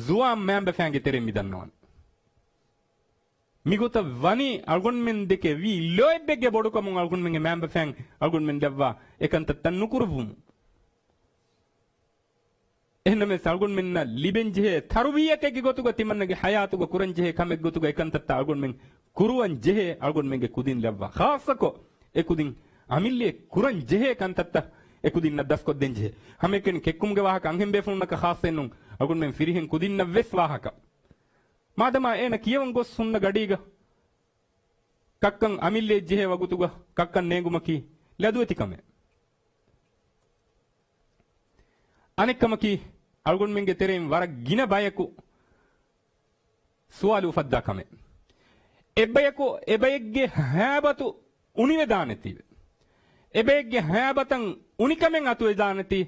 ޒުވާން މައިންބަފައިންގެ ތެރެއިން މި ދަންނަވަން. މިގޮތަށް ވަނީ އަޅުގަނޑުމެން ދެކެ ވީ ލޯތްބެއްގެ ބޮޑުކަމުން އަޅުގަނޑުމެންގެ މައިންބަފައިން އަޅުގަނޑުމެން ލައްވާ އެކަންތައްތައް ނުކުރުވުމުން. އެހެންނަމަވެސް އަޅުގަނޑުމެންނަށް ލިބެންޖެހޭ ތަރުބިއްޔަތެއްގެ ގޮތުގަ ތިމަންނަގެ ޙަޔާތުގަ ކުރަންޖެހޭ ކަމެއްގޮތުގަ އެކަންތައްތައް އަޅުގަނޑުމެން ކުރުވަން ޖެހޭ އަޅުގަނޑުމެންގެ ކުދިން ލައްވާ. ޚާއްޞަކޮށް އެކުދިން އަމިއްލައަށް ކުރަން ޖެހޭ ކަންތައްތައް އެކުދިންނަށް ދަސްކޮށްދޭން ޖެހޭ. ހަމައެކަނި ކެއްކުމުގެ ވާހަކަ އަންހެން ބޭފުޅުންނަކަށް ޚާއްޞައެއް ނޫން. އަޅުގަނޑުމެން ފިރިހެން ކުދިންނަށް ވެސް ވާހަކަ. މާދަމާ އޭނަ ކިޔަވަން ގޮސް ހުންނަ ގަޑީގަ ކައްކަން އަމިއްލައަށް ޖެހޭ ވަގުތުގަ ކައްކަން ނޭނގުމަކީ ލަދުވެތި ކަމެއް. އަނެއްކަމަކީ، އަޅުގަނޑުމެންގެ ތެރެއިން ވަރަށް ގިނަ ބަޔަކު ސުވާލު އުފައްދާ ކަމެއް. އެއްބަޔަކު އެބައެއްގެ ހައިބަތު އުނިވެދާނެތީވެ. އެބައެއްގެ ހައިބަތަށް އުނިކަމެއް އަތުވެދާނެތީ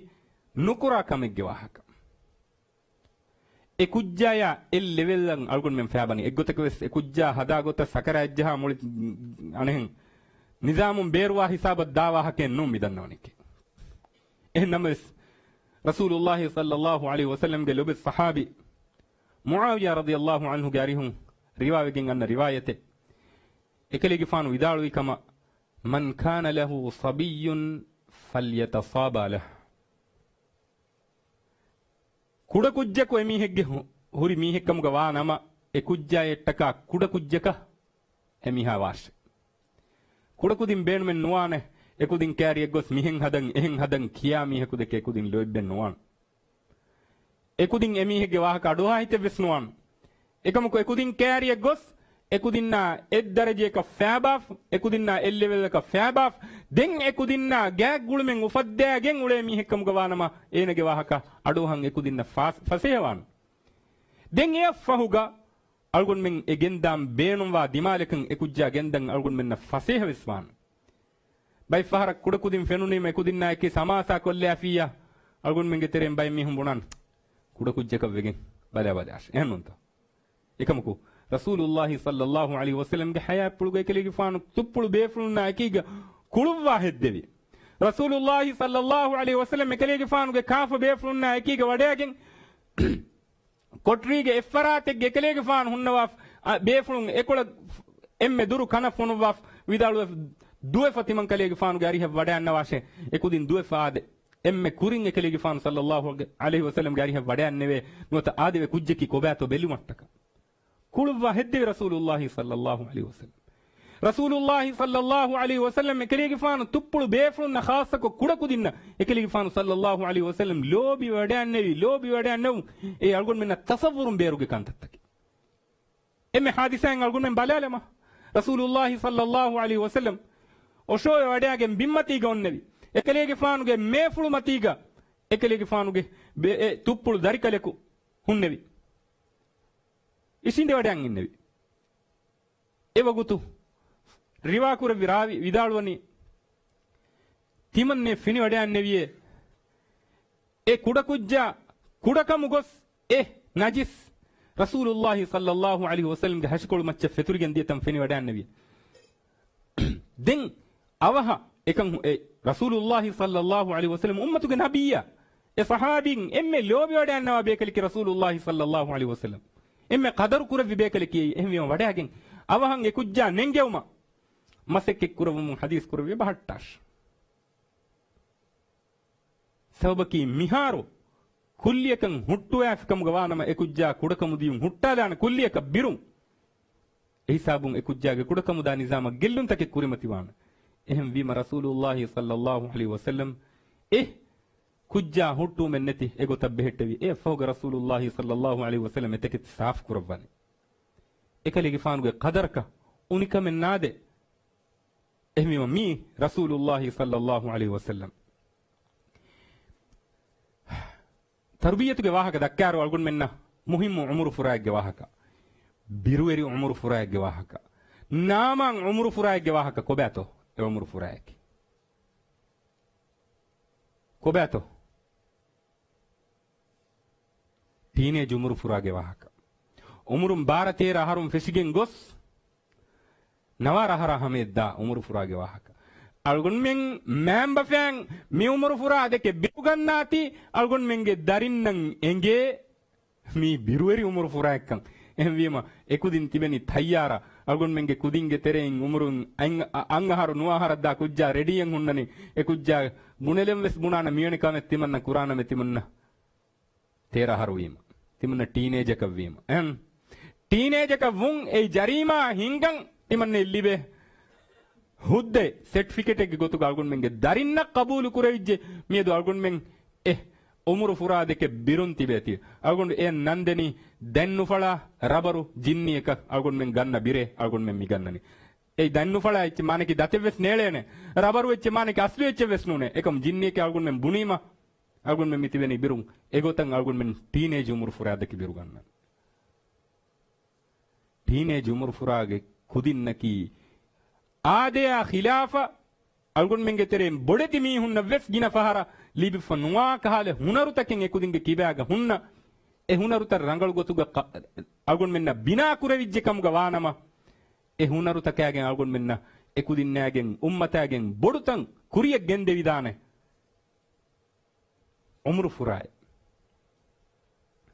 ނުކުރާ ކަމެއްގެ ވާހަކަ. އެ ކުއްޖާޔާ އެއް ލެވެލްއަށް އަޅުގަނޑުމެން ފައިބަނީ. އެއްގޮތަކަށް ވެސް އެ ކުއްޖާ ހަދާ ގޮތަށް ސަކަރާތްޖަހާ މުޅި އަނެއް ނިޒާމުން ބޭރުވާ ހިސާބަށް ދާ ވާހަކައެއް ނޫން މި ދަންނަވަނީކީ. އެހެން ނަމަވެސް، ރަސޫލުﷲ ޞައްލަﷲ ޢަލައިހި ވަސައްލަމްގެ ލޮބުވެތި ޞަޙާބީ މުޢާވިޔާ ރަޟިޔަﷲ ޢަންހުގެ އަރިހުން ރިވާވެގެން އަންނަ ރިވާޔަތެއް. އެކަލޭގެފާނު ވިދާޅުވި ކަމަށް، "من كان له صبي فليتصابى له." ކުޑަކުއްޖަކު އެމީހެއްގެ ހު-، ހުރި މީހެއްކަމުގަ ވާ ނަމަ، އެ ކުއްޖާއަށްޓަކާ ކުޑަކުއްޖަކަށް އެމީހާ ވާށޭ. ކުޑަކުދިން ބޭނުމެއް ނުވާނެ، އެކުދިން ކައިރިއަށް ގޮސް މިހެން ހަދަން، އެހެން ހަދަން ކިޔާ މީހަކު ދެކެ އެކުދިން ލޯތްބެއް ނުވާނެ. އެކުދިން އެމީހެއްގެ ވާހަކަ އަޑުއަހާ ހިތެއް ވެސް ނުވާނެ. އެކަމަކު އެކުދިން ކައިރިއަށް ގޮސް، އެކުދިންނާ އެއް ދަރަޖަޔަކަށް ފައިބާފަ، އެކުދިންނާ އެއް ލެވެލްއަކަށް ފައިބާފަ، ދެން އެކުދިންނާ ގާތް ގުޅުމެއް އުފައްދާގެން އުޅޭ މީހެއްކަމުގަ ވާނަމަ، އޭނަގެ ވާހަކަ އަޑުއަހަން އެކުދިންނަށް ފާސް-، ފަސޭހަވާނެ. ދެން އެއަށްފަހުގަ އަޅުގަނޑުމެން އެ ގެންދާން ބޭނުންވާ ދިމާލަކަށް އެ ކުއްޖާ ގެންދަން އަޅުގަނޑުމެންނަށް ފަސޭހަ ވެސް ވާނެ. ބައެއް ފަހަރަށް ކުޑަކުދިން ފެނުނީމަ އެކުދިންނާއެކީ ސަމާސާ ކޮށްލާފިއްޔާ، އަޅުގަނޑުމެންގެ ތެރެއިން ބައެއް މީހުން ބުނާނެ، "ކުޑަކުއްޖަކަށް ވެގެން ބަލާ ބަލާށޭ." އެހެންނޫންތޯ؟ އެކަމަކު، ރަސޫލުﷲ ޞައްލަﷲ ޢަލައިހި ވަސައްލަމްގެ ޙަޔާތްޕުޅުގަ އެކަލޭގެފާނު ތުއްޕުޅު ބޭފުޅުންނާ އެކީގަ ކުޅުއްވާ ހެއްދެވި. ރަސޫލުﷲ ޞައްލަﷲ ޢަލައިހި ވަސައްލަމް އެކަލޭގެފާނުގެ ކާފަ ބޭފުޅުންނާ އެކީގަ ވަޑައިގެން، ކޮޓަރީގެ އެއްފަރާތެއްގެ އެކަލޭގެފާނު ހުންނަވާފަ، އަ، ބޭފުޅުން އެކޮޅަށް އެންމެ ދުރު ކަނަށް ފޮނުއްވާފަ ވިދާޅުވެފަ، "ދުވެފަ ތިމަން ކަލޭގެފާނުގެ އަރިހަށް ވަޑައިގަންނަވާށޭ." އެކުދިން ދުވެފަ އާދެ. އެންމެ ކުރިން އެކަލޭގެފާނު ޞައްލަﷲ ޢަލައިހި ވަސައްލަމްގެ އަރިހަށް ވަޑައިގެންނެވޭ. ނުވަތަ އާދެވޭ ކުއްޖަކީ ކޮބާތޯ ބެލުމަށްޓަކާ. ކުޅުއްވާ ހެއްދެވި ރަސޫލުﷲ ޞައްލަﷲ ޢަލައިހި ވަސައްލަމް. ރަސޫލުﷲ ޞައްލަﷲ ޢަލައިހި ވަސައްލަމް އެކަލޭގެފާނު ތުއްޕުޅު ބޭފުޅުންނަށް ޚާއްޞަކޮށް ކުޑަކުދިންނަށް އެކަލޭގެފާނު ޞައްލަﷲ ޢަލައިހި ވަސައްލަމް ލޯބިވެވަޑައިގެންނެވި، ލޯބިވެވަޑައިގެންނެވުން އެ އަޅުގަނޑުމެންނަށް ތަޞައްވުރުން ބޭރުގެ ކަންތައްތަކެއް. އެންމެ ޙާދިސާއެއް އަޅުގަނޑުމެން ބަލާލަމާ، ރަސޫލުﷲ ޞައްލަﷲ ޢަލައިހި ވަސައްލަމް އޮށޯވެވަޑައިގެން ބިންމަތީގަ އޮންނެވި. އެކަލޭގެފާނުގެ މޭފުޅުމަތީގަ އެކަލޭގެފާނުގެ ބެ-، އެ ތުއްޕުޅު ދަރިކަލަކު ހުންނެވި. އިށީނދެވަޑައިގެން އިންނެވި. އެވަގުތު ރިވާކުރެއްވި ރާވީ ވިދާޅުވަނީ، ތިމަންނޭ ފެނިވަޑައިގެންނެވިޔޭ، އެ ކުޑަކުއްޖާ ކުޑަކަމު ގޮސް އެ ނަޖިސް ރަސޫލުﷲ ޞައްލަﷲ ޢަލައިހި ވަސައްލަމްގެ ހަށިކޮޅު މައްޗަށް ފެތުރިގެން ދިޔަތަން ފެނިވަޑައިގެންނެވި. ދެން އަވަހަށް އެކަން ހު-، އެ ރަސޫލުﷲ ޞައްލަﷲ ޢަލައިހި ވަސައްލަމް އުއްމަތުގެ ނަބިއްޔާ، އެ ޞަޙާބީން އެންމެ ލޯބިވަޑައިގަންނަވާ ބޭކަލަކީ ރަސޫލުﷲ ޞައްލަﷲ ޢަލައިހި ވަސައްލަމް. އެންމެ ޤަދަރު ކުރެއްވި ބޭކަލަކީ. އެހެންވީމަ ވަޑައިގެން އަވަހަށް އެ ކުއްޖާ ނެންގެވުމަށް މަސައްކަތް ކުރެއްވުމުން ޙަދީޘް ކުރެއްވި އެބަހައްޓާށި. ސަބަބަކީ މިހާރު ކުއްލިއަކަށް ހުއްޓުވާފިކަމުގަ ވާނަމަ އެ ކުއްޖާ ކުޑަކަމުދިޔުން ހުއްޓާލާނެ ކުއްލިއަކަށް ބިރުން. އެހިސާބުން އެ ކުއްޖާގެ ކުޑަކަމުދާ ނިޒާމަށް ގެއްލުންތަކެއް ކުރިމަތިވާނެ. އެހެންވީމަ ރަސޫލުﷲ ޞައްލަﷲ ޢަލައިހި ވަސައްލަމް އެ ކުއްޖާ ހުއްޓުވުމެއް ނެތި އެގޮތަށް ބެހެއްޓެވި. އެއަށްފަހުގަ ރަސޫލުﷲ ޞައްލަﷲ ޢަލައިހި ވަސައްލަމް އެތަކެތި ސާފު ކުރައްވަނީ. އެކަލޭގެފާނުގެ ޤަދަރަކަށް އުނިކަމެއް ނާދޭ. އެހެންވީމަ މީ ރަސޫލުﷲ ޞައްލަﷲ ޢަލައިހި ވަސައްލަމް. ތަރުބިއްޔަތުގެ ވާހަކަ ދައްކާއިރު އަޅުގަނޑުމެންނަށް މުހިއްމު ޢުމުރު ފުރާއެއްގެ ވާހަކަ، ބިރުވެރި ޢުމުރު ފުރާއެއްގެ ވާހަކަ، ނާމާން އުމުރު ފުރާއެއްގެ ވާހަކަ ކޮބާތޯ؟ އެ އުމުރު ފުރާއެކޭ. ކޮބާތޯ؟ ޓީނޭޖް އުމުރު ފުރާގެ ވާހަކަ. އުމުރުން ބާރަ ތޭރަ އަހަރުން ފެށިގެން ގޮސް، ނަވާރަ އަހަރާ ހަމަޔަށްދާ އުމުރު ފުރާގެ ވާހަކަ. އަޅުގަނޑުމެން މައިންބަފައިން މި އުމުރު ފުރާ ދެކެ ބިރުގަންނާތީ، އަޅުގަނޑުމެންގެ ދަރިންނަށް އެނގޭ މީ ބިރުވެރި އުމުރު ފުރާއެއްކަން. އެހެންވީމަ، އެކުދިން ތިބެނީ ތައްޔާރަށް. އަޅުގަނޑުމެންގެ ކުދިންގެ ތެރެއިން އުމުރުން އަން-، އަ-، އަށް އަހަރު ނުވަ އަހަރަށްދާ ކުއްޖާ ރެޑީއެއް ހުންނަނީ. އެ ކުއްޖާ ބުނެލެން ވެސް ބުނާނަ މިވެނި ކަމެއް ތިމަންނަ ކުރާނަމޭ ތިމަންނަ. ތޭރަ އަހަރު ވީމަ، ތިމަންނަ ޓީނޭޖަކަށް ވީމަ. އެހެން ޓީނޭޖަކަށް ވުން އެ ޖަރީމާ ހިންގަން ތިމަންނަ ލިބޭ ހުއްދަ ސެޓްފިކެޓެއްގެ ގޮތުގަ އަޅުގަނޑުމެންގެ ދަރިންނަށް ޤަބޫލު ކުރެވިއްޖެ. މިއަދު އަޅުގަނޑުމެން އެ އުމުރު ފުރާ ދެކެ ބިރުން ތިބޭތީ. އަޅުގަނޑު އެ ނަން ދެނީ ދަތް ނުފަޅާ ރަބަރު ޖިންނިއަކަށް އަޅުގަނޑުމެން ގަންނަ ބިރޭ އަޅުގަނޑުމެން މި ގަންނަނީ. އެ ދަތް ނުފަޅާ އެއްޗެއް މާނަކީ ދަތެއް ވެސް ނޭޅޭނެ. ރަބަރު އެއްޗެއް މާނަކީ އަސްލު އެއްޗެއް ވެސް ނޫނޭ. އެކަމު ޖިންނިއެކޭ އަޅުގަނޑުމެން ބުނީމަ، އަޅުގަނޑުމެން މި ތިބެނީ ބިރުން. އެގޮތަށް އަޅުގަނޑުމެން ޓީނޭޖް އުމުރު ފުރާ ދެކެ ބިރު ގަންނަން. ޓީނޭޖް އުމުރު ފުރާގެ ކުދިންނަކީ އާދަޔާ ޚިލާފަށް އަޅުގަނޑުމެންގެ ތެރެއިން ބޮޑެތި މީހުންނަށް ވެސް ގިނަ ފަހަރަށް ލިބިފަ ނުވާ ކަހަލަ ހުނަރުތަކެއް އެކުދިންގެ ކިބާގަ ހުންނަ، އެ ހުނަރުތައް ރަނގަޅު ގޮތުގަ އަޅުގަނޑުމެންނަށް ބިނާ ކުރެވިއްޖެ ކަމުގަ ވާނަމަ، އެ ހުނަރުތަކާގެން އަޅުގަނޑުމެންނަށް އެކުދިންނާގެން އުއްމަތާގެން ބޮޑުތަން ކުރިޔަށް ގެންދެވިދާނެ. އުމުރު ފުރާއެއް.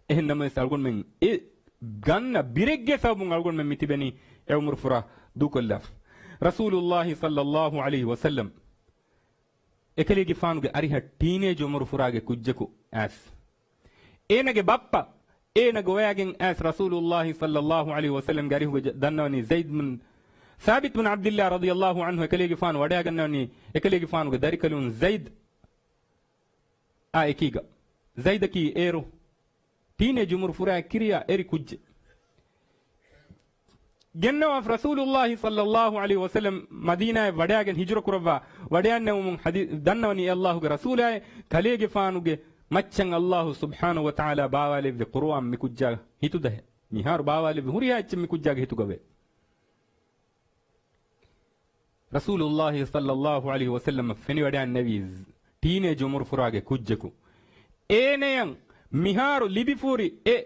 އެހެން ނަމަވެސް އަޅުގަނޑުމެން އެ ގަންނަ ބިރެއްގެ ސަބަބުން އަޅުގަނޑުމެން މި ތިބެނީ އެ އުމުރު ފުރާ ދޫކޮށްލާފަ. ރަސޫލުއްލާހި ޞައްލައްލާހު ޢަލައިހި ވަސައްލަމް އެކަލޭގެފާނުގެ އަރިހަށް ޓީނޭޖް އުމުރު ފުރާގެ ކުއްޖަކު އައިސް. އޭނަގެ ބައްޕަ އޭނަ ގޮވައިގެން އައިސް ރަސޫލުއްލާހި ޞައްލައްލާހު ޢަލައިހި ވަސައްލަމްގެ އަރިހުގަ ދަންނަވަނީ ޒައިދް ބިން ސާބިތް ބިން ޢަބްދިއްލާ ރަޟިޔައްލާހު ޢަންހު އެކަލޭގެފާނު ވަޑައިގަންނަވަނީ އެކަލޭގެފާނުގެ ދަރިކަލުން ޒައިދް އާ އެކީގަ. ޒައިދަކީ އޭރު ޓީނޭޖް އުމުރު ފުރާ ކިރިޔާ އެރި ކުއްޖެއް. ގެންނަވާފަ ރަސޫލުއްލާހި ޞައްލައްލާހު ޢަލައިހި ވަސައްލަމް މަދީނާއަށް ވަޑައިގެން ހިޖުރަ ކުރައްވާ ވަޑައިގެންނެވުމުން ޙަދީ-، ދަންނަވަނީ އެ އައްލާހުގެ ރަސޫލާއޭ ކަލޭގެފާނުގެ މައްޗަށް އައްލާހު ސުބްޙާނަހު ވަތަޢާލާ ބާވާލެއްވި ޤުރުއާން މިކުއްޖާ ހިތުދަހެއް. މިހާރު ބާވާލެއްވި ހުރިހާ އެއްޗެއް މިކުއްޖާގެ ހިތުގަވޭ. ރަސޫލުއްލާހި ޞައްލައްލާހު ޢަލައިހި ވަސައްލަމަށް ފެނިވަޑައިންނެވީ ޓީނޭޖް އުމުރު ފުރާގެ ކުއްޖަކު. އޭނަޔަށް މިހާރު ލިބިފޫރި އެ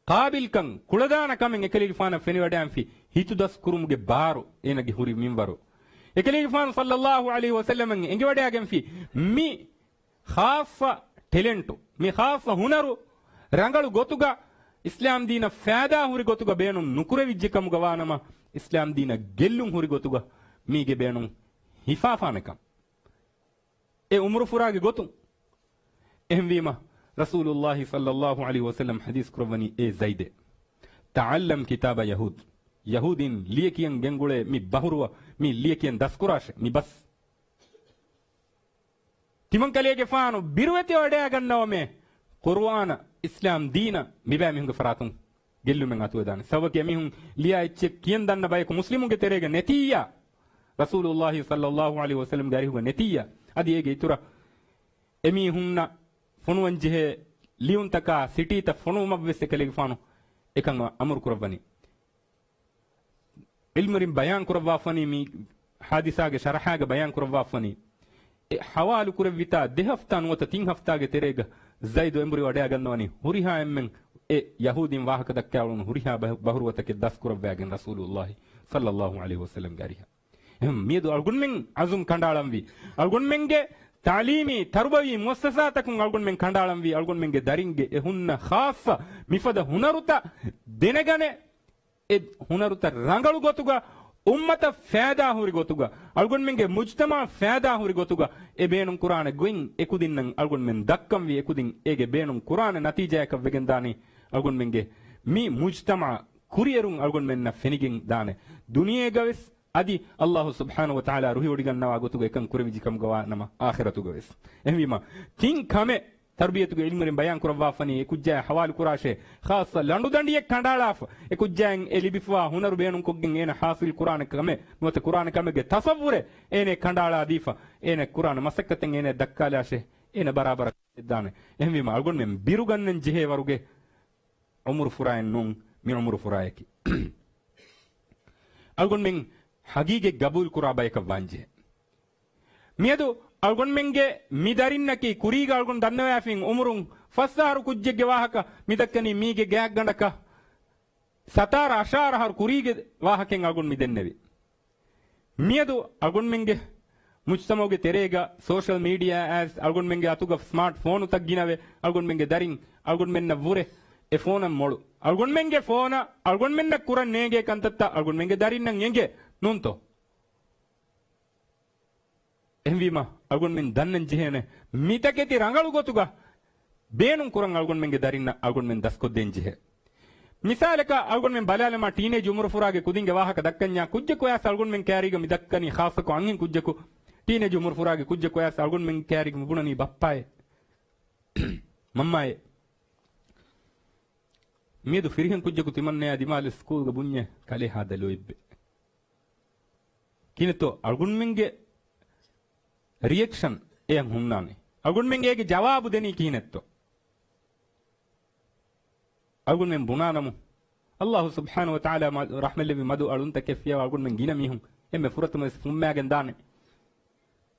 ޤާބިލްކަން ކުޅަދާނަ ކަމެއް އެކަލޭގެފާނަށް ފެނިވަޑައިންފި ހިތުދަސް ކުރުމުގެ ބާރު އޭނަގެ ހުރި މިންވަރު. އެކަލޭގެފާނު ޞައްލައްލާހު ޢަލައިހި ވަސައްލަމަށް އެނގިވަޑައިގެންފި މި ޚާއްޞަ ޓެލެންޓު، މި ޚާއްޞަ ހުނަރު ރަނގަޅު ގޮތުގަ އިސްލާމް ދީނަށް ފައިދާ ހުރި ގޮތުގަ ބޭނުން ނުކުރެވިއްޖެ ކަމުގަ ވާނަމަ، އިސްލާމް ދީނަށް ގެއްލުން ހުރި ގޮތުގަ މީގެ ބޭނުން ހިފާފާނެކަން. އެ އުމުރު ފުރާގެ ގޮތުން. އެހެންވީމަ، ރަސޫލުއްލާހި ޞައްލައްލާހު ޢަލައިހި ވަސައްލަމް ޙަދީޘް ކުރައްވަނީ އޭ ޒައިދޭ، ތަޢައްލަމް ކިތާބަ ޔަހޫދް. ޔަހޫދީން ލިޔެކިޔަން ގެންގުޅޭ މި ބަހުރުވަ، މި ލިޔެކިޔަން ދަސްކުރާށޭ، މި ބަސް. ތިމަންކަލޭގެފާނު ބިރުވެތި ވަޑައިގަންނަވަމޭ، ޤުރުއާނަށް އިސްލާމް ދީނަށް މިބައިމީހުންގެ ފަރާތުން ގެއްލުމެއް އަތުވެދާނެ. ސަބަބަކީ އެމީހުން ލިޔާ އެއްޗެއް ކިޔަން ދަންނަ ބަޔަކު މުސްލިމުންގެ ތެރޭގަ ނެތިއްޔާ، ރަސޫލުއްލާހި ޞައްލައްލާހު ޢަލައިހި ވަސައްލަމްގެ އަރިހުގަ ނެތިއްޔާ، އަދި އޭގެ އިތުރަށް އެމީހުންނަށް ފޮނުވަންޖެހޭ ލިޔުންތަކާ ސިޓީތައް ފޮނުވުމަށްވެސް އެކަލޭގެފާނު އެކަން އަމުރު ކުރައްވަނީ. ޢިލްމުވެރިން ބަޔާން ކުރައްވާފަނީ، މި ޙާދިސާގެ ޝަރަޙާގަ ބަޔާން ކުރައްވާފަނީ، އެ ޙަވާލު ކުރެއްވިތާ ދެ ހަފްތާ ނުވަތަ ތިން ހަފްތާގެ ތެރޭގަ ޒައިދު އެނބުރި ވަޑައިގަންނަވަނީ ހުރިހާ އެންމެން އެ ޔަހޫދީން ވާހަކަ ދައްކާލުނު ހުރިހާ ބަހު-، ބަހުރުވަތަކެއް ދަސްކުރައްވައިގެން ރަސޫލުއްލާހި ޞައްލައްލާހު ޢަލައިހި ވަސައްލަމްގެ އަރިހަށް. އެހެން މިއަދު އަޅުގަނޑުމެން ޢަޒުމް ކަނޑައަޅަންވީ، އަޅުގަނޑުމެންގެ ތަޢުލީމީ ތަރުބަވީ މުއައްސަސާތަކުން އަޅުގަނޑުމެން ކަނޑައަޅަންވީ، އަޅުގަނޑުމެންގެ ދަރިންގެ އެ ހުންނަ ޚާއްޞަ މިފަދަ ހުނަރުތައް ދެނެގަނެ، އެ ހުނަރުތައް ރަނގަޅު ގޮތުގަ، އުއްމަތަށް ފައިދާ ހުރި ގޮތުގަ، އަޅުގަނޑުމެންގެ މުޖްތަމަޢަށް ފައިދާ ހުރި ގޮތުގަ، އެ ބޭނުން ކުރާނެ ގޮތް އެކުދިންނަށް އަޅުގަނޑުމެން ދައްކަންވީ، އެކުދިން އޭގެ ބޭނުން ކުރާނެ ނަތީޖާއަކަށް ވެގެންދާނީ، އަޅުގަނޑުމެންގެ މި މުޖްތަމަޢަށް ކުރިއެރުން އަޅުގަނޑުމެންނަށް ފެނިގެން ދާނެ. ދުނިޔޭގަވެސް އަދި އައްލާހު ސުބްޙާނަހު ވަތަޢާލާ ރުހިވޮޑިގަންނަވާ ގޮތުގަ އެކަން ކުރެވިއްޖެ ކަމުގަ ވާނަމަ އާޚިރަތުގަވެސް. އެހެންވީމަ، ތިން ކަމެއް ތަރުބިޔަތުގެ ޢިލްމުވެރިން ބަޔާން ކުރައްވާފަނީ، އެ ކުއްޖާ ޙަވާލު ކުރާށޭ، ޚާއްޞަ ލަނޑުދަނޑިއެއް ކަނޑައަޅާފަ، އެ ކުއްޖާއިން އެ ލިބިފަވާ ހުނަރު ބޭނުންކޮށްގެން އޭނަ ޙާޞިލް ކުރާނެ ކަމެއް ނުވަތަ ކުރާނެ ކަމެއްގެ ތަޞައްވުރެއް އޭނަ ކަނޑައަޅާދީފަ، އޭނަ ކުރާނެ މަސައްކަތެއް އޭނަ ދައްކާލާށޭ، އޭނަ ބަރާބަރަށް ދާނެ. އެހެންވީމަ، އަޅުގަނޑުމެން ބިރުގަންނަން ޖެހޭ ވަރުގެ ޢުމުރު ފުރާއެއް ނޫން، މި ޢުމުރު ފުރާއެކޭ. އަޅުގަނޑުމެން ހަގީގަތް ގަބޫލުކުރާ ބަޔަކަށް ވާންޖެހޭ. މިއަދު އަޅުގަނޑުމެންގެ މި ދަރިންނަކީ ކުރީގަ އަޅުގަނޑު ދަންނަވައިފިން އުމުރުން ފަސް އަހަރު ކުއްޖެއްގެ ވާހަކަ މި ދައްކަނީ މީގެ ގާތްގަނޑަކަށް ސަތާރަ އަށާރަ އަހަރު ކުރީގެ ވާހަކައެއް އަޅުގަނޑު މި ދެންނެވި. މިއަދު އަޅުގަނޑުމެންގެ މުޖްތަމަޢުގެ ތެރޭގަ ސޯޝަލް މީޑިއާ އައިސް އަޅުގަނޑުމެންގެ އަތުގަ ސްމާޓް ފޯނުތައް ގިނަވެ، އަޅުގަނޑުމެންގެ ދަރިން އަޅުގަނޑުމެންނަށް ވުރެ އެ ފޯނަށް މޮޅު. އަޅުގަނޑުމެންގެ ފޯނަށް އަޅުގަނޑުމެންނަށް ކުރަން ނޭނގޭ ކަންތައްތައް އަޅުގަނޑުމެންގެ ދަރިންނަށް އެނގޭ ނޫންތޯ؟ އެހެންވީމަ، އަޅުގަނޑުމެން ދަންނަން ޖެހޭނެ މިތަކެތި ރަނގަޅު ގޮތުގަ ބޭނުން ކުރަން އަޅުގަނޑުމެންގެ ދަރިންނަށް އަޅުގަނޑުމެން ދަސްކޮށްދޭން ޖެހޭ. މިސާލަކަށް އަޅުގަނޑުމެން ބަލާލަމާ، ޓީނޭޖް އުމުރު ފުރާގެ ކުދިންގެ ވާހަކަ ދައްކަންޏާ، ކުއްޖަކު އައިސް އަޅުގަނޑުމެން ކައިރީގަ މި ދައްކަނީ، ޚާއްޞަކޮށް އަންހެން ކުއްޖަކު، ޓީނޭޖް އުމުރު ފުރާގެ ކުއްޖަކު އައިސް އަޅުގަނޑުމެން ކައިރީގަ މި ބުނަނީ ބައްޕާއޭ، މަންމާއޭ. މިއަދު ފިރިހެން ކުއްޖަކު ތިމަންނަޔާ ދިމާލަށް ސްކޫލްގަ ބުންޏޭ ކަލޭ ހާދަ ލޯތްބެއް. ކިހިނެއްތޯ އަޅުގަނޑުމެންގެ ރިއެކްޝަން އެޔަށް ހުންނާނެ؟ އަޅުގަނޑުމެން އޭގެ ޖަވާބު ދެނީ ކިހިނެއްތޯ؟ އަޅުގަނޑުމެން ބުނާނަމު، ﷲ ސުބްޙާނަހޫ ވަތަޢާލާ މަ-، ރަޙްމަތްލެއްވި މަދު އަޅުންތަކެއް ފިޔަވާ އަޅުގަނޑުމެން ގިނަ މީހުން އެންމެ ފުރަތަމަވެސް ފުންމާގެން ދާނެ.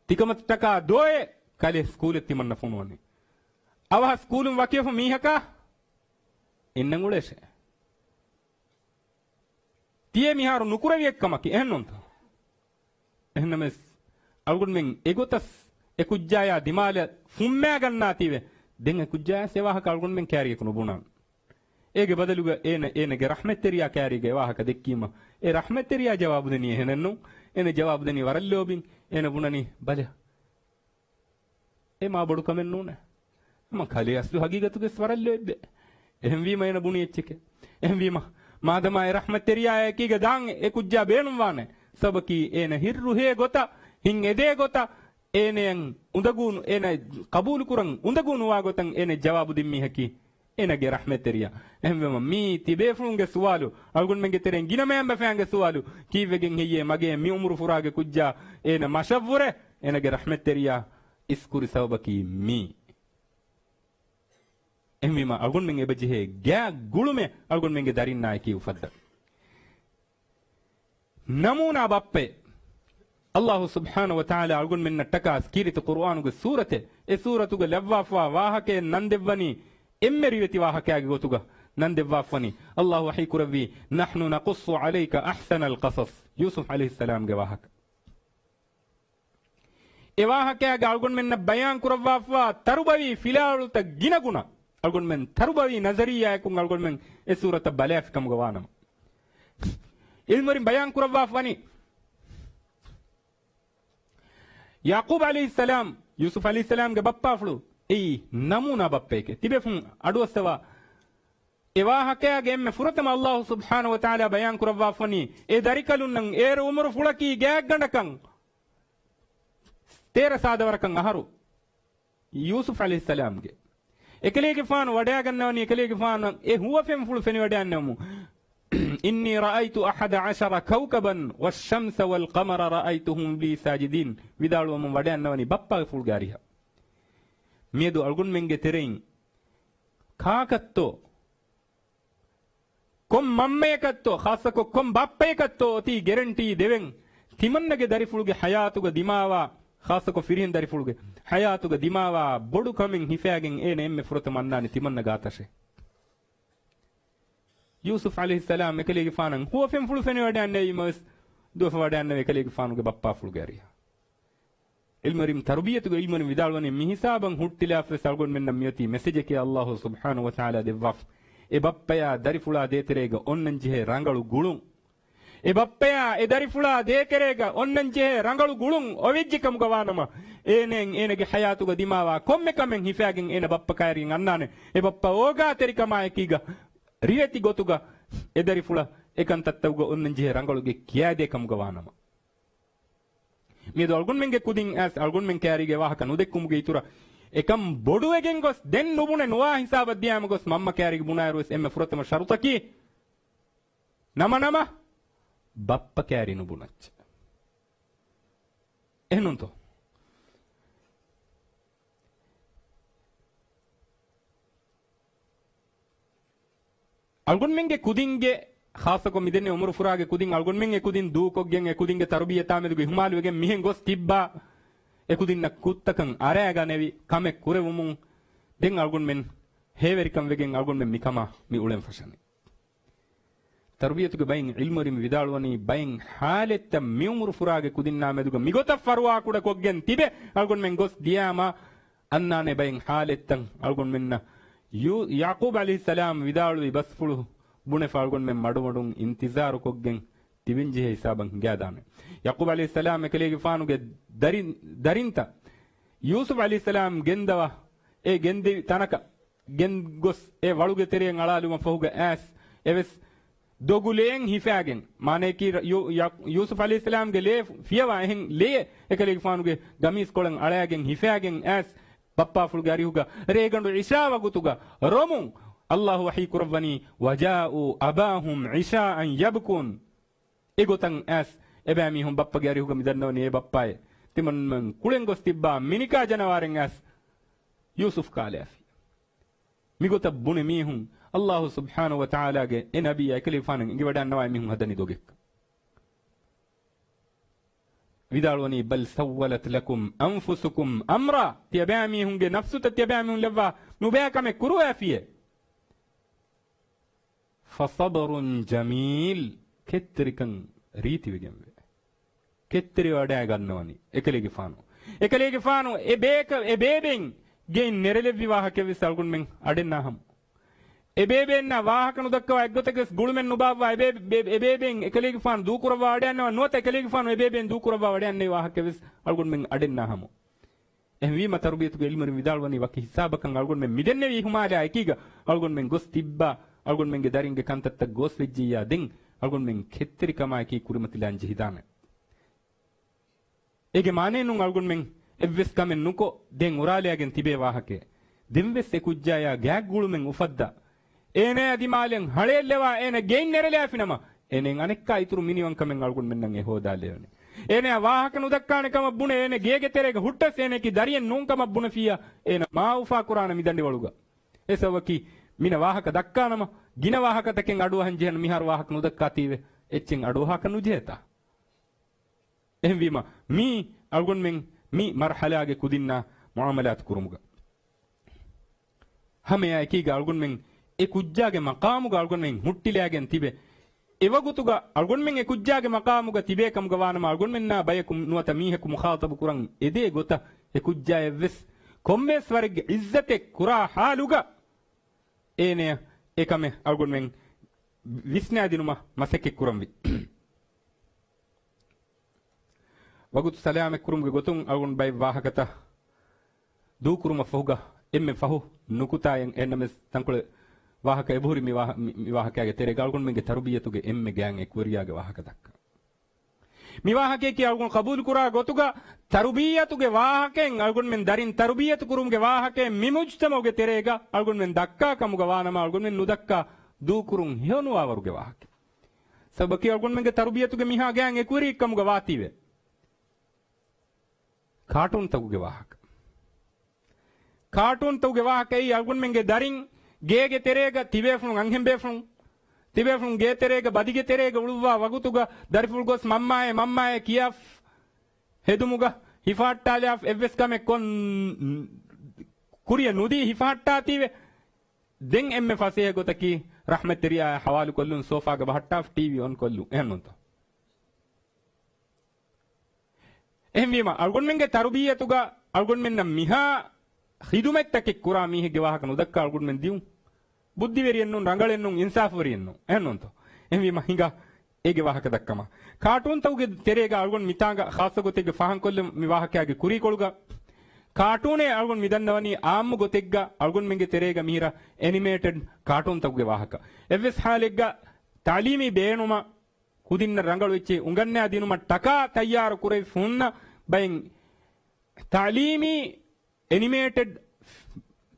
ތިކަމަށްޓަކާ ދޯއޭ ކަލޭ ސްކޫލެއް ތިމަންނަ ފޮނުވަނީ. އަވަހަށް ސްކޫލުން ވަކިވެފަ މީހަކާ އިންނަން އުޅޭށޭ. ތިޔޭ މިހާރު ނުކުރެވި އެއްކަމަކީ. އެހެންނޫންތަ؟ އެހެންނަމަވެސް، އަޅުގަނޑުމެން އެގޮތަސް އެ ކުއްޖާޔާ ދިމާލަށް ފުންމާގަންނާތީވެ، ދެން އެ ކުއްޖާޔަސް އެ ވާހަކަ އަޅުގަނޑުމެން ކައިރިއަކު ނުބުނާން. އޭގެ ބަދަލުގަ އޭނަ، އޭނަގެ ރަޙްމަތްތެރިޔާ ކައިރީގަ އެ ވާހަކަ ދެއްކީމަ، އެ ރަޙްމަތްތެރިޔާ ޖަވާބު ދެނީ އެހެނެއްނޫން. އޭނަ ޖަވާބު ދެނީ ވަރަށް ލޯބިން. އޭނަ ބުނަނީ، ބަލަ، އެ މާ ބޮޑު ކަމެއް ނޫނޭ. ހަމަ ކަލޭ އަސްލު ހަގީގަތުގަސް ވަރަށް ލޯތްބެއް. އެހެންވީމަ އޭނަ ބުނި އެއްޗެކޭ. އެހެންވީމަ، މާދަމާ އެ ރަޙްމަތްތެރިޔާ އެކީގަ ދާން އެ ކުއްޖާ ބޭނުންވާނެ. ސަބަބަކީ އޭނަ ހިތްރުހޭ ގޮތަށް، ހިތް އެދޭ ގޮތަށް، އޭނަޔަށް އުނދަގޫ، އޭނަ ޤަބޫލުކުރަން އުނދަގޫ ނުވާ ގޮތަށް އޭނަ ޖަވާބު ދިން މީހަކީ އޭނަގެ ރަޙްމަތްތެރިޔާ. އެހެންވީމަ، މީ ތިބޭފުޅުންގެ ސުވާލު، އަޅުގަނޑުމެންގެ ތެރެއިން ގިނަ މައިންބަފައިންގެ ސުވާލު، ކީއްވެގެން ހެއްޔޭ މަގޭ މި އުމުރު ފުރާގެ ކުއްޖާ އޭނަ މަށަށްވުރެ އޭނަގެ ރަޙްމަތްތެރިޔާ އިސްކުރި ސަބަބަކީ މީ. އެހެންވީމަ، އަޅުގަނޑުމެން އެބަޖެހޭ ގާތް ގުޅުމެއް އަޅުގަނޑުމެންގެ ދަރިންނާއެކީ އުފައްދަން. ނަމޫނާ ބައްޕައެއް. ﷲ ސުބްޙާނަހޫ ވަތަޢާލާ އަޅުގަނޑުމެންނަށްޓަކާ ކީރިތި ޤުރުއާނުގެ ސޫރަތެއް، އެ ސޫރަތުގަ ލައްވާފަވާ ވާހަކައެއް ނަންދެއްވަނީ އެންމެ ރިވެތި ވާހަކައިގެ ގޮތުގަ ނަންދެއްވާފަވަނީ. ﷲ ވަޙީ ކުރެއްވީ، "نحن نقص عليك أحسن القصص" ޔޫސުފް ޢަލައިހިއްސަލާމްގެ ވާހަކަ. އެ ވާހަކައިގަ އަޅުގަނޑުމެންނަށް ބަޔާން ކުރައްވާފަވާ ތަރުބަވީ ފިލާވަޅުތައް ގިނަގުނަ، އަޅުގަނޑުމެން ތަރުބަވީ ނަޒަރިއްޔާއަކުން އަޅުގަނޑުމެން އެ ސޫރަތަށް ބަލާފި ކަމުގަ ވާނަމަ، ޢިލްމުވެރިން ބަޔާން ކުރައްވާފަވަނީ، ޔަޢުޤޫބް ޢަލައިހިއްސަލާމް، ޔޫސުފް ޢަލައިހިއްސަލާމްގެ ބައްޕާފުޅު، އެއީ ނަމޫނާ ބައްޕައެކޭ. ތިބޭފުޅުން އަޑުއައްސަވާ، އެ ވާހަކައިގެ އެންމެ ފުރަތަމަ ﷲ ސުބްޙާނަހޫ ވަތަޢާލާ ބަޔާން ކުރައްވާފަވަނީ، އެ ދަރިކަލުންނަށް އޭރު އުމުރު ފުޅަކީ ގާތްގަނޑަކަށް ތޭރަ ސާދަ ވަރަކަށް އަހަރު. ޔޫސުފް ޢަލައިހިއްސަލާމްގެ އެކަލޭގެފާނު ވަޑައިގަންނަވަނީ، އެކަލޭގެފާނަށް އެ ހުވަފެންފުޅު ފެނިވަޑައިގަންނަވަމުން، "إني رأيت أحد عشر كوكبا والشمس والقمر رأيتهم لي ساجدين" ވިދާޅުވަމުން ވަޑައިގަންނަވަނީ ބައްޕާގެ ފުޅުގެ އަރިހަށް. މިއަދު އަޅުގަނޑުމެންގެ ތެރެއިން ކާކަށްތޯ، ކޮން މަންމަޔަކަށްތޯ، ޚާއްޞަކޮށް ކޮން ބައްޕަޔަކަށްތޯ އޮތީ ގެރެންޓީ ދެވެން، ތިމަންނަގެ ދަރިފުޅުގެ ޙަޔާތުގަ ދިމާވާ، ޚާއްޞަކޮށް ފިރިހެން ދަރިފުޅުގެ ޙަޔާތުގަ ދިމާވާ ބޮޑު ކަމެއް ހިފައިގެން އޭނަ އެންމެ ފުރަތަމަ އަންނާނެ ތިމަންނަ ގާތަށޭ. ޔޫސުފް ޢަލައިހިއްސަލާމް އެކަލޭގެފާނަށް ހުވަފެންފުޅު ފެނިވަޑައިގަންނަވީމަވެސް، ދުވަފަ ވަޑައިގަންނަވީ އެކަލޭގެފާނުގެ ބައްޕާފުޅުގެ އަރިހަށް. ޢިލްމުވެރިން، ތަރުބިޔަތުގެ ޢިލްމުވެރިން ވިދާޅުވަނީ، މި ހިސާބަށް ހުއްޓިލާފަވެސް އަޅުގަނޑުމެންނަށް މިއޮތީ މެސެޖެކޭ ﷲ ސުބްޙާނަހޫ ވަތަޢާލާ ދެއްވާފަ. އެ ބައްޕަޔާ ދަރިފުޅާ ދޭތެރޭގަ އޮންނަންޖެހޭ ރަނގަޅު ގުޅުން. އެ ބައްޕަޔާ އެ ދަރިފުޅާ ދޭތެރޭގަ އޮންނަންޖެހޭ ރަނގަޅު ގުޅުން އޮވެއްޖެ ކަމުގަ ވާނަމަ، އޭނައަށް އޭނަގެ ޙަޔާތުގަ ދިމާވާ ކޮންމެ ކަމެއް ހިފައިގެން އޭނަ ބައްޕަ ކައިރިއަށް އަންނާނެ. އެ ބައްޕަ އޯގާތެރިކަމާއެކީގަ ރިވެތި ގޮތުގަ އެ ދަރިފުޅަށް އެ ކަންތައްތަކުގަ އޮންނަންޖެހޭ ރަނގަޅުގެ ކިޔާދޭ ކަމުގަ ވާނަމަ. މިއަދު އަޅުގަނޑުމެންގެ ކުދިން އައިސް އަޅުގަނޑުމެން ކައިރީގެ ވާހަކަ ނުދެއްކުމުގެ އިތުރަށް އެކަން ބޮޑުވެގެން ގޮސް ދެން ނުބުނެ ނުވާ ހިސާބަށް ދިޔާމަ ގޮސް މަންމަ ކައިރީގެ ބުނާއިރުވެސް އެންމެ ފުރަތަމަ ޝަރުޠަކީ ނަމަ ނަމަ ބައްޕަ ކައިރި ނުބުނައްޗެއް. އެހެންނޫންތޯ؟ އަޅުގަނޑުމެންގެ ކުދިންގެ ޚާއްޞަކޮށް މިދެންނެވި އުމުރު ފުރާގެ ކުދިން އަޅުގަނޑުމެން އެ ކުދިން ދޫކޮށްގެން އެ ކުދިންގެ ތަރުބިޔަތާމެދުގައި ހުމާލުވެގެން މިހެން ގޮސް ތިއްބާ އެ ކުދިންނަށް ކުށްތަކަށް އަރާގަނެވި ކަމެއް ކުރެވުމުން ދެން އަޅުގަނޑުމެން ހޭވެރިކަން ވެގެން އަޅުގަނޑުމެން މިކަމާ މި އުޅެން ފަށަނީ. ތަރުބިޔަތުގެ ބައިން ޢިލްމުވެރިން ވިދާޅުވަނީ ބައެއް ޙާލަތްތައް މިއުމުރު ފުރާގެ ކުދިންނާ މެދުގަ މިގޮތަށް ފަރުވާކުޑަކޮށްގެން ތިބެ އަޅުގަނޑުމެން ގޮސް ދިޔާމަ އަންނާނެ ބައެއް ޙާލަތްތައް އަޅުގަނޑުމެންނަށް ޔޫ-، ޔަޢުޤޫބް ޢަލައިހިއްސަލާމް ވިދާޅުވި ބަސްފުޅު ބުނެފަ އަޅުގަނޑުމެން މަޑުމަޑުން އިންތިޒާރުކޮށްގެން ތިބެންޖެހޭ ހިސާބަށް ހިނގާދާނެ. ޔަޢުޤޫބް ޢަލައިހިއްސަލާމް އެކަލޭގެފާނުގެ ދަރިން-، ދަރިންތައް ޔޫސުފް ޢަލައިހިއްސަލާމް ގެންދަވާ އެ ގެންދެވި ތަނަކަށް ގެންގޮސް އެ ވަޅުގެ ތެރެއަށް އަޅާލުމަށް ފަހުގަ އައިސް އެވެސް ދޮގު ލޭން ހިފާގެން، މާނަޔަކީ ޔޫ-، ޔަ-، ޔޫސުފް ޢަލައިހިއްސަލާމްގެ ލޭ ފިޔަވާ އެހެން ލޭ އެކަލޭގެފާނުގެ ގަމީސްކޮޅަށް އަޅާގެން ހިފާގެން އައިސް ބައްޕާފުޅުގެ އަރިހުގަ ރޭގަނޑު ޢިޝާ ވަގުތުގަ ރޮމުން ﷲ ވަޙީ ކުރައްވަނީ، وجاءوا أباهم عشاء يبكون. އެގޮތަށް އައިސް އެބައިމީހުން ބައްޕަގެ އަރިހުގަ މިދަންނަވަނީ އޭ ބައްޕާއޭ، ތިމަންމެން ކުޅެން ގޮސް ތިއްބާ މިނިކާ ޖަނަވާރެއް އައިސް ޔޫސުފް ކާލާފި. މިގޮތަށް ބުނެ މީހުން ﷲ ސުބްޙާނަހޫ ވަތަޢާލާގެ އެ ނަބީ އެކަލޭގެފާނަށް އެނގިވަޑައިގަންނަވާ މީހުން ހަދަނީ ދޮގެއްކަން. ވިދާޅުވަނީ، بل سولت لكم أنفسكم أمرا. ތިޔަބައިމީހުންގެ ނަފްސުތައް ތިޔަބައިމީހުން ލައްވާ ނުބައި ކަމެއް ކުރުވައިފިއޭ. فصبر جميل. ކެތްތެރިކަން ރީތިވެގެންވޭ. ކެތްތެރިވަޑައިގަންނަވަނީ އެކަލޭގެފާނު. އެކަލޭގެފާނު އެ ބޭކަ-، އެ ބޭބެއިން ގެއިން ނެރެލެއްވި ވާހަކަވެސް އަޅުގަނޑުމެން އަޑެއް ނާހަމު. އެ ބޭބެއިންނާ ވާހަކަ ނުދައްކަވާ އެއްގޮތަކަސް ގުޅުމެއް ނުބާއްވާ އެ ބޭ-، ބޭ-، އެ ބޭބެއިން އެކަލޭގެފާނު ދޫކުރައްވާ ވަޑައިގަންނަވާ ނުވަތަ އެކަލޭގެފާނު އެ ބޭބެއިން ދޫކުރައްވާ ވަޑައިގަންނަވި ވާހަކަވެސް އަޅުގަނޑުމެން އަޑެއް ނާހަމު. އެހެންވީމަ، ތަރުބިޔަތުގެ ޢިލްމުވެރިން ވިދާޅުވަނީ ވަކި ހިސާބަކަށް އަޅުގަނޑުމެން މިދެންނެވި ހުމާލާ އެކީގަ އަޅުގަނޑުމެން ގޮސް ތިއްބާ، އަޅުގަނޑުމެންގެ ދަރިންގެ ކަންތައްތައް ގޯސްވެއްޖިއްޔާ ދެން އަޅުގަނޑުމެން ކެތްތެރިކަމާއެކީ ކުރިމަތިލާން ޖެހިދާނެ. އޭގެ މާނައެއް ނޫން އަޅުގަނޑުމެން އެއްވެސް ކަމެއް ނުކޮށް ދެން އުރާލާގެން ތިބޭ ވާހަކައެއް. ދެންވެސް އެ ކުއްޖާޔާ ގާތްގުޅުމެއް އުފައްދާ، އޭނަޔާ ދިމާލަށް ހަޅޭއްލަވާ އޭނަ ގެއިން ނެރެލާފިނަމަ، އޭނައަށް އަނެއްކާ އިތުރު މިނިވަންކަމެއް އަޅުގަނޑުމެންނަށް އެ ހޯދާލެވޭނެ. އޭނަޔާ ވާހަކަ ނުދައްކާނެ ކަމަށް ބުނެ، އޭނަ ގޭގެ ތެރޭގަ ހުއްޓަސް އޭނައަކީ ދަރިއެއް ނޫން ކަމަށް ބުނެފިއްޔާ، އޭނަ މާ އުފާކުރާނެ މި ދަނޑިވަޅުގަ. އެ ސަބަބަކީ މިނަ ވާހަކަ ދައްކާނަމަ، ގިނަ ވާހަކަތަކެއް އަޑުއަހަން ޖެހޭނެ، މިހާރު ވާހަކަ ނުދައްކާތީވެ އެއްޗެއް އަޑުއަހާކަށް ނުޖެހޭތާ. އެހެންވީމަ، މީ އަޅުގަނޑުމެން މި މަރުޙަލާގެ ކުދިންނާ މުޢާމަލާތު ކުރުމުގަ ހަމައެއާއެކީގަ އަޅުގަނޑުމެން އެ ކުއްޖާގެ މަޤާމުގަ އަޅުގަނޑުމެން ހުއްޓިލާގެން ތިބެ، އެވަގުތުގަ އަޅުގަނޑުމެން އެ ކުއްޖާގެ މަޤާމުގަ ތިބޭ ކަމުގަ ވާނަމަ، އަޅުގަނޑުމެންނާ ބަޔަކު ނުވަތަ މީހަކު މުޚާޠަބު ކުރަން އެދޭ ގޮތަށް އެ ކުއްޖާއަށްވެސް ކޮންމެވެސް ވަރެއްގެ ޢިއްޒަތެއް ކުރާ ޙާލުގަ އޭނަޔަށް އެކަމެއް އަޅުގަނޑުމެން ވިސްނާދިނުމަށް މަސައްކަތް ކުރަންވީ. ވަގުތު ސަލާމަތްކުރުމުގެ ގޮތުން އަޅުގަނޑު ބައެއް ވާހަކަތައް ދޫކުރުމަށް ފަހުގަ އެންމެ ފަހު ނުކުތާއެއް އެންނަމެސް ތަންކޮޅެއް ވާހަކަ އެބަހުރި މި ވާހަ-، މި، މި ވާހަކައިގެ ތެރޭގަ އަޅުގަނޑުމެންގެ ތަރުބިއްޔަތުގެ އެންމެ ގާތް އެކުވެރިޔާގެ ވާހަކަ ދައްކަން. މި ވާހަކަޔަކީ އަޅުގަނޑު ޤަބޫލުކުރާ ގޮތުގަ ތަރުބިއްޔަތުގެ ވާހަކައިން އަޅުގަނޑުމެން ދަރިން ތަރުބިއްޔަތު ކުރުމުގެ ވާހަކައިން މި މުޖްތަމަޢުގެ ތެރޭގަ އަޅުގަނޑުމެން ދައްކާ ކަމުގަ ވާނަމަ އަޅުގަނޑުމެން ނުދައްކާ ދޫކުރުން ހެޔޮނުވާވަރުގެ ވާހަކަ. ސަބަބަކީ އަޅުގަނޑުމެންގެ ތަރުބިއްޔަތުގެ މިހާ ގާތް އެކުވެރިއެއް ކަމުގަ ވާތީވެ. ކާޓޫންތަކުގެ ވާހަކަ. ކާޓޫންތަކުގެ ވާހަކައީ އަޅުގަނޑުމެންގެ ދަރިން ގޭގެ ތެރޭގަ ތިބޭފުޅުން އަންހެންބޭފުޅުން، ތިބޭފުޅުން ގޭތެރޭގަ ބަދިގެ ތެރޭގަ އުޅުއްވާ ވަގުތުގަ ދަރިފުޅު ގޮސް މަންމާއޭ މަންމާއޭ ކިޔާ ހެދުމުގަ ހިފަހައްޓާލާފަ އެއްވެސް ކަމެއް ކޮން ކުރިއަށް ނުދީ ހިފަހައްޓާތީވެ. ދެން އެންމެ ފަސޭހަ ގޮތަކީ ރަޙްމަތްތެރިޔާ ހަވާލުކޮށްލުން ސޯފާގަ ބަހައްޓާފަ ޓީވީ އޮން ކޮށްލުން. އެހެންނޫންތޯ؟ އެހެންވީމަ، އަޅުގަނޑުމެންގެ ތަރުބިއްޔަތުގަ އަޅުގަނޑުމެންނަށް މިހާ ޚިދުމަތްތަކެއް ކުރާ މީހެއްގެ ވާހަކަ ނުދައްކާ އަޅުގަނޑުމެން ދިއުން. ބުއްދިވެރިއެއްނޫން، ރަނގަޅެއްނޫން، އިންސާފުވެރިއެއްނޫން. އެހެންނޫންތޯ؟ އެހެންވީމަ، ހިނގާ އޭގެ ވާހަކަ ދައްކަމާ. ކާޓޫންތަކުގެ ތެރޭގަ އަޅުގަނޑު މިތާނގަ ޚާއްޞަ ގޮތެއްގަ ފާހަގަކޮށްލަން މި ވާހަކައިގެ ކުރީކޮޅުގަ. ކާޓޫނޭ އަޅުގަނޑު މިދަންނަވަނީ އާއްމު ގޮތެއްގަ އަޅުގަނޑުމެންގެ ތެރޭގަ މިހިރަ އެނިމޭޓެޑް ކާޓޫންތަކުގެ ވާހަކަ. އެއްވެސް ހާލެއްގަ ތަޢުލީމީ ބޭނުމަށް ކުދިންނަށް ރަނގަޅު އެއްޗެއް އުނގަންނާ ދިނުމަށް ޓަކާ ތައްޔާރު ކުރެވިފަ ހުންނަ ބައެއް ތަޢުލީމީ އެނިމޭޓެޑް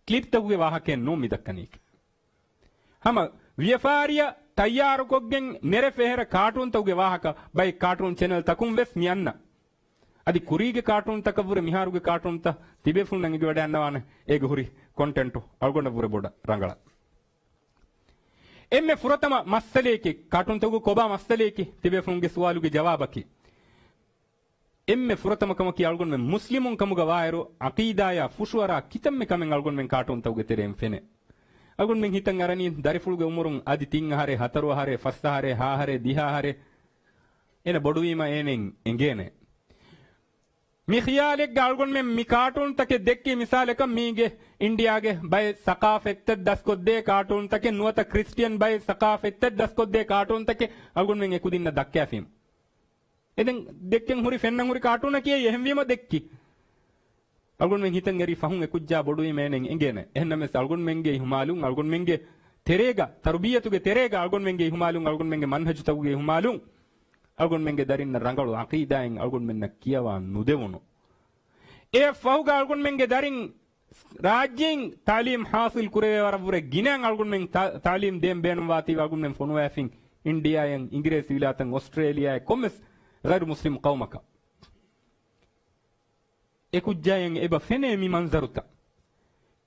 ކްލިޕްތަކުގެ ވާހަކައެއް ނޫން މި ދައްކަނީކީ. ހަމަ ވިޔަފާރިއަށް ތައްޔާރުކޮށްގެން ނެރެފަ އެހެރަ ކާޓޫންތަކުގެ ވާހަކަ ބައެއް ކާޓޫން ޗެނަލްތަކުން ވެސް މި އަންނަ. އަދި ކުރީގެ ކާޓޫންތަކަށްވުރެ މިހާރުގެ ކާޓޫންތައް ތިބޭފުޅުންނަށް އެނގިވަޑައިގަންނަވާނެ އޭގެ ހުރި ކޮންޓެންޓު އަޅުގަނޑަށްވުރެ ބޮޑަށް ރަނގަޅަށް. އެންމެ ފުރަތަމަ މައްސަލަޔަކީ، ކާޓޫންތަކުގެ ކޮބާ މައްސަލަޔަކީ؟ ތިބޭފުޅުންގެ ސުވާލުގެ ޖަވާބަކީ، އެންމެ ފުރަތަމަ ކަމަކީ، އަޅުގަނޑުމެން މުސްލިމުން ކަމުގަ ވާއިރު، ޢަޤީދާޔާ ފުށުއަރާ ކިތަންމެ ކަމެއް އަޅުގަނޑުމެން ކާޓޫންތަކުގެ ތެރެއިން ފެނޭ. އަޅުގަނޑުމެން ހިތަށް އަރަނީ، ދަރިފުޅުގެ އުމުރުން އަދި ތިން އަހަރެއް، ހަތަރު އަހަރެއް، ފަސް އަހަރެއް، ހަ އަހަރެއް، ދިހަ އަހަރެއް، އޭނަ ބޮޑުވީމަ އޭނައަށް އެނގޭނެ. މި ޚިޔާލެއްގަ އަޅުގަނޑުމެން މި ކާޓޫންތަކެއް ދެއްކީ، މިސާލަކަށް، މީގެ އިންޑިއާގެ ބައެއް ސަޤާފަތްތައް ދަސްކޮށްދޭ ކާޓޫންތަކެއް، ނުވަތަ ކްރިސްޓިއަން ބައެއް ސަޤާފަތްތައް ދަސްކޮށްދޭ ކާޓޫންތަކެއް އަޅުގަނޑުމެން އެކުދިންނަށް ދައްކާފީމު. އެ ދެން ދެއްކެން ހުރި، ފެންނަން ހުރި ކާޓޫނަކީ އެހެންވީމަ ދެއްކި. އަޅުގަނޑުމެން ހިތަށް އެރި ފަހުން އެކުއްޖާ ބޮޑުވީމަ އޭނައަށް އެނގޭނެ. އެހެންނަމަވެސް އަޅުގަނޑުމެންގެ އިހުމާލުން، އަޅުގަނޑުމެންގެ ތެރޭގަ، ތަރުބިއްޔަތުގެ ތެރޭގަ، އަޅުގަނޑުމެންގެ އިހުމާލުން، އަޅުގަނޑުމެންގެ މަންހަޖުތަކުގެ އިހުމާލުން، އަޅުގަނޑުމެންގެ ދަރިންނަށް ރަނގަޅު ޢަޤީދާއެއް އަޅުގަނޑުމެންނަށް ކިޔަވާ ނުދެވުނު. އެ ފަހުގަ އަޅުގަނޑުމެންގެ ދަރިން ރާއްޖެއިން ތަޢުލީމް ޙާޞިލް ކުރެވޭ ވަރަށްވުރެ ގިނައިން އަޅުގަނޑުމެން ތަ-، ތަޢުލީމް ދޭން ބޭނުންވާތީވެ އަޅުގަނޑުމެން ފޮނުވާފިން އިންޑިއާއިން، އިނގިރޭސި ވިލާތަށް، އޮސްޓްރޭލިއާއެއް، ކޮންމެސް ޣައިރު މުސްލިމް ޤައުމަކަށް. އެކުއްޖާއަށް އެބަ ފެނޭ މި މަންޒަރުތައް.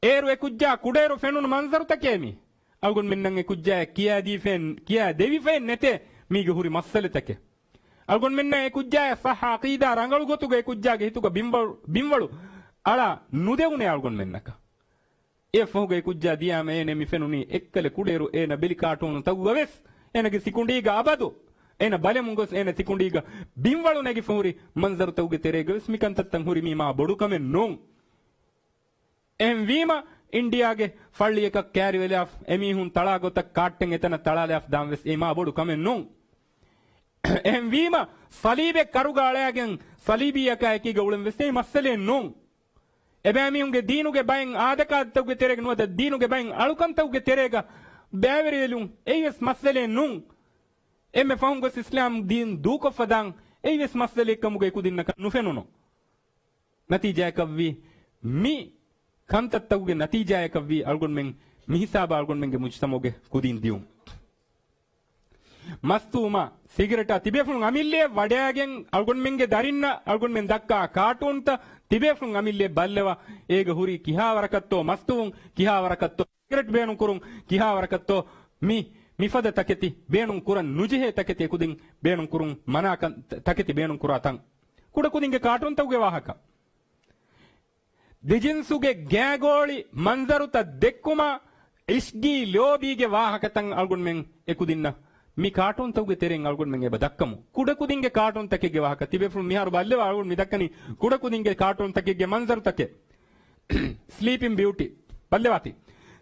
އޭރު އެކުއްޖާ ކުޑައިރު ފެނުނު މަންޒަރުތަކޭ މީ. އަޅުގަނޑުމެންނަށް އެކުއްޖާއަށް ކިޔާދީފައެއް، ކިޔާދެވިފައެއް ނެތޭ މީގެ ހުރި މައްސަލަތަކެއް. އަޅުގަނޑުމެންނަށް އެކުއްޖާއަށް ޞައްޙަ ޢަޤީދާ ރަނގަޅު ގޮތުގަ އެކުއްޖާގެ ހިތުގަ ބިންވަޅު، ބިންވަޅު އަޅާ ނުދެވުނޭ އަޅުގަނޑުމެންނަކަށް. އެއަށްފަހުގަ އެކުއްޖާ ދިޔާމަ އޭނަ މި ފެނުނީ އެއްކަލަ ކުޑައިރު އޭނަ ބެލި ކާޓޫނުތަކުގަވެސް، އޭނަގެ ސިކުނޑީގަ އަބަދު އޭނަ ބަލަމުން ގޮސް އޭނަ ސިކުނޑީގަ ބިންވަޅު ނެގިފަ ހުރި މަންޒަރުތަކުގެ ތެރޭގަވެސް މިކަންތައްތައް ހުރި މީ މާ ބޮޑު ކަމެއް ނޫން. އެހެންވީމަ، އިންޑިއާގެ ފައްޅިއަކަށް ކައިރިވެލާފަ، އެމީހުން ތަޅާ ގޮތަށް ކާއްޓެއް އެތަނަށް ތަޅާލާފަ ދާން ވެސް އެ މާ ބޮޑު ކަމެއް ނޫން. އެހެންވީމަ، ޞަލީބެއް ކަރުގަ އަޅާގެން ޞަލީބީއަކާ އެކީގަ އުޅެން ވެސް އެއީ މައްސަލައެއް ނޫން. އެބައިމީހުންގެ ދީނުގެ ބައެއް އާދަކާދަތަކުގެ ތެރޭގަ ނުވަތަ ދީނުގެ ބައެއް އަޅުކަންތަކުގެ ތެރޭގަ ބައިވެރިވެލުން އެއީވެސް މައްސަލައެއް ނޫން. އެންމެ ފަހުން ގޮސް އިސްލާމް ދީން ދޫކޮށްފަ ދާން އެއީވެސް މައްސަލައެއްކަމުގަ އެކުދިންނަކަށް ނުފެނުނު. ނަތީޖާއަކަށްވީ، މި ކަންތައްތަކުގެ ނަތީޖާއަކަށްވީ އަޅުގަނޑުމެން މިހިސާބަށް އަޅުގަނޑުމެންގެ މުޖުތަމަޢުގެ ކުދިން ދިޔުން. މަސްތުވުމާ، ސިގިރެޓާ ތިބޭފުޅުން އަމިއްލައަށް ވަޑައިގެން އަޅުގަނޑުމެންގެ ދަރިންނަށް އަޅުގަނޑުމެން ދައްކާ ކާޓޫންތައް ތިބޭފުޅުން އަމިއްލައަށް ބައްލަވާ، އޭގަ ހުރީ ކިހާވަރަކަށްތޯ މަސްތުވުން، ކިހާވަރަކަށްތޯ ސިގަރެޓް ބޭނުންކުރުން، ކިހާވަރަކަށްތޯ މި، މިފަދަ ތަކެތި ބޭނުން ކުރަން ނުޖެހޭ ތަކެތި އެކުދިން ބޭނުން ކުރުން މަނާކަން، ތަކެތި ބޭނުން ކުރާ ތަން. ކުޑަކުދިންގެ ކާޓޫންތަކުގެ ވާހަކަ. ދެޖިންސުގެ ގާގޯޅި މަންޒަރުތައް ދެއްކުމާ، އިޝްގީ ލޯބީގެ ވާހަކަތައް އަޅުގަނޑުމެން އެކުދިންނަށް މި ކާޓޫންތަކުގެ ތެރެއިން އަޅުގަނޑުމެން އެބަ ދައްކަމު. ކުޑަކުދިންގެ ކާޓޫންތަކެއްގެ ވާހަކަ. ތިބޭފުޅުން މިހާރު ބައްލަވާ އަޅުގަނޑު މި ދައްކަނީ ކުޑަކުދިންގެ ކާޓޫންތަކެއްގެ މަންޒަރުތަކެއް. ސްލީޕިން ބިއުޓީ. ބައްލަވާތި.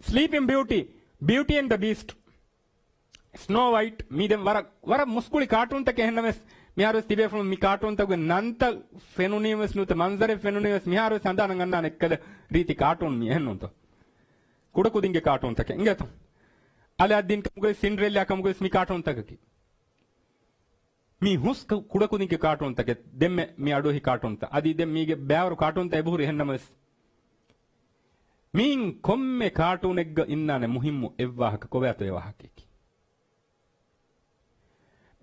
ސްލީޕިން ބިއުޓީ، ބިއުޓީ އެންޑް ދަ ބީސްޓް. ސްނޯ ވައިޓް މީ ދެން ވަރަށް، ވަރަށް މުސްކުޅި ކާޓޫންތަކެއް. އެހެންނަމަވެސް، މިހާރުވެސް ތިބޭފުޅުން މި ކާޓޫންތަކުގެ ނަންތައް ފެނުނީވެސް ނުވަތަ މަންޒަރެއް ފެނުނީވެސް މިހާރުވެސް ހަނދާނަށް އަންނާނެ އެއްކަލަ ރީތި ކާޓޫން މީ އެހެންނޫންތޯ؟ ކުޑަކުދިންގެ ކާޓޫންތަކެއް އިނގޭތޯ؟ އަލާއްދީން ކަމުގައި ސިންޑްރެއްލާ ކަމުގައި މި ކާޓޫންތަކަކީ. މީ ހުސް ކު-، ކުޑަކުދިންގެ ކާޓޫންތަކެއް. ދެންމެ މި އަޑުއެހި ކާޓޫންތައް. އަދި ދެން މީގެ ބައިވަރު ކާޓޫންތައް އެބަހުރި އެހެންނަމަވެސް. މިއިން ކޮންމެ ކާޓޫނެއްގަ އިންނާނެ މުހިއްމު އެއްވާހަކަ. ކޮބާތޯ އެ ވާހަކައަކީ؟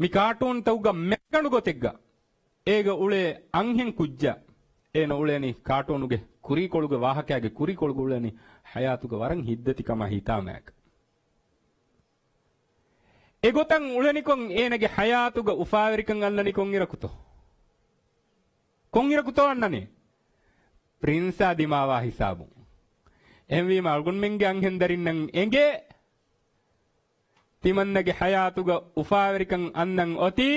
މި ކާޓޫންތަކުގަ މެދުގަނޑު ގޮތެއްގަ އޭގަ އުޅޭ އަންހެން ކުއްޖާ، އޭނަ އުޅޭނީ ކާޓޫނުގެ ކުރީކޮޅުގެ ވާހަކައިގެ ކުރީކޮޅުގަ އުޅޭނީ ޙަޔާތުގަ ވަރަށް ހިތްދަތިކަމާ ހިތާމައަކަށް. އެގޮތަށް އުޅެނިކޮށް އޭނަގެ ޙަޔާތުގަ އުފާވެރިކަން އަންނަނީ ކޮންއިރަކުތޯ؟ ކޮންއިރަކުތޯ އަންނަނީ؟ ޕްރިންސާ ދިމާވާ ހިސާބުން. އެހެންވީމަ އަޅުގަނޑުމެންގެ އަންހެން ދަރިންނަށް އެނގޭ، ތިމަންނަގެ ޙަޔާތުގަ އުފާވެރިކަން އަންނަން އޮތީ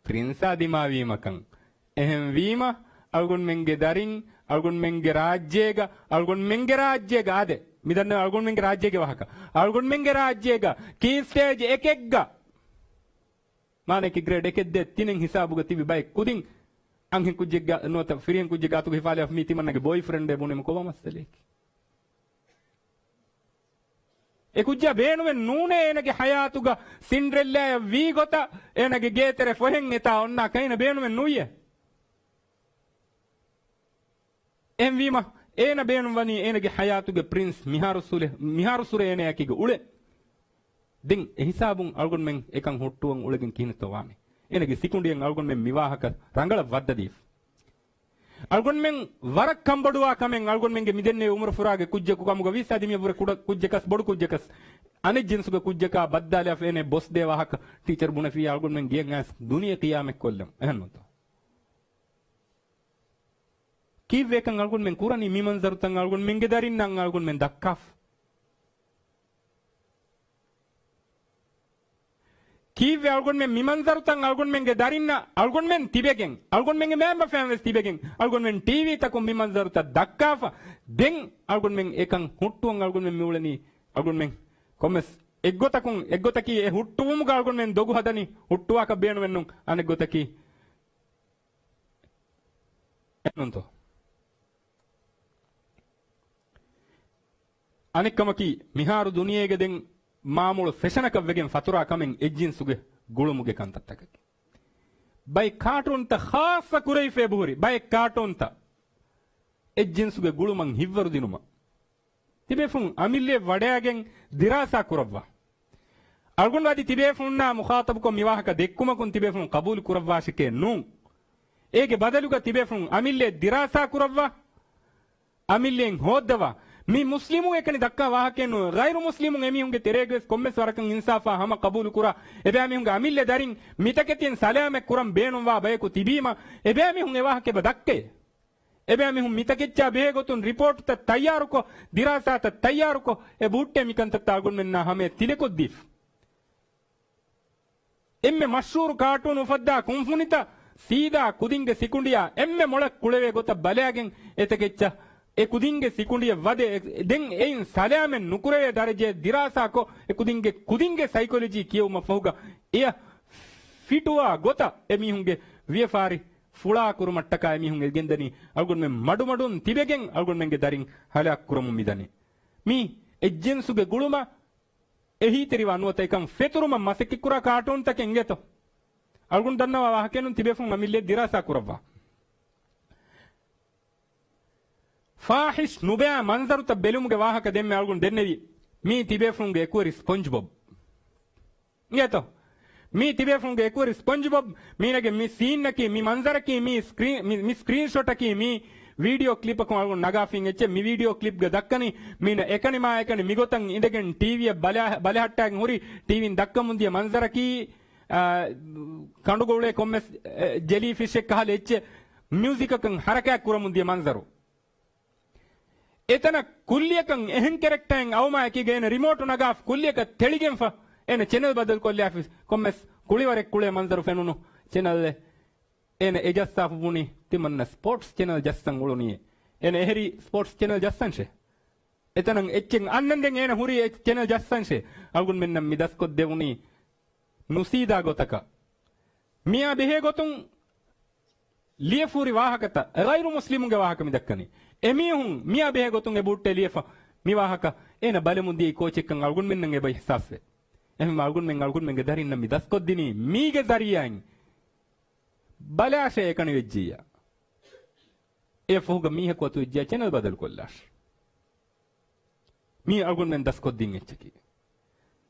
ޕްރިންސާ ދިމާވީމަކަން. އެހެންވީމަ، އަޅުގަނޑުމެންގެ ދަރިން، އަޅުގަނޑުމެންގެ ރާއްޖޭގަ، އަޅުގަނޑުމެންގެ ރާއްޖޭގަ، އާދެ، މިދަންނަވާ އަޅުގަނޑުމެންގެ ރާއްޖޭގެ ވާހަކަ. އަޅުގަނޑުމެންގެ ރާއްޖޭގަ ކީ ސްޓޭޖް އެކެއްގަ، މާނައަކީ ގްރޭޑް އެކެއް ދޭ ތިނެއް ހިސާބުގަ ތިބި ބައެއް ކުދިން އަންހެން ކުއްޖެއްގަ ނުވަތަ ފިރިހެން ކުއްޖެއްގެ އަތުގަ ހިފާލާފަ މީ ތިމަންނަގެ ބޯއިފްރެންޑޭ ބުނީމަ ކޮބާ މައްސަލައަކީ؟ އެ ކުއްޖާ ބޭނުމެއް ނޫނޭ އޭނަގެ ޙަޔާތުގަ ސިންޑްރެއްލާއަށް ވީ ގޮތަށް އޭނަގެ ގޭތެރެ ފޮހެން އެތާ އޮންނާކަށް އޭނަ ބޭނުމެއް ނުވިޔޭ. އެހެންވީމަ، އޭނަ ބޭނުންވަނީ އޭނަގެ ޙަޔާތުގެ ޕްރިންސް މިހާރުއްސުރެ، މިހާރުއްސުރެ އޭނައާއެކީގަ އުޅެން. ދެން އެހިސާބުން އަޅުގަނޑުމެން އެކަން ހުއްޓުވަން އުޅެގެން ކިހިނެއްތޯ ވާނީ؟ އޭނަގެ ސިކުނޑިއަށް އަޅުގަނޑުމެން މިވާހަކަ ރަނގަޅަށް ވައްދަދީފަ. އަޅުގަނޑުމެން ވަރަށް ކަންބޮޑުވާ ކަމެއް އަޅުގަނޑުމެންގެ މިދެންނެވި އުމުރު ފުރާގެ ކުއްޖަކު ކަމުގަ ވީސް އަދި މިއަށްވުރެ ކުޑަ ކުއްޖަކަސް ބޮޑު ކުއްޖަކަސް އަނެއް ޖިންސުގެ ކުއްޖަކާ ބައްދާލާފަ އޭނަ ބޮސް ދޭ ވާހަކަ ޓީޗަރ ބުނެފިއްޔާ އަޅުގަނޑުމެން ގެޔަށް އައިސް ދުނިޔެ ޤިޔާމަތް ކޮށްލަން. އެހެންނުތޯ؟ ކީއްވެކަން އަޅުގަނޑުމެން ކުރަނީ؟ މި މަންޒަރުތައް އަޅުގަނޑުމެންގެ ދަރިންނަށް އަޅުގަނޑުމެން ދައްކާފަ. ކީއްވެ އަޅުގަނޑުމެން މި މަންޒަރުތައް އަޅުގަނޑުމެންގެ ދަރިންނަށް އަޅުގަނޑުމެން ތިބެގެން، އަޅުގަނޑުމެންގެ މައިންބަފައިން ވެސް ތިބެގެން، އަޅުގަނޑުމެން ޓީވީތަކުން މި މަންޒަރުތައް ދައްކާފަ، ދެން އަޅުގަނޑުމެން އެކަން ހުއްޓުވަން އަޅުގަނޑުމެން މިއުޅެނީ އަޅުގަނޑުމެން ކޮންމެސް އެއްގޮތަކުން، އެއްގޮތަކީ އެ ހުއްޓުވުމުގަ އަޅުގަނޑުމެން ދޮގު ހަދަނީ ހުއްޓުވާކަށް ބޭނުމެއްނު، އަނެއްގޮތަކީ އެންނުންތޯ؟ އަނެއްކަމަކީ، މިހާރު ދުނިޔޭގެ ދެން މާމޮޅު ފެޝަނަކަށް ވެގެން ފަތުރާ ކަމެއް އެއްޖިންސުގެ ގުޅުމުގެ ކަންތައްތަކަކީ. ބައެއް ކާޓޫންތައް ޚާއްޞަ ކުރެވިފަ އެބަހުރި، ބައެއް ކާޓޫންތައް އެއްޖިންސުގެ ގުޅުމަށް ހިތްވަރު ދިނުމަށް. ތިބޭފުޅުން އަމިއްލައަށް ވަޑައިގެން ދިރާސާ ކުރައްވާ. އަޅުގަނޑު އަދި ތިބޭފުޅުންނާ މުޚާޠަބުކޮށް މި ވާހަކަ ދެއްކުމަކުން ތިބޭފުޅުން ޤަބޫލު ކުރައްވާށެކޭ ނޫން. އޭގެ ބަދަލުގަ ތިބޭފުޅުން އަމިއްލައަށް ދިރާސާ ކުރައްވާ. އަމިއްލައިން ހޯއްދަވާ. މި މުސްލިމުން އެކަނި ދައްކާ ވާހަކައެއް ނޫން. ޣައިރު މުސްލިމުން އެމީހުންގެ ތެރޭގަވެސް ކޮންމެސް ވަރަކަށް އިންސާފާ ހަމަ ޤަބޫލު ކުރާ. އެބައިމީހުންގެ އަމިއްލަ ދަރިން މިތަކެތިން ސަލާމަތް ކުރަން ބޭނުންވާ ބަޔަކު ތިބީމަ، އެބައިމީހުން އެ ވާހަކަ އެބަ ދައްކައޭ. އެބައިމީހުން މިތަކެއްޗާ ބެހޭ ގޮތުން ރިޕޯޓްތައް ތައްޔާރުކޮށް، ދިރާސާތައް ތައްޔާރުކޮށް، އެބަ ހުއްޓޭ މިކަންތައްތައް އަޅުގަނޑުމެންނާ ހަމަޔަށް ތިލަކޮށްދީފަ. އެންމެ މަޝްހޫރު ކާޓޫނު އުފައްދާ ކުންފުނިތައް ސީދާ ކުދިންގެ ސިކުނޑިޔާ އެންމެ މޮޅަށް ކުޅެވޭ ގޮތަށް ބަލާގެން އެތަކެއްޗަށް އެ ކުދިންގެ ސިކުނޑިޔަށް ވަދެ، ދެން އެއިން ސަލާމަތް ނުކުރެވޭ ދަރަޖައަށް ދިރާސާކޮށް، އެ ކުދިންގެ، ކުދިންގެ ސައިކޮލޮޖީ ކިޔެވުމަށް ފަހުގަ އެޔަށް ފިޓުވާ ގޮތަށް އެމީހުންގެ ވިޔަފާރި ފުޅާކުރުމަށްޓަކާ އެމީހުން އެ ގެންދަނީ. އަޅުގަނޑުމެން މަޑުމަޑުން ތިބެގެން އަޅުގަނޑުމެންގެ ދަރިން ހަލާކު ކުރަމުން މިދަނީ. މީ އެއްޖިންސުގެ ގުޅުމަށް އެހީތެރިވާ ނުވަތަ އެކަން ފެތުރުމަށް މަސައްކަތްކުރާ ކާޓޫންތަކެއް އިނގޭތޯ؟ އަޅުގަނޑު ދަންނަވާ ވާހަކައެއްނު ތިބޭފުޅުން އަމިއްލައަށް ދިރާސާ ކުރައްވާ. ފާހިޝް ނުބައި މަންޒަރުތައް ބެލުމުގެ ވާހަކަ ދެންމެ އަޅުގަނޑު ދެންނެވި. މީ ތިބޭފުޅުންގެ އެކުވެރި ސްޕޮންޖް ބޮބް. އިނގޭތޯ؟ މީ ތިބޭފުޅުންގެ އެކުވެރި ސްޕޮންޖް ބޮބް. މީނަގެ މި ސީންއަކީ، މި މަންޒަރަކީ، މި ސްކްރީން، މި، މި ސްކްރީންޝޮޓަކީ، މީ ވީޑިއޯ ކްލިޕަކުން އަޅުގަނޑު ނަގާފިން އެއްޗެއް. މި ވީޑިއޯ ކްލިޕްގަ ދައްކަނީ މީނަ އެކަނި މާ އެކަނި މިގޮތަށް އިނދެގެން ޓީވީއަށް ބަލަ، ބަލަހައްޓާގެން ހުރި ޓީވީން ދައްކަމުން ދިޔަ މަންޒަރަކީ، އާ، ކަނޑުގަ އުޅޭ ކޮންމެސް، އެ، ޖެލީ ފިޝެއް ކަހަލަ އެއްޗެއް މިއުޒިކަކަށް ހަރަކާތް ކުރަމުން ދިޔަ މަންޒަރު. އެތަނަށް ކުއްލިއަކަށް އެހެން ކެރެކްޓާއެއް އައުމާ އެކީގަ އޭނަ ރިމޯޓު ނަގާފަ ކުއްލިއަކަށް ތެޅިގެންފަ އޭނަ ޗެނަލް ބަދަލު ކޮށްލާފި ކޮންމެސް ކުޅިވަރެއް ކުޅޭ މަންޒަރު ފެނުނު ޗެނަލްއެއް. އޭނަ އެ ޖައްސާފަ ބުނީ ތިމަންނަ ސްޕޯޓްސް ޗެނަލް ޖައްސަން އުޅުނީ. އޭނަ އެހެރީ ސްޕޯޓްސް ޗެނަލް ޖައްސަންށޭ. އެތަނަށް އެއްޗެއް އަންނަންދެން އޭނަ ހުރީ އެ ޗެނަލް ޖައްސަންށޭ. އަޅުގަނޑުމެންނަށް މި ދަސްކޮށްދެވުނީ ނުސީދާ ގޮތަކަށް. މިއާ ބެހޭ ގޮތުން ލިޔެފޫރި ވާހަކަތައް، ޣައިރު މުސްލިމުންގެ ވާހަކަ މި ދައްކަނީ. އެމީހުން މިއާ ބެހޭ ގޮތުން އެބަހުއްޓޭ ލިޔެފަ މި ވާހަކަ އޭނަ ބަލަމުން ދިޔައީ ކޯޗެއްކަން އަޅުގަނޑުމެންނަށް އެބަ އިޙްސާސްވޭ. އެހެންވީމަ އަޅުގަނޑުމެން އަޅުގަނޑުމެންގެ ދަރިންނަށް މި ދަސްކޮށްދިނީ މީގެ ޒަރީއާއިން. ބަލާށޭ އެކަނި ވެއްޖިއްޔާ. އެ ފަހުގަ މީހަކު އަތުވެއްޖިއްޔާ ޗެނަލް ބަދަލުކޮށްލާށޭ. މީ އަޅުގަނޑުމެން ދަސްކޮށްދިން އެއްޗަކީ.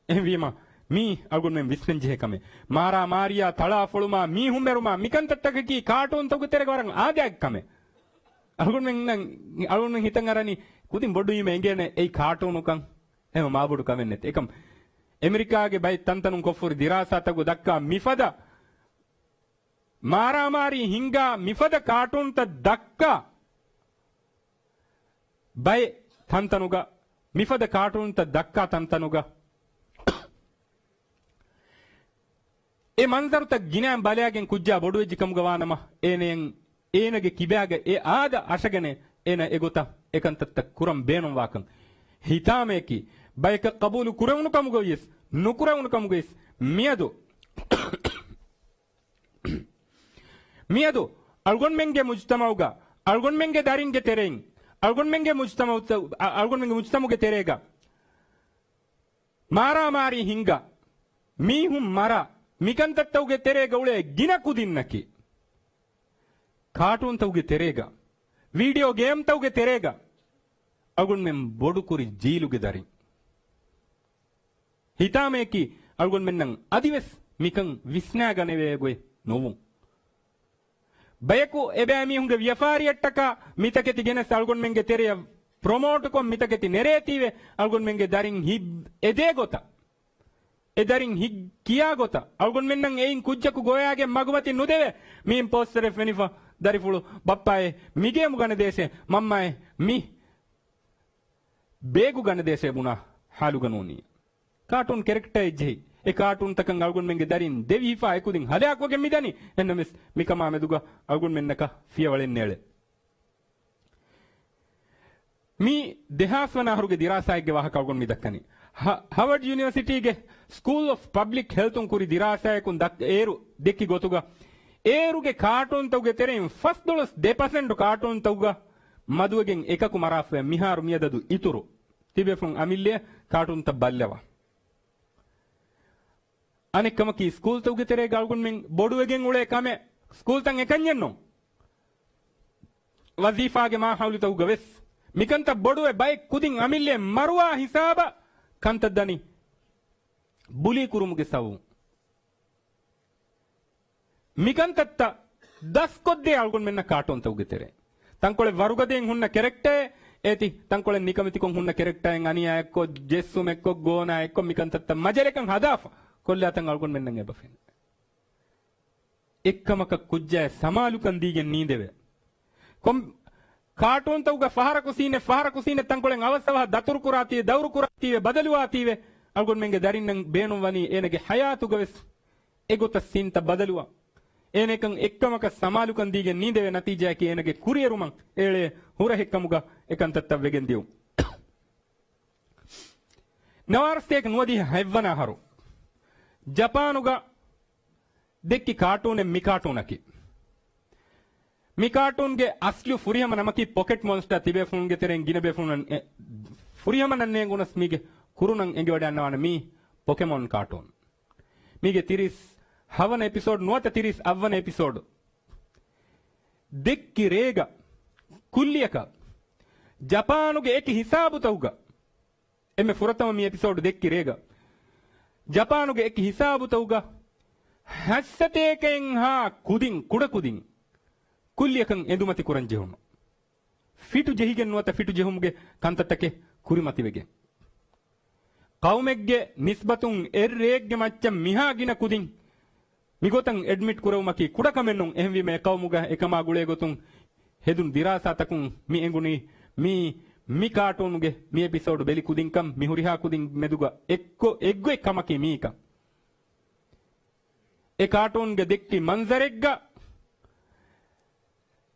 އެހެންވީމަ، މީ އަޅުގަނޑުމެން ވިސްނަންޖެހޭ ކަމެއް. މާރާމާރީއާ، ތަޅާފޮޅުމާ، މީހުން މެރުމާ، މިކަންތައްތަކަކީ ކާޓޫންތަކުގެ ތެރޭގަ ވަރަށް އާދައިގެ ކަމެއް. އަޅުގަނޑުމެންނަށް، އަޅުގަނޑުމެން ހިތަށް އަރަނީ، ކުދިން ބޮޑުވީމަ އެނގޭނެ އެއީ ކާޓޫނުކަން. އެހެން މާބޮޑު ކަމެއް ނެތް. އެކަމް އެމެރިކާގެ ބައެއް ތަންތަނުން ކޮށްފުރި ދިރާސާތަކުގަ ދައްކާ މިފަދަ މާރާމާރީ ހިންގާ މިފަދަ ކާޓޫންތައް ދައްކާ ބައެއް ތަންތަނުގަ، މިފަދަ ކާޓޫންތައް ދައްކާ ތަންތަނުގަ އެ މަންޒަރުތައް ގިނައިން ބަލާގެން ކުއްޖާ ބޮޑުވެއްޖި ކަމުގަ ވާނަމަ، އޭނައަށް، އޭނަގެ ކިބާގަ އެ އާދަ އަށަގަނެ އޭނަ އެގޮތަށް އެކަންތައްތައް ކުރަން ބޭނުންވާކަން. ހިތާމަޔަކީ، ބަޔަކަށް ޤަބޫލު ކުރެވުނު ކަމުގަވިޔަސް، ނުކުރެވުނު ކަމުގަވިޔަސް، މިއަދު މިއަދު އަޅުގަނޑުމެންގެ މުޖްތަމަޢުގަ، އަޅުގަނޑުމެންގެ ދަރިންގެ ތެރެއިން، އަޅުގަނޑުމެންގެ މުޖްތަމަޢުތައް، އަ، އަޅުގަނޑުމެންގެ މުޖްތަމަޢުގެ ތެރޭގަ މާރާމާރީ ހިންގާ، މީހުން މަރާ، މިކަންތައްތަކުގެ ތެރޭގަ އުޅޭ ގިނަ ކުދިންނަކީ، ކާޓޫންތަކުގެ ތެރޭގަ، ވީޑިއޯ ގޭމްތަކުގެ ތެރޭގަ އަޅުގަނޑުމެން ބޮޑުކުރި ޖީލުގެ ދަރިން. ހިތާމަޔަކީ އަޅުގަނޑުމެންނަށް އަދިވެސް މިކަން ވިސްނާގަނެވޭ ގޮތް ނުވުން. ބަޔަކު އެބައިމީހުންގެ ވިޔަފާރިއަށްޓަކާ މިތަކެތި ގެނެސް އަޅުގަނޑުމެންގެ ތެރެޔަށް ޕްރޮމޯޓުކޮށް މިތަކެތި ނެރޭތީވެ، އަޅުގަނޑުމެންގެ ދަރިން ހިތް އެދޭ ގޮތަށް، އެ ދަރިން ހިތް ކިޔާ ގޮތަށް، އަޅުގަނޑުމެންނަށް އެއިން ކުއްޖަކު ގޮވައިގެން މަގުމަތި ނުދެވޭ. މިއިން ޕޯސްޓަރެއް ފެނިފަ، ދަރިފުޅު، ބައްޕާއޭ މި ގޭމު ގަނެދޭށޭ، މަންމާއޭ މި ބޭގު ގަނެދޭށޭ ބުނާ ހާލުގަ ނޫނީ. ކާޓޫން ކެރެކްޓާއެއް ޖެހި، އެ ކާޓޫންތަކަށް އަޅުގަނޑުމެންގެ ދަރިން ދެވިހިފާ އެކުދިން ހަލާކުވެގެން މިދަނީ. އެހެންނަމަވެސް، މިކަމާ މެދުގަ އަޅުގަނޑުމެންނަކަށް ފިޔަވަޅެއް ނޭޅޭ. މީ ދެހާސް ވަނަ އަހަރުގެ ދިރާސާއެއްގެ ވާހަކަ އަޅުގަނޑު މި ދައްކަނީ. ހަ-، ހާވަޑް ޔުނިވަރސިޓީގެ ސްކޫލް އޮފް ޕަބްލިކް ހެލްތުން ކުރި ދިރާސާއަކުން ދައް-، އޭރު ދެއްކި ގޮތުގަ، އޭރުގެ ކާޓޫންތަކުގެ ތެރެއިން ފަސްދޮޅަސް ދެ ޕަސެންޓު ކާޓޫންތަކުގަ މަދުވެގެން އެކަކު މަރާފައި މިހާރު މިއަދަދު އިތުރު. ތިބޭފުޅުން އަމިއްލައަށް ކާޓޫންތައް ބައްލަވާ. އަނެއްކަމަކީ، ސްކޫލްތަކުގެ ތެރޭގަ އަޅުގަނޑުމެން ބޮޑުވެގެން އުޅޭ ކަމެއް، ސްކޫލްތައް އެކަންޏެއް ނޫން. ވަޒީފާގެ މާހައުލުތަކުގަ ވެސް މިކަންތައް ބޮޑުވެ، ބައެއް ކުދިން އަމިއްލައަށް މަރުވާ ހިސާބަށް ކަންތައް ދަނީ ބުލީ ކުރުމުގެ ސަބަބުން. މިކަންތައްތައް ދަސްކޮށްދޭ އަޅުގަނޑުމެންނަށް ކާޓޫންތަކުގެ ތެރޭ. ތަންކޮޅެއް ވަރުގަދައިން ހުންނަ ކެރެކްޓަރެއް އޭތި، ތަންކޮޅެއް ނިކަމެތިކޮށް ހުންނަ ކެރެކްޓަރެއް އަނިޔާއެއްކޮށް، ޖެއްސުމެއްކޮށް، ގޯނާއެއްކޮށް، މިކަންތައްތައް މަޖަލެކަން ހަދާފަ ކޮށްލާތަން އަޅުގަނޑުމެންނަށް އެބަ ފެނޭ. އެއްކަމަކަށް ކުއްޖާއަށް ސަމާލުކަން ދީގެން ނީނދެވޭ. ކޮން ކާޓޫންތަކުގަ ފަހަރަކު ސީނެއް، ފަހަރަކު ސީނެއް ތަންކޮޅެއް އަވަސް އަވަހަށް ދަތުރުކުރާތީވެ، ދައުރުކުރާތީވެ، ބަދަލުވާތީވެ، އަޅުގަނޑުމެންގެ ދަރިންނަށް ބޭނުންވަނީ އޭނަގެ ހަޔާތުގަ ވެސް އެގޮތަށް ސީންތައް ބަދަލުވާ. އޭނައަކަށް އެއްކަމަކަށް ސަމާލުކަން ދީގެން ނީނދެވޭ. ނަތީޖާއަކީ އޭނަގެ ކުރިއެރުމަށް އެޅޭ ހުރަހެއްކަމުގަ އެކަންތައްތައް ވެގެން ދިޔުން. ނަވާރަސަތޭކަ ނުވަދިހަ ހަތްވަނަ އަހަރު ޖަޕާނުގަ ދެއްކި ކާޓޫނެއް މި ކާޓޫނަކީ. މި ކާޓޫންގެ އަސްލު ފުރިހަމަ ނަމަކީ ޕޮކެޓް މޮންސްޓާ. ތިބޭފުޅުންގެ ތެރެއިން ގިނަ ބޭފުޅުން އެ، ފުރިހަމަ ނަންނޭނގުނަސް މީގެ ކުރުނަން އެނގިވަޑައިންނަވާނެ މީ ޕޮކެމޮން ކާޓޫން. މީގެ ތިރީސް ހަވަނަ އެޕިސޯޑް ނުވަތަ ތިރީސް އަށްވަނަ އެޕިސޯޑް. ދެއްކި ރޭގަ ކުއްލިއަކަށް ޖަޕާނުގެ އެކި ހިސާބުތަކުގަ، އެންމެ ފުރަތަމަ މި އެޕިސޯޑް ދެއްކި ރޭގަ ޖަޕާނުގެ އެކި ހިސާބުތަކުގަ ހަތްސަތޭކައެއްހާ ކުދިން، ކުޑަކުދިން ކުއްލިއަކަށް އެނދުމަތި ކުރަން ޖެހުނު. ފިޓު ޖެހިގެން ނުވަތަ ފިޓު ޖެހުމުގެ ކަންތައްތަކެއް ކުރިމަތިވެގެން. ޤައުމެއްގެ ނިސްބަތުން އެއްރެއެއްގެ މައްޗަށް މިހާ ގިނަ ކުދިން މިގޮތަށް އެޑްމިޓް ކުރެވުމަކީ ކުޑަކަމެއް ނޫން. އެހެންވީމަ އެ ޤައުމުގަ އެކަމާ ގުޅޭ ގޮތުން ހެދުނު ދިރާސާތަކުން މި އެނގުނީ މީ، މި ކާޓޫނުގެ މި އެޕިސޯޑު ބެލި ކުދިންކަން. މި ހުރިހާ ކުދިން މެދުގަ އެއްކޮ، އެއްގޮތް ކަމަކީ މީކަން. އެ ކާޓޫންގެ ދެއްކި މަންޒަރެއްގަ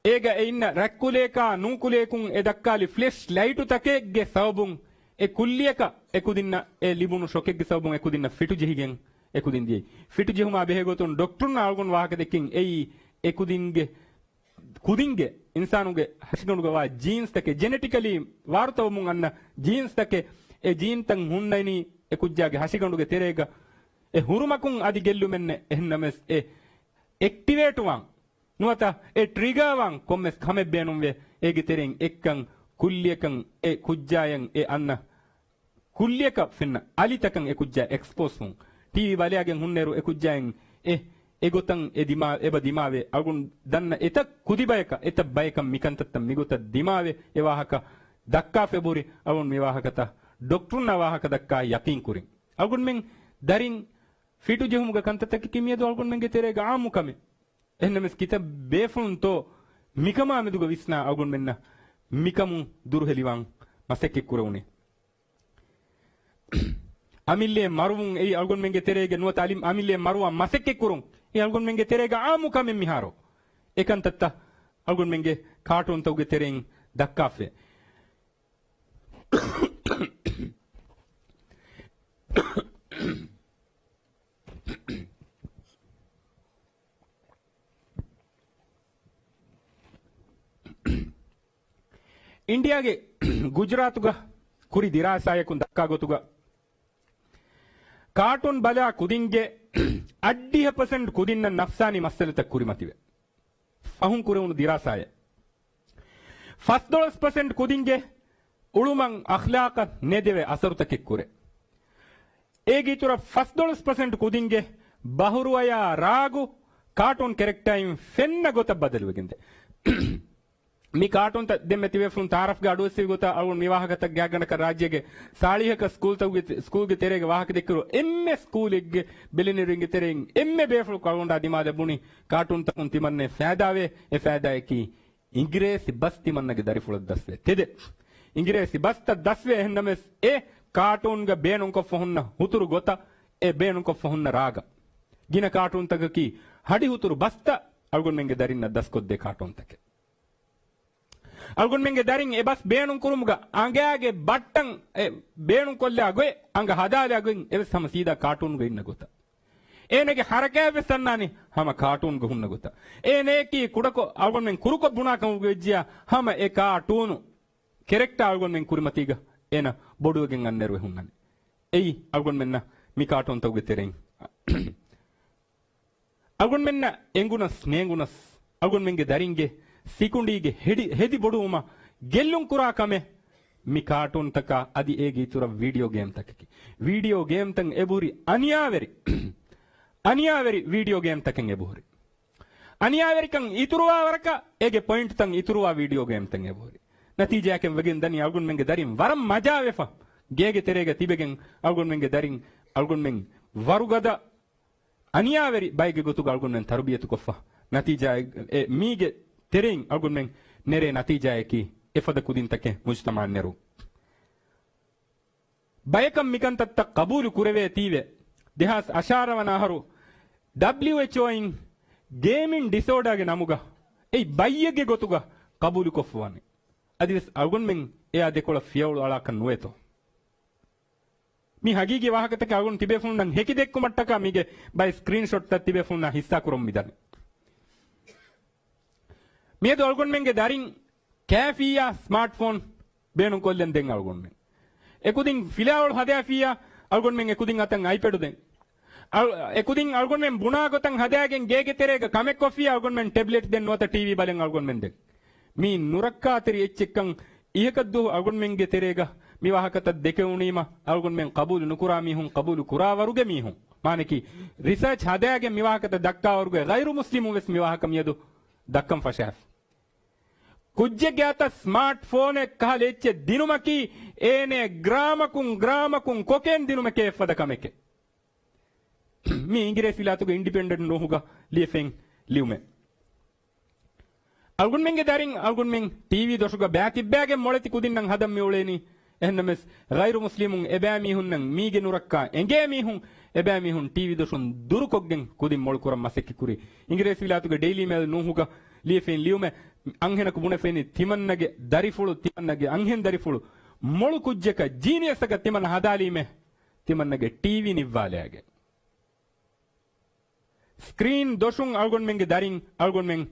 އޭގަ އެ އިންނަ ރަތްކުލައަކާ ނޫކުލައަކުން އެ ދައްކާލި ފްލެޝް ލައިޓުތަކެއްގެ ސަބަބުން އެ ކުއްލިއަކަށް އެ ކުދިންނަށް އެ ލިބުނު ޝޮކެއްގެ ސަބަބުން އެ ކުދިންނަށް ފިޓު ޖެހިގެން އެ ކުދިން ދިޔައީ. ފިޓު ޖެހުމާ ބެހޭ ގޮތުން ޑޮކްޓަރުންނާ އަޅުގަނޑު ވާހަކަ ދެއްކިން އެއީ އެ ކުދިންގެ، ކުދިންގެ އިންސާނުގެ ހަށިގަނޑުގަ ވާ ޖީންސްތަކެއް، ޖެނެޓިކަލީ ވާރުތަވަމުން އަންނަ ޖީންސްތަކެއް، އެ ޖީންތައް ހުންނަނީ އެ ކުއްޖާގެ ހަށިގަނޑުގެ ތެރޭގަ. އެ ހުރުމަކުން އަދި ގެއްލުމެއްނެއް. އެހެންނަމަވެސް އެ އެކްޓިވޭޓްވާން ނުވަތަ އެ ޓްރިގާވާން ކޮންމެސް ކަމެއް ބޭނުންވޭ. އޭގެ ތެރެއިން އެއްކަން ކުއްލިއަކަށް އެ ކުއްޖާޔަށް އެ އަންނަ ކުއްލިއަކަށް ފެންނަ އަލިތަކަށް އެ ކުއްޖާ އެކްސްޕޯސް ވުން. ޓީވީ ބަލައިގެން ހުންނައިރު އެ ކުއްޖާއިން އެ، އެގޮތަށް އެ ދިމާ، އެބަ ދިމާވޭ. އަޅުގަނޑު ދަންނަ އެތައް ކުދިބަޔަކަށް، އެތައް ބަޔަކަށް މިކަންތައްތައް މިގޮތަށް ދިމާވޭ. އެ ވާހަކަ ދައްކާފަ އެބަހުރި. އަޅުގަނޑު މި ވާހަކަތައް ޑޮކްޓަރުންނާ ވާހަކަ ދައްކާ ޔަޤީން ކުރިން. އަޅުގަނޑުމެން ދަރިން ފިޓު ޖެހުމުގެ ކަންތައްތަކަކީ މިއަދު އަޅުގަނޑުމެންގެ ތެރޭގަ އާއްމު ކަމެއް. އެހެންނަމަވެސް ކިތައް ބޭފުޅުންތޯ މިކަމާ މެދުގަ ވިސްނާ އަޅުގަނޑުމެންނަށް މިކަމުން ދުރުހެލިވާން މަސައްކަތް ކުރެވުނީ. އަމިއްލައަށް މަރުވުން އެއީ އަޅުގަނޑުމެންގެ ތެރޭގަ ނުވަތަ އަލި-، އަމިއްލައަށް މަރުވާން މަސައްކަތް ކުރުން އެއީ އަޅުގަނޑުމެންގެ ތެރޭގަ އާއްމު ކަމެއް މިހާރު. އެކަންތައްތައް އަޅުގަނޑުމެންގެ ކާޓޫންތަކުގެ ތެރެއިން ދައްކާފައި. އިންޑިއާގެ ގުޖުރާތުގަ ކުރި ދިރާސާއަކުން ދައްކާ ގޮތުގަ، ކާޓޫން ބަލާ ކުދިންގެ އަށްޑިހަ ޕަސެންޓް ކުދިންނަށް ނަފްސާނީ މައްސަލަތައް ކުރިމަތިވޭ. ފަހުން ކުރެވުނު ދިރާސާއެއް. ފަސްދޮޅަސް ޕަސެންޓް ކުދިންގެ އުޅުމަށް އަޚްލާޤަށް ނޭދެވޭ އަސަރުތަކެއް ކުރޭ. އޭގެ އިތުރަށް ފަސްދޮޅަސް ޕަސެންޓް ކުދިންގެ ބަހުރުވަޔާ ރާގު ކާޓޫން ކެރެކްޓާއިން ފެންނަ ގޮތަށް ބަދަލުވެގެންދޭ. މި ކާޓޫންތައް ދެންމެ ތިބޭފުޅުން ތައާރަފްގަ އަޑުއެއްސެވި ގޮތަށް އަޅުގަނޑު މި ވާހަކަތައް ގާތްގަނޑަކަށް ރާއްޖޭގެ ސާޅީހަކަށް ސްކޫލްތަކުގެ، ސްކޫލްގެ ތެރޭގަ ވާހަކަ ދެއްކިއިރު އެންމެ ސްކޫލެއްގެ ބެލެނިރިންގެ ތެރެއިން އެންމެ ބޭފުޅަކު އަޅުގަނޑާ ދިމާލަށް ބުނި ކާޓޫންތަކުން ތިމަންނައަށް ފައިދާވޭ، އެ ފައިދާއަކީ އިނގިރޭސި ބަސް ތިމަންނަގެ ދަރިފުޅަށް ދަސްވޭ. ތެދެއް އިނގިރޭސި ބަސްތައް ދަސްވޭ. އެހެންނަމަވެސް އެ ކާޓޫންގަ ބޭނުންކޮށްފަ ހުންނަ ހުތުރު ގޮތަށް، އެ ބޭނުންކޮށްފަ ހުންނަ ރާގަށް. ގިނަ ކާޓޫންތަކަކީ ހަޑި ހުތުރު ބަސްތައް އަޅުގަނޑުމެންގެ ދަރިންނަށް ދަސްކޮށްދޭ ކާޓޫންތަކެއް. އަޅުގަނޑުމެންގެ ދަރިން އެ ބަސް ބޭނުން ކުރުމުގަ އަނގައިގެ ބައްޓަން އެ ބޭނުން ކޮށްލާ ގޮތް، އަނގަ ހަދާލާ ގޮތް އެވެސް ހަމަ ސީދާ ކާޓޫނުގަ އިންނަ ގޮތަށް. އޭނަގެ ހަރަކާތް ވެސް އަންނާނީ ހަމަ ކާޓޫންގަ ހުންނަ ގޮތަށް. އޭނަޔަކީ ކުޑަކޮށް އަޅުގަނޑުމެން ކުރުކޮށް ބުނާ ކަމުގަ ވެއްޖިޔާ ހަމަ އެ ކާޓޫނު ކެރެކްޓާ އަޅުގަނޑުމެން ކުރިމަތީގަ އޭނަ ބޮޑުވެގެން އަންނައިރު ވެ ހުންނަނީ. އެއީ އަޅުގަނޑުމެންނަށް މި ކާޓޫންތަކުގެ ތެރެއިން އަޅުގަނޑުމެންނަށް އެނގުނަސް ނޭނގުނަސް، އަޅުގަނޑުމެންގެ ދަރިންގެ ސިކުނޑީގެ ހެޑި-، ހެދި ބޮޑުވުމަށް ގެއްލުން ކުރާ ކަމެއް މި ކާޓޫންތަކާ އަދި އޭގެ އިތުރަށް ވީޑިއޯ ގޭމްތަކަކީ. ވީޑިއޯ ގޭމްތައް އެބަހުރި އަނިޔާވެރި، އަނިޔާވެރި ވީޑިއޯ ގޭމްތަކެއް އެބަހުރި. އަނިޔާވެރިކަން އިތުރުވާ ވަރަކަށް އޭގެ ޕޮއިންޓްތައް އިތުރުވާ ވީޑިއޯ ގޭމްތައް އެބަހުރި. ނަތީޖާއަކަށް ވެގެން ދަނީ އަޅުގަނޑުމެންގެ ދަރިން ވަރަށް މަޖާވެފަ، ގޭގެ ތެރޭގަ ތިބެގެން އަޅުގަނޑުމެންގެ ދަރިން އަޅުގަނޑުމެން ވަރުގަދަ އަނިޔާވެރި ބައެއްގެ ގޮތުގަ އަޅުގަނޑުމެން ތަރުބިޔަތުކޮށްފަ. ނަތީޖާ އެ، އެ، މީގެ ތެރެއިން އަޅުގަނޑުމެން ނެރޭ ނަތީޖާއަކީ އެފަދަ ކުދިންތަކެއް މުޖުތަމަޢަށް ނެރުން. ބަޔަކަށް މިކަންތައްތައް ޤަބޫލު ކުރެވޭތީވެ، ދެހާސް އަށާރަ ވަނަ އަހަރު ޑަބްލިޔުއެޗްއޯއިން ގޭމިން ޑިސޯޑާގެ ނަމުގަ އެއީ ބައްޔެއްގެ ގޮތުގަ ޤަބޫލުކޮށްފަވަނީ. އަދިވެސް އަޅުގަނޑުމެން އެއާ ދެކޮޅަށް ފިޔަވަޅު އަޅާކަށް ނުވޭތޯ؟ މި ހަގީގީ ވާހަކަތަކެއް އަޅުގަނޑު ތިބޭފުޅުންނަށް ހެކި ދެއްކުމަށްޓަކާ މީގެ ބައެއް ސްކްރީންޝޮޓްތައް ތިބޭފުޅުންނާ ހިއްސާކުރަމުން މިދަނީ. މިއަދު އަޅުގަނޑުމެންގެ ދަރިން ކާފިއްޔާ ސްމާޓްފޯން ބޭނުންކޮށްލަން ދެން އަޅުގަނޑުމެން. އެކުދިން ފިލާވަޅު ހަދާފިއްޔާ އަޅުގަނޑުމެން އެކުދިން އަތަށް އައިޕެޑު ދެން. އަޅު-، އެކުދިން އަޅުގަނޑުމެން ބުނާ ގޮތަށް ހަދާގެން ގޭގެ ތެރޭގަ ކަމެއް ކޮށްފިއްޔާ އަޅުގަނޑުމެން ޓެބްލެޓް ދެން ނުވަތަ ޓީވީ ބަލަން އަޅުގަނޑުމެން ދެން. މީ ނުރައްކާތެރި އެއްޗެއްކަން އިހަކަށްދުވަހު އަޅުގަނޑުމެންގެ ތެރޭގަ މި ވާހަކަތައް ދެކެވުނީމަ އަޅުގަނޑުމެން ޤަބޫލު ނުކުރާ މީހުން ޤަބޫލު ކުރާވަރުގެ މީހުން. މާނަކީ ރިސާޗް ހަދާގެން މި ވާހަކަތައް ދައްކާވަރުގެ ޣައިރު މުސްލިމުން ވެސް މި ވާހަކަ މިއަދު ދައްކަން ފަށާފި. ކުއްޖެއްގެ އަތަށް ސްމާޓް ފޯނެއް ކަހަލަ އެއްޗެއް ދިނުމަކީ އޭނަ ގްރާމަކުން ގްރާމަކުން ކޮކޭން ދިނުމެކޭ އެއްފަދަ ކަމެކޭ. މި އިނގިރޭސި ވިލާތުގެ އިންޑިޕެންޑެންޓް ނޫހުގަ ލިޔެފެން ލިޔުމެއް. އަޅުގަނޑުމެންގެ ދަރިން އަޅުގަނޑުމެން ޓީވީ ދޮށުގަ ބައިތިއްބައިގެން މޮޅެތި ކުދިންނަށް ހަދަން މިއުޅޭނީ. އެހެންނަމަވެސް، ޣައިރު މުސްލިމުން އެބައިމީހުންނަށް މީގެ ނުރައްކާ އެނގޭ މީހުން، އެބައިމީހުން ޓީވީ ދޮށުން ދުރުކޮށްގެން ކުދިން މޮޅުކުރަން މަސައްކަތްކުރި. އިނގިރޭސި ވިލާތުގެ ޑެއިލީ މެއިލް ނޫހުގަ ލިޔެފެން ލިޔުމެއް އަންހެނަކު ބުނެފެނީ ތިމަންނަގެ ދަރިފުޅު، ތިމަންނަގެ އަންހެން ދަރިފުޅު މޮޅު ކުއްޖަކަށް ޖީނިއަސްއަކަށް ތިމަންނަ ހަދާލީމޭ، ތިމަންނަގެ ޓީވީ ނިއްވާލާގެން. ސްކްރީން ދޮށުން އަޅުގަނޑުމެންގެ ދަރިން އަޅުގަނޑުމެން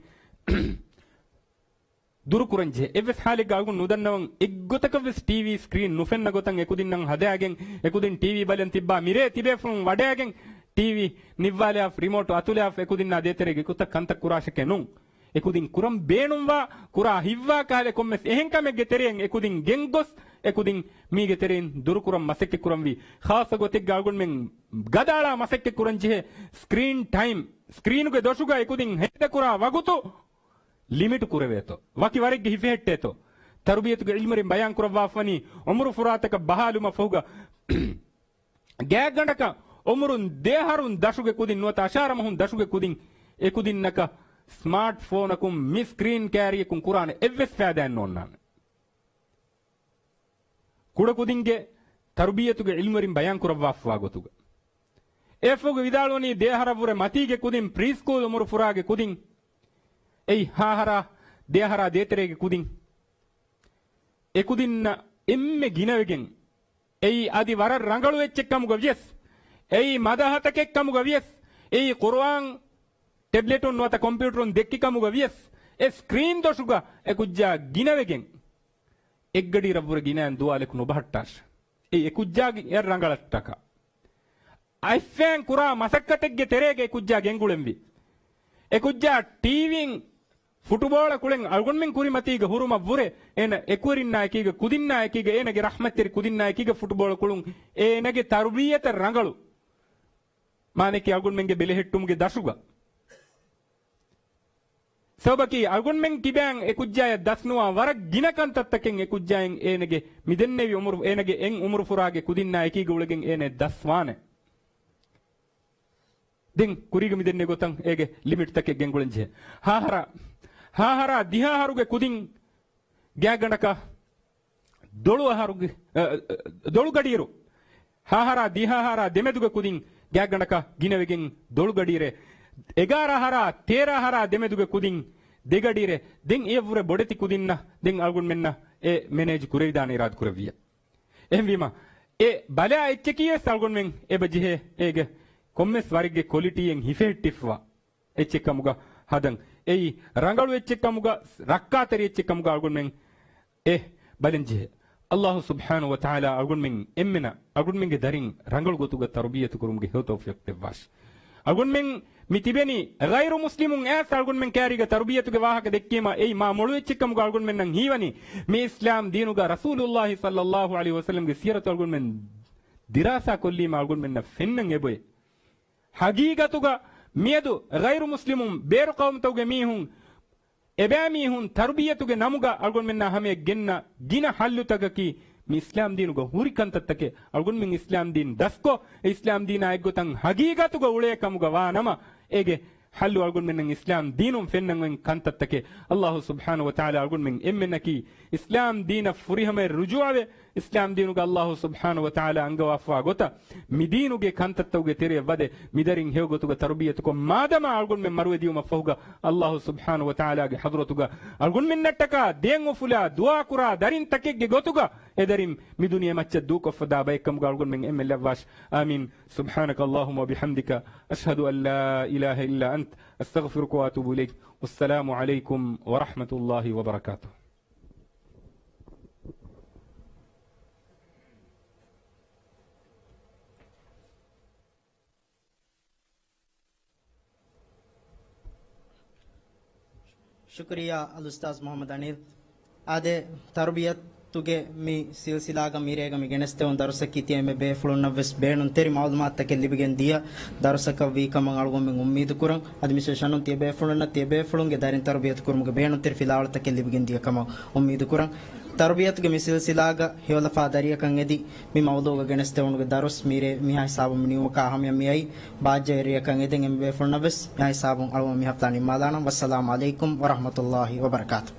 ދުރުކުރަން ޖެހޭ. އެއްވެސް ހާލެއްގަ އަޅުގަނޑު ނުދަންނަވަން އެއްގޮތަކަށްވެސް ޓީވީ ސްކްރީން ނުފެންނަ ގޮތަށް އެކުދިންނަށް ހަދާގެން، އެކުދިން ޓީވީ ބަލަން ތިއްބާ މިރޭ ތިބޭފުޅުން ވަޑައިގެން، ޓީވީ ނިއްވާލާފް، ރިމޯޓު އަތުލާފް، އެކުދިންނާ ދޭތެރޭގަ އެގޮތަށް ކަންތައް ކުރާށެކޭ ނޫން. އެކުދިން ކުރަން ބޭނުންވާ، ކުރާ ހިތްވާ ކަހަލަ ކޮންމެސް އެހެން ކަމެއްގެ ތެރެއިން އެކުދިން ގެންގޮސް، އެކުދިން މީގެ ތެރެއިން ދުރުކުރަން މަސައްކަތްކުރަންވީ. ޚާއްޞަ ގޮތެއްގަ އަޅުގަނޑުމެން ގަދައަޅާ މަސައްކަތްކުރަން ޖެހޭ ސްކްރީން ޓައިމް، ސްކްރީނުގެ ދޮށުގަ އެކުދިން ހޭދަކުރާ ވަގުތު ލިމިޓު ކުރެވޭތޯ. ވަކި ވަރެއްގެ ހިފެހެއްޓޭތޯ. ތަރުބިޔަތުގެ ޢިލްމުވެރިން ބަޔާންކުރައްވާފަވަނީ ޢުމުރު ފުރާތަކަށް ބަހާލުމަށް ފަހުގަ ގާތްގަނޑަކަށް އުމުރުން ދެއަހަރުން ދަށުގެ ކުދިން ނުވަތަ އަށާރަ މަހުން ދަށުގެ ކުދިން އެކުދިންނަކަށް ސްމާޓް ފޯނަކުން މި ސްކްރީން ކާރިއަކުން ކުރާނެ އެއްވެސް ފައިދާއެއް ނޯންނާނެ. ކުޑަކުދިންގެ ތަރުބިޔަތުގެ ޢިލްމުވެރިން ބަޔާންކުރައްވާފަވާ ގޮތުގަ. އެއަށްފަހުގަ ވިދާޅުވަނީ ދެއަހަރަށްވުރެ މަތީގެ ކުދިން، ޕްރީސްކޫލް އުމުރު ފުރާގެ ކުދިން، އެއީ ހަ އަހަރާ ދެއަހަރާ ދޭތެރޭގެ ކުދިން، އެކުދިންނަށް އެންމެ ގިނަވެގެން، އެއީ އަދި ވަރަށް ރަނގަޅު އެއްޗެއް ކަމުގަ ވިޔަސް، އެއީ މަދަހަތަކެއް ކަމުގަ ވިޔަސް، އެއީ ޤުރުއާން ޓެބްލެޓުން ނުވަތަ ކޮމްޕިއުޓަރުން ދެއްކި ކަމުގަ ވިޔަސް، އެ ސްކްރީން ދޮށުގަ އެ ކުއްޖާ ގިނަވެގެން، އެއްގަޑިއިރަށްވުރެ ގިނައިން ދުވާލެކު ނުބަހައްޓާށެ. އެއީ އެ ކުއްޖާގެ އެއް ރަނގަޅަށްޓަކާ. އަތްފައިން ކުރާ މަސައްކަތެއްގެ ތެރޭގަ އެ ކުއްޖާ ގެންގުޅެންވީ. އެ ކުއްޖާ ޓީވީން ފުޓުބޯޅަ ކުޅެން އަޅުގަނޑުމެން ކުރިމަތީގަ ހުރުމަށްވުރެ، އޭނަ އެކުވެރިންނާ އެކީގަ، ކުދިންނާ އެކީގަ، އޭނަގެ ރަޙްމަތްތެރި ކުދިންނާ އެކީގަ ފުޓުބޯޅަ ކުޅުން އޭނަގެ ތަރުބިއްޔަތަށް ރަނގަޅު. މާނައަކީ އަޅުގަނޑުމެންގެ ބެލެހެއްޓުމުގެ ދަށުގަ. ސަބަބަކީ އަޅުގަނޑުމެން ކިބައިން އެ ކުއްޖާޔަށް ދަސްނުވާ ވަރަށް ގިނަ ކަންތައްތަކެއް އެ ކުއްޖާއިން އޭނަގެ މި ދެންނެވި އުމުރު، އޭނަގެ އެއް އުމުރުފުރާގެ ކުދިންނާ އެކީގަ އުޅެގެން އޭނަ ދަސްވާނެ. ދެން ކުރީގަ މި ދެންނެވި ގޮތަށް އޭގެ ލިމިޓްތަކެއް ގެންގުޅެން ޖެހޭ. ހާހަރާ، ހާހަރާ ދިހަ އަހަރުގެ ކުދިން ގާތްގަނޑަކަށް ދޮޅު އަހަރުގެ، އަ، އަ، ދޮޅު ގަޑިއިރު، ހާހަރާ ދިހަ އަހަރާ ދެމެދުގެ ކުދިން ގާތްގަނޑަކަށް ގިނަވެގެން ދޮޅު ގަޑިއިރެއް، އެގާރަ އަހަރާ ތޭރަ އަހަރާ ދެމެދުގެ ކުދިން ދެ ގަޑިއިރެއް، ދެން އެއަށްވުރެ ބޮޑެތި ކުދިންނަށް ދެން އަޅުގަނޑުމެންނަށް އެ މެނޭޖް ކުރެވިދާނެ އިރާދަ ކުރެއްވިއްޔާ. އެހެންވީމަ، އެ ބަލާ އެއްޗަކީވެސް އަޅުގަނޑުމެން އެބަ ޖެހޭ އޭގެ ކޮންމެސް ވަރެއްގެ ކޮލިޓީއެއް ހިފެހެއްޓިފަވާ އެއްޗެއްކަމުގަ ހަދަން. އެއީ ރަނގަޅު އެއްޗެއްކަމުގަ، ރައްކާތެރި އެއްޗެއްކަމުގަ އަޅުގަނޑުމެން އެ ބަލަން ޖެހޭ. އައްލާހު ސުބްޙާނަހު ވަތަޢާލާ އަޅުގަނޑުމެން އެންމެނަށް އަޅުގަނޑުމެންގެ ދަރިން ރަނގަޅު ގޮތުގަ ތަރުބިޔަތު ކުރުމުގެ ހެޔޮ ތައުފީޤު ދެއްވާށި. އަޅުގަނޑުމެން މި ތިބެނީ ޣައިރު މުސްލިމުން އައިސް އަޅުގަނޑުމެން ކައިރީގަ ތަރުބިޔަތުގެ ވާހަކަ ދެއްކީމަ އެއީ މާ މޮޅު އެއްޗެއްކަމުގަ އަޅުގަނޑުމެންނަށް ހީވަނީ. މި އިސްލާމް ދީނުގަ ރަސޫލުއްލާހި ޞައްލައްލާހު ޢަލައިހި ވަސައްލަމްގެ ސީރަތު އަޅުގަނޑުމެން ދިރާސާ ކޮށްލީމަ އަޅުގަނޑުމެންނަށް ފެންނަން އެބައޮތް. ހަގީގަތުގަ މިއަދު ޣައިރު މުސްލިމުން، ބޭރު ޤައުމުތަކުގެ މީހުން، އެބައިމީހުން ތަރުބިޔަތުގެ ނަމުގަ އަޅުގަނޑުމެންނާ ހަމަޔަށް ގެންނަ ގިނަ ޙައްލުތަކަކީ މި އިސްލާމް ދީނުގަ ހުރި ކަންތައްތަކެއް. އަޅުގަނޑުމެން އިސްލާމް ދީން ދަސްކޮށް، އިސްލާމް ދީނާ އެއްގޮތަށް ހަގީގަތުގަ އުޅޭ ކަމުގަ ވާ ނަމަ، އޭގެ ޙައްލު އަޅުގަނޑުމެންނަށް އިސްލާމް ދީނުން ފެންނަން އޮތް ކަންތައްތަކެއް. އައްލާހު ސުބްޙާނަހު ވަތަޢާލާ އަޅުގަނޑުމެން އެންމެންނަކީ އިސްލާމް ދީނަށް ފުރިހަމަޔަށް ރުޖޫޢަވެ، އިސްލާމް ދީނުގަ އައްލާހު ސުބްޙާނަހު ވަތަޢާލާ އަންގަވާފަވާ ގޮތަށް މި ދީނުގެ ކަންތައްތަކުގެ ތެރެއަށް ވަދެ، މިދަރިން ހެޔޮ ގޮތުގަ ތަރުބިޔަތުކޮށް، މާދަމާ އަޅުގަނޑުމެން މަރުވެދިޔުމަށްފަހުގަ އައްލާހު ސުބްޙާނަހު ވަތަޢާލާގެ ޙަޟްރަތުގަ އަޅުގަނޑުމެންނަށްޓަކާ ދޭން އުފުލާ ދުޢާ ކުރާ ދަރިން ތަކެއްގެ ގޮތުގަ އެ ދަރިން މި ދުނިޔެ މައްޗަށް ދޫކޮށްފަ ދާ ބައެއްކަމުގަ އަޅުގަނޑުމެން އެންމެން ލައްވާށި. އާމީން. سبحانك اللهم وبحمدك، أشهد أن لا إله إلا أنت، أستغفرك وأتوب إليك. والسلام عليكم ورحمة الله وبركاته. ޝުކުރިއްޔާ އަލްއުސްތާޛް މުޙައްމަދު އަނީލް. އާދެ، ތަރުބިޔަތުގެ މި ސިލްސިލާގަ މިރޭގަ މި ގެނެސްދެވުނު ދަރުސަކީ ތިޔަ އެންމެ ބޭފުޅުންނަށްވެސް ބޭނުންތެރި މަޢުލޫމާތުތަކެއް ލިބިގެން ދިޔަ ދަރުސަކަށް ވީ ކަމަށް އަޅުގަނޑުމެން އުއްމީދު ކުރަން. އަދި މި ސެޝަނުން ތިޔަ ބޭފުޅުންނަށް ތިޔަ ބޭފުޅުންގެ ދަރިން ތަރުބިޔަތު ކުރުމުގެ ބޭނުންތެރި ފިލާވަޅުތަކެއް ލިބިގެން ދިޔަ ކަމަށް އުއްމީދު ކުރަން. ތަރުބިޔަތުގެ މި ސިލްސިލާގަ ހެޔޮލަފާ ދަރިއަކަށް އެދި، މި މައުޟޫގަ ގެނެސްދެވުނުގެ ދަރުސް މިރޭ މިހާ ހިސާބުން މިނިވުމަކާ ހަމަޔަށް މިއައީ. ބާއްޖަވެރިއަކަށް އެދެން އެންމެ ބޭފުޅުންނަށްވެސް މިހާ ހިސާބުން އަޅުގަނޑު މި ހަފްތާ ނިންމާލާނަން. ވައްސަލާމު ޢަލައިކުމް ވަރަޙްމަތުﷲ ވަބަރަކާތު.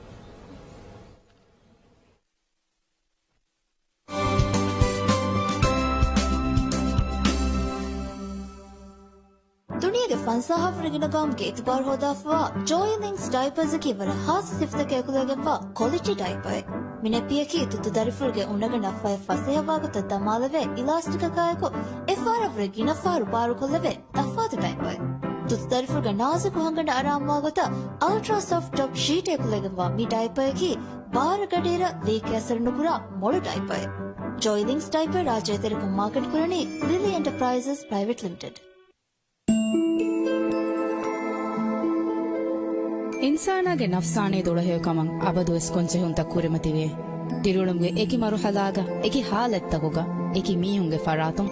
ދުނިޔޭގެ ފަންސާހަށްވުރެ ގިނަ ގައުމުގެ އިތުބާރު ހޯދާފަވާ ޖޯއި ލިންކްސް ޑައިޕަރސްއަކީ ވަރަށް ހާސް ސިފަތަކެއް އެކުލައިގެންވާ ކޮލިޓީ ޑައިޕަރެއް. މި ނެޕިއަކީ ތުއްތު ދަރިފުޅުގެ އުނޑަގަނޑަށް ފަޔަށް ފަސޭހަވާގޮތަށް ދަމާލެވޭ އިލާސްޓިކަކާއެކު، އެއްފަހަރަށްވުރެ ގިނަ ފަހަރު ބާރުކޮށްލެވޭ ތަފާތު ޑައިޕަރެއް. ތުއްތު ދަރިފުޅުގެ ނާޒުކު ހަނގަނޑަށް އަރާމުވާ ގޮތަށް އަލްޓްރާ ސޮފްޓް ޓޮޕް ޝީޓް އެކުލައިގެންވާ މި ޑައިޕަރއަކީ ބާރަ ގަޑިއިރަށް ލީކް އަސަރު ނުކުރާ މޮޅު ޑައިޕަރެއް. ޖޯއި ލިންކްސް ޑައިޕަރ ރާއްޖޭތެރެކޮށް މާކެޓް ކުރަނީ ލިލީ އެންޓަޕްރައިޒަސް ޕްރައިވެޓް ލިމިޓެޑް. އިންސާނާގެ ނަފްސާނީ ދުޅަހެޔޮކަމަށް އަބަދުވެސް ކޮންޖެހުންތައް ކުރިމަތިވޭ. ދިރިއުޅުމުގެ އެކި މަރުހަލާގަ، އެކި ހާލަތްތަކުގަ، އެކި މީހުންގެ ފަރާތުން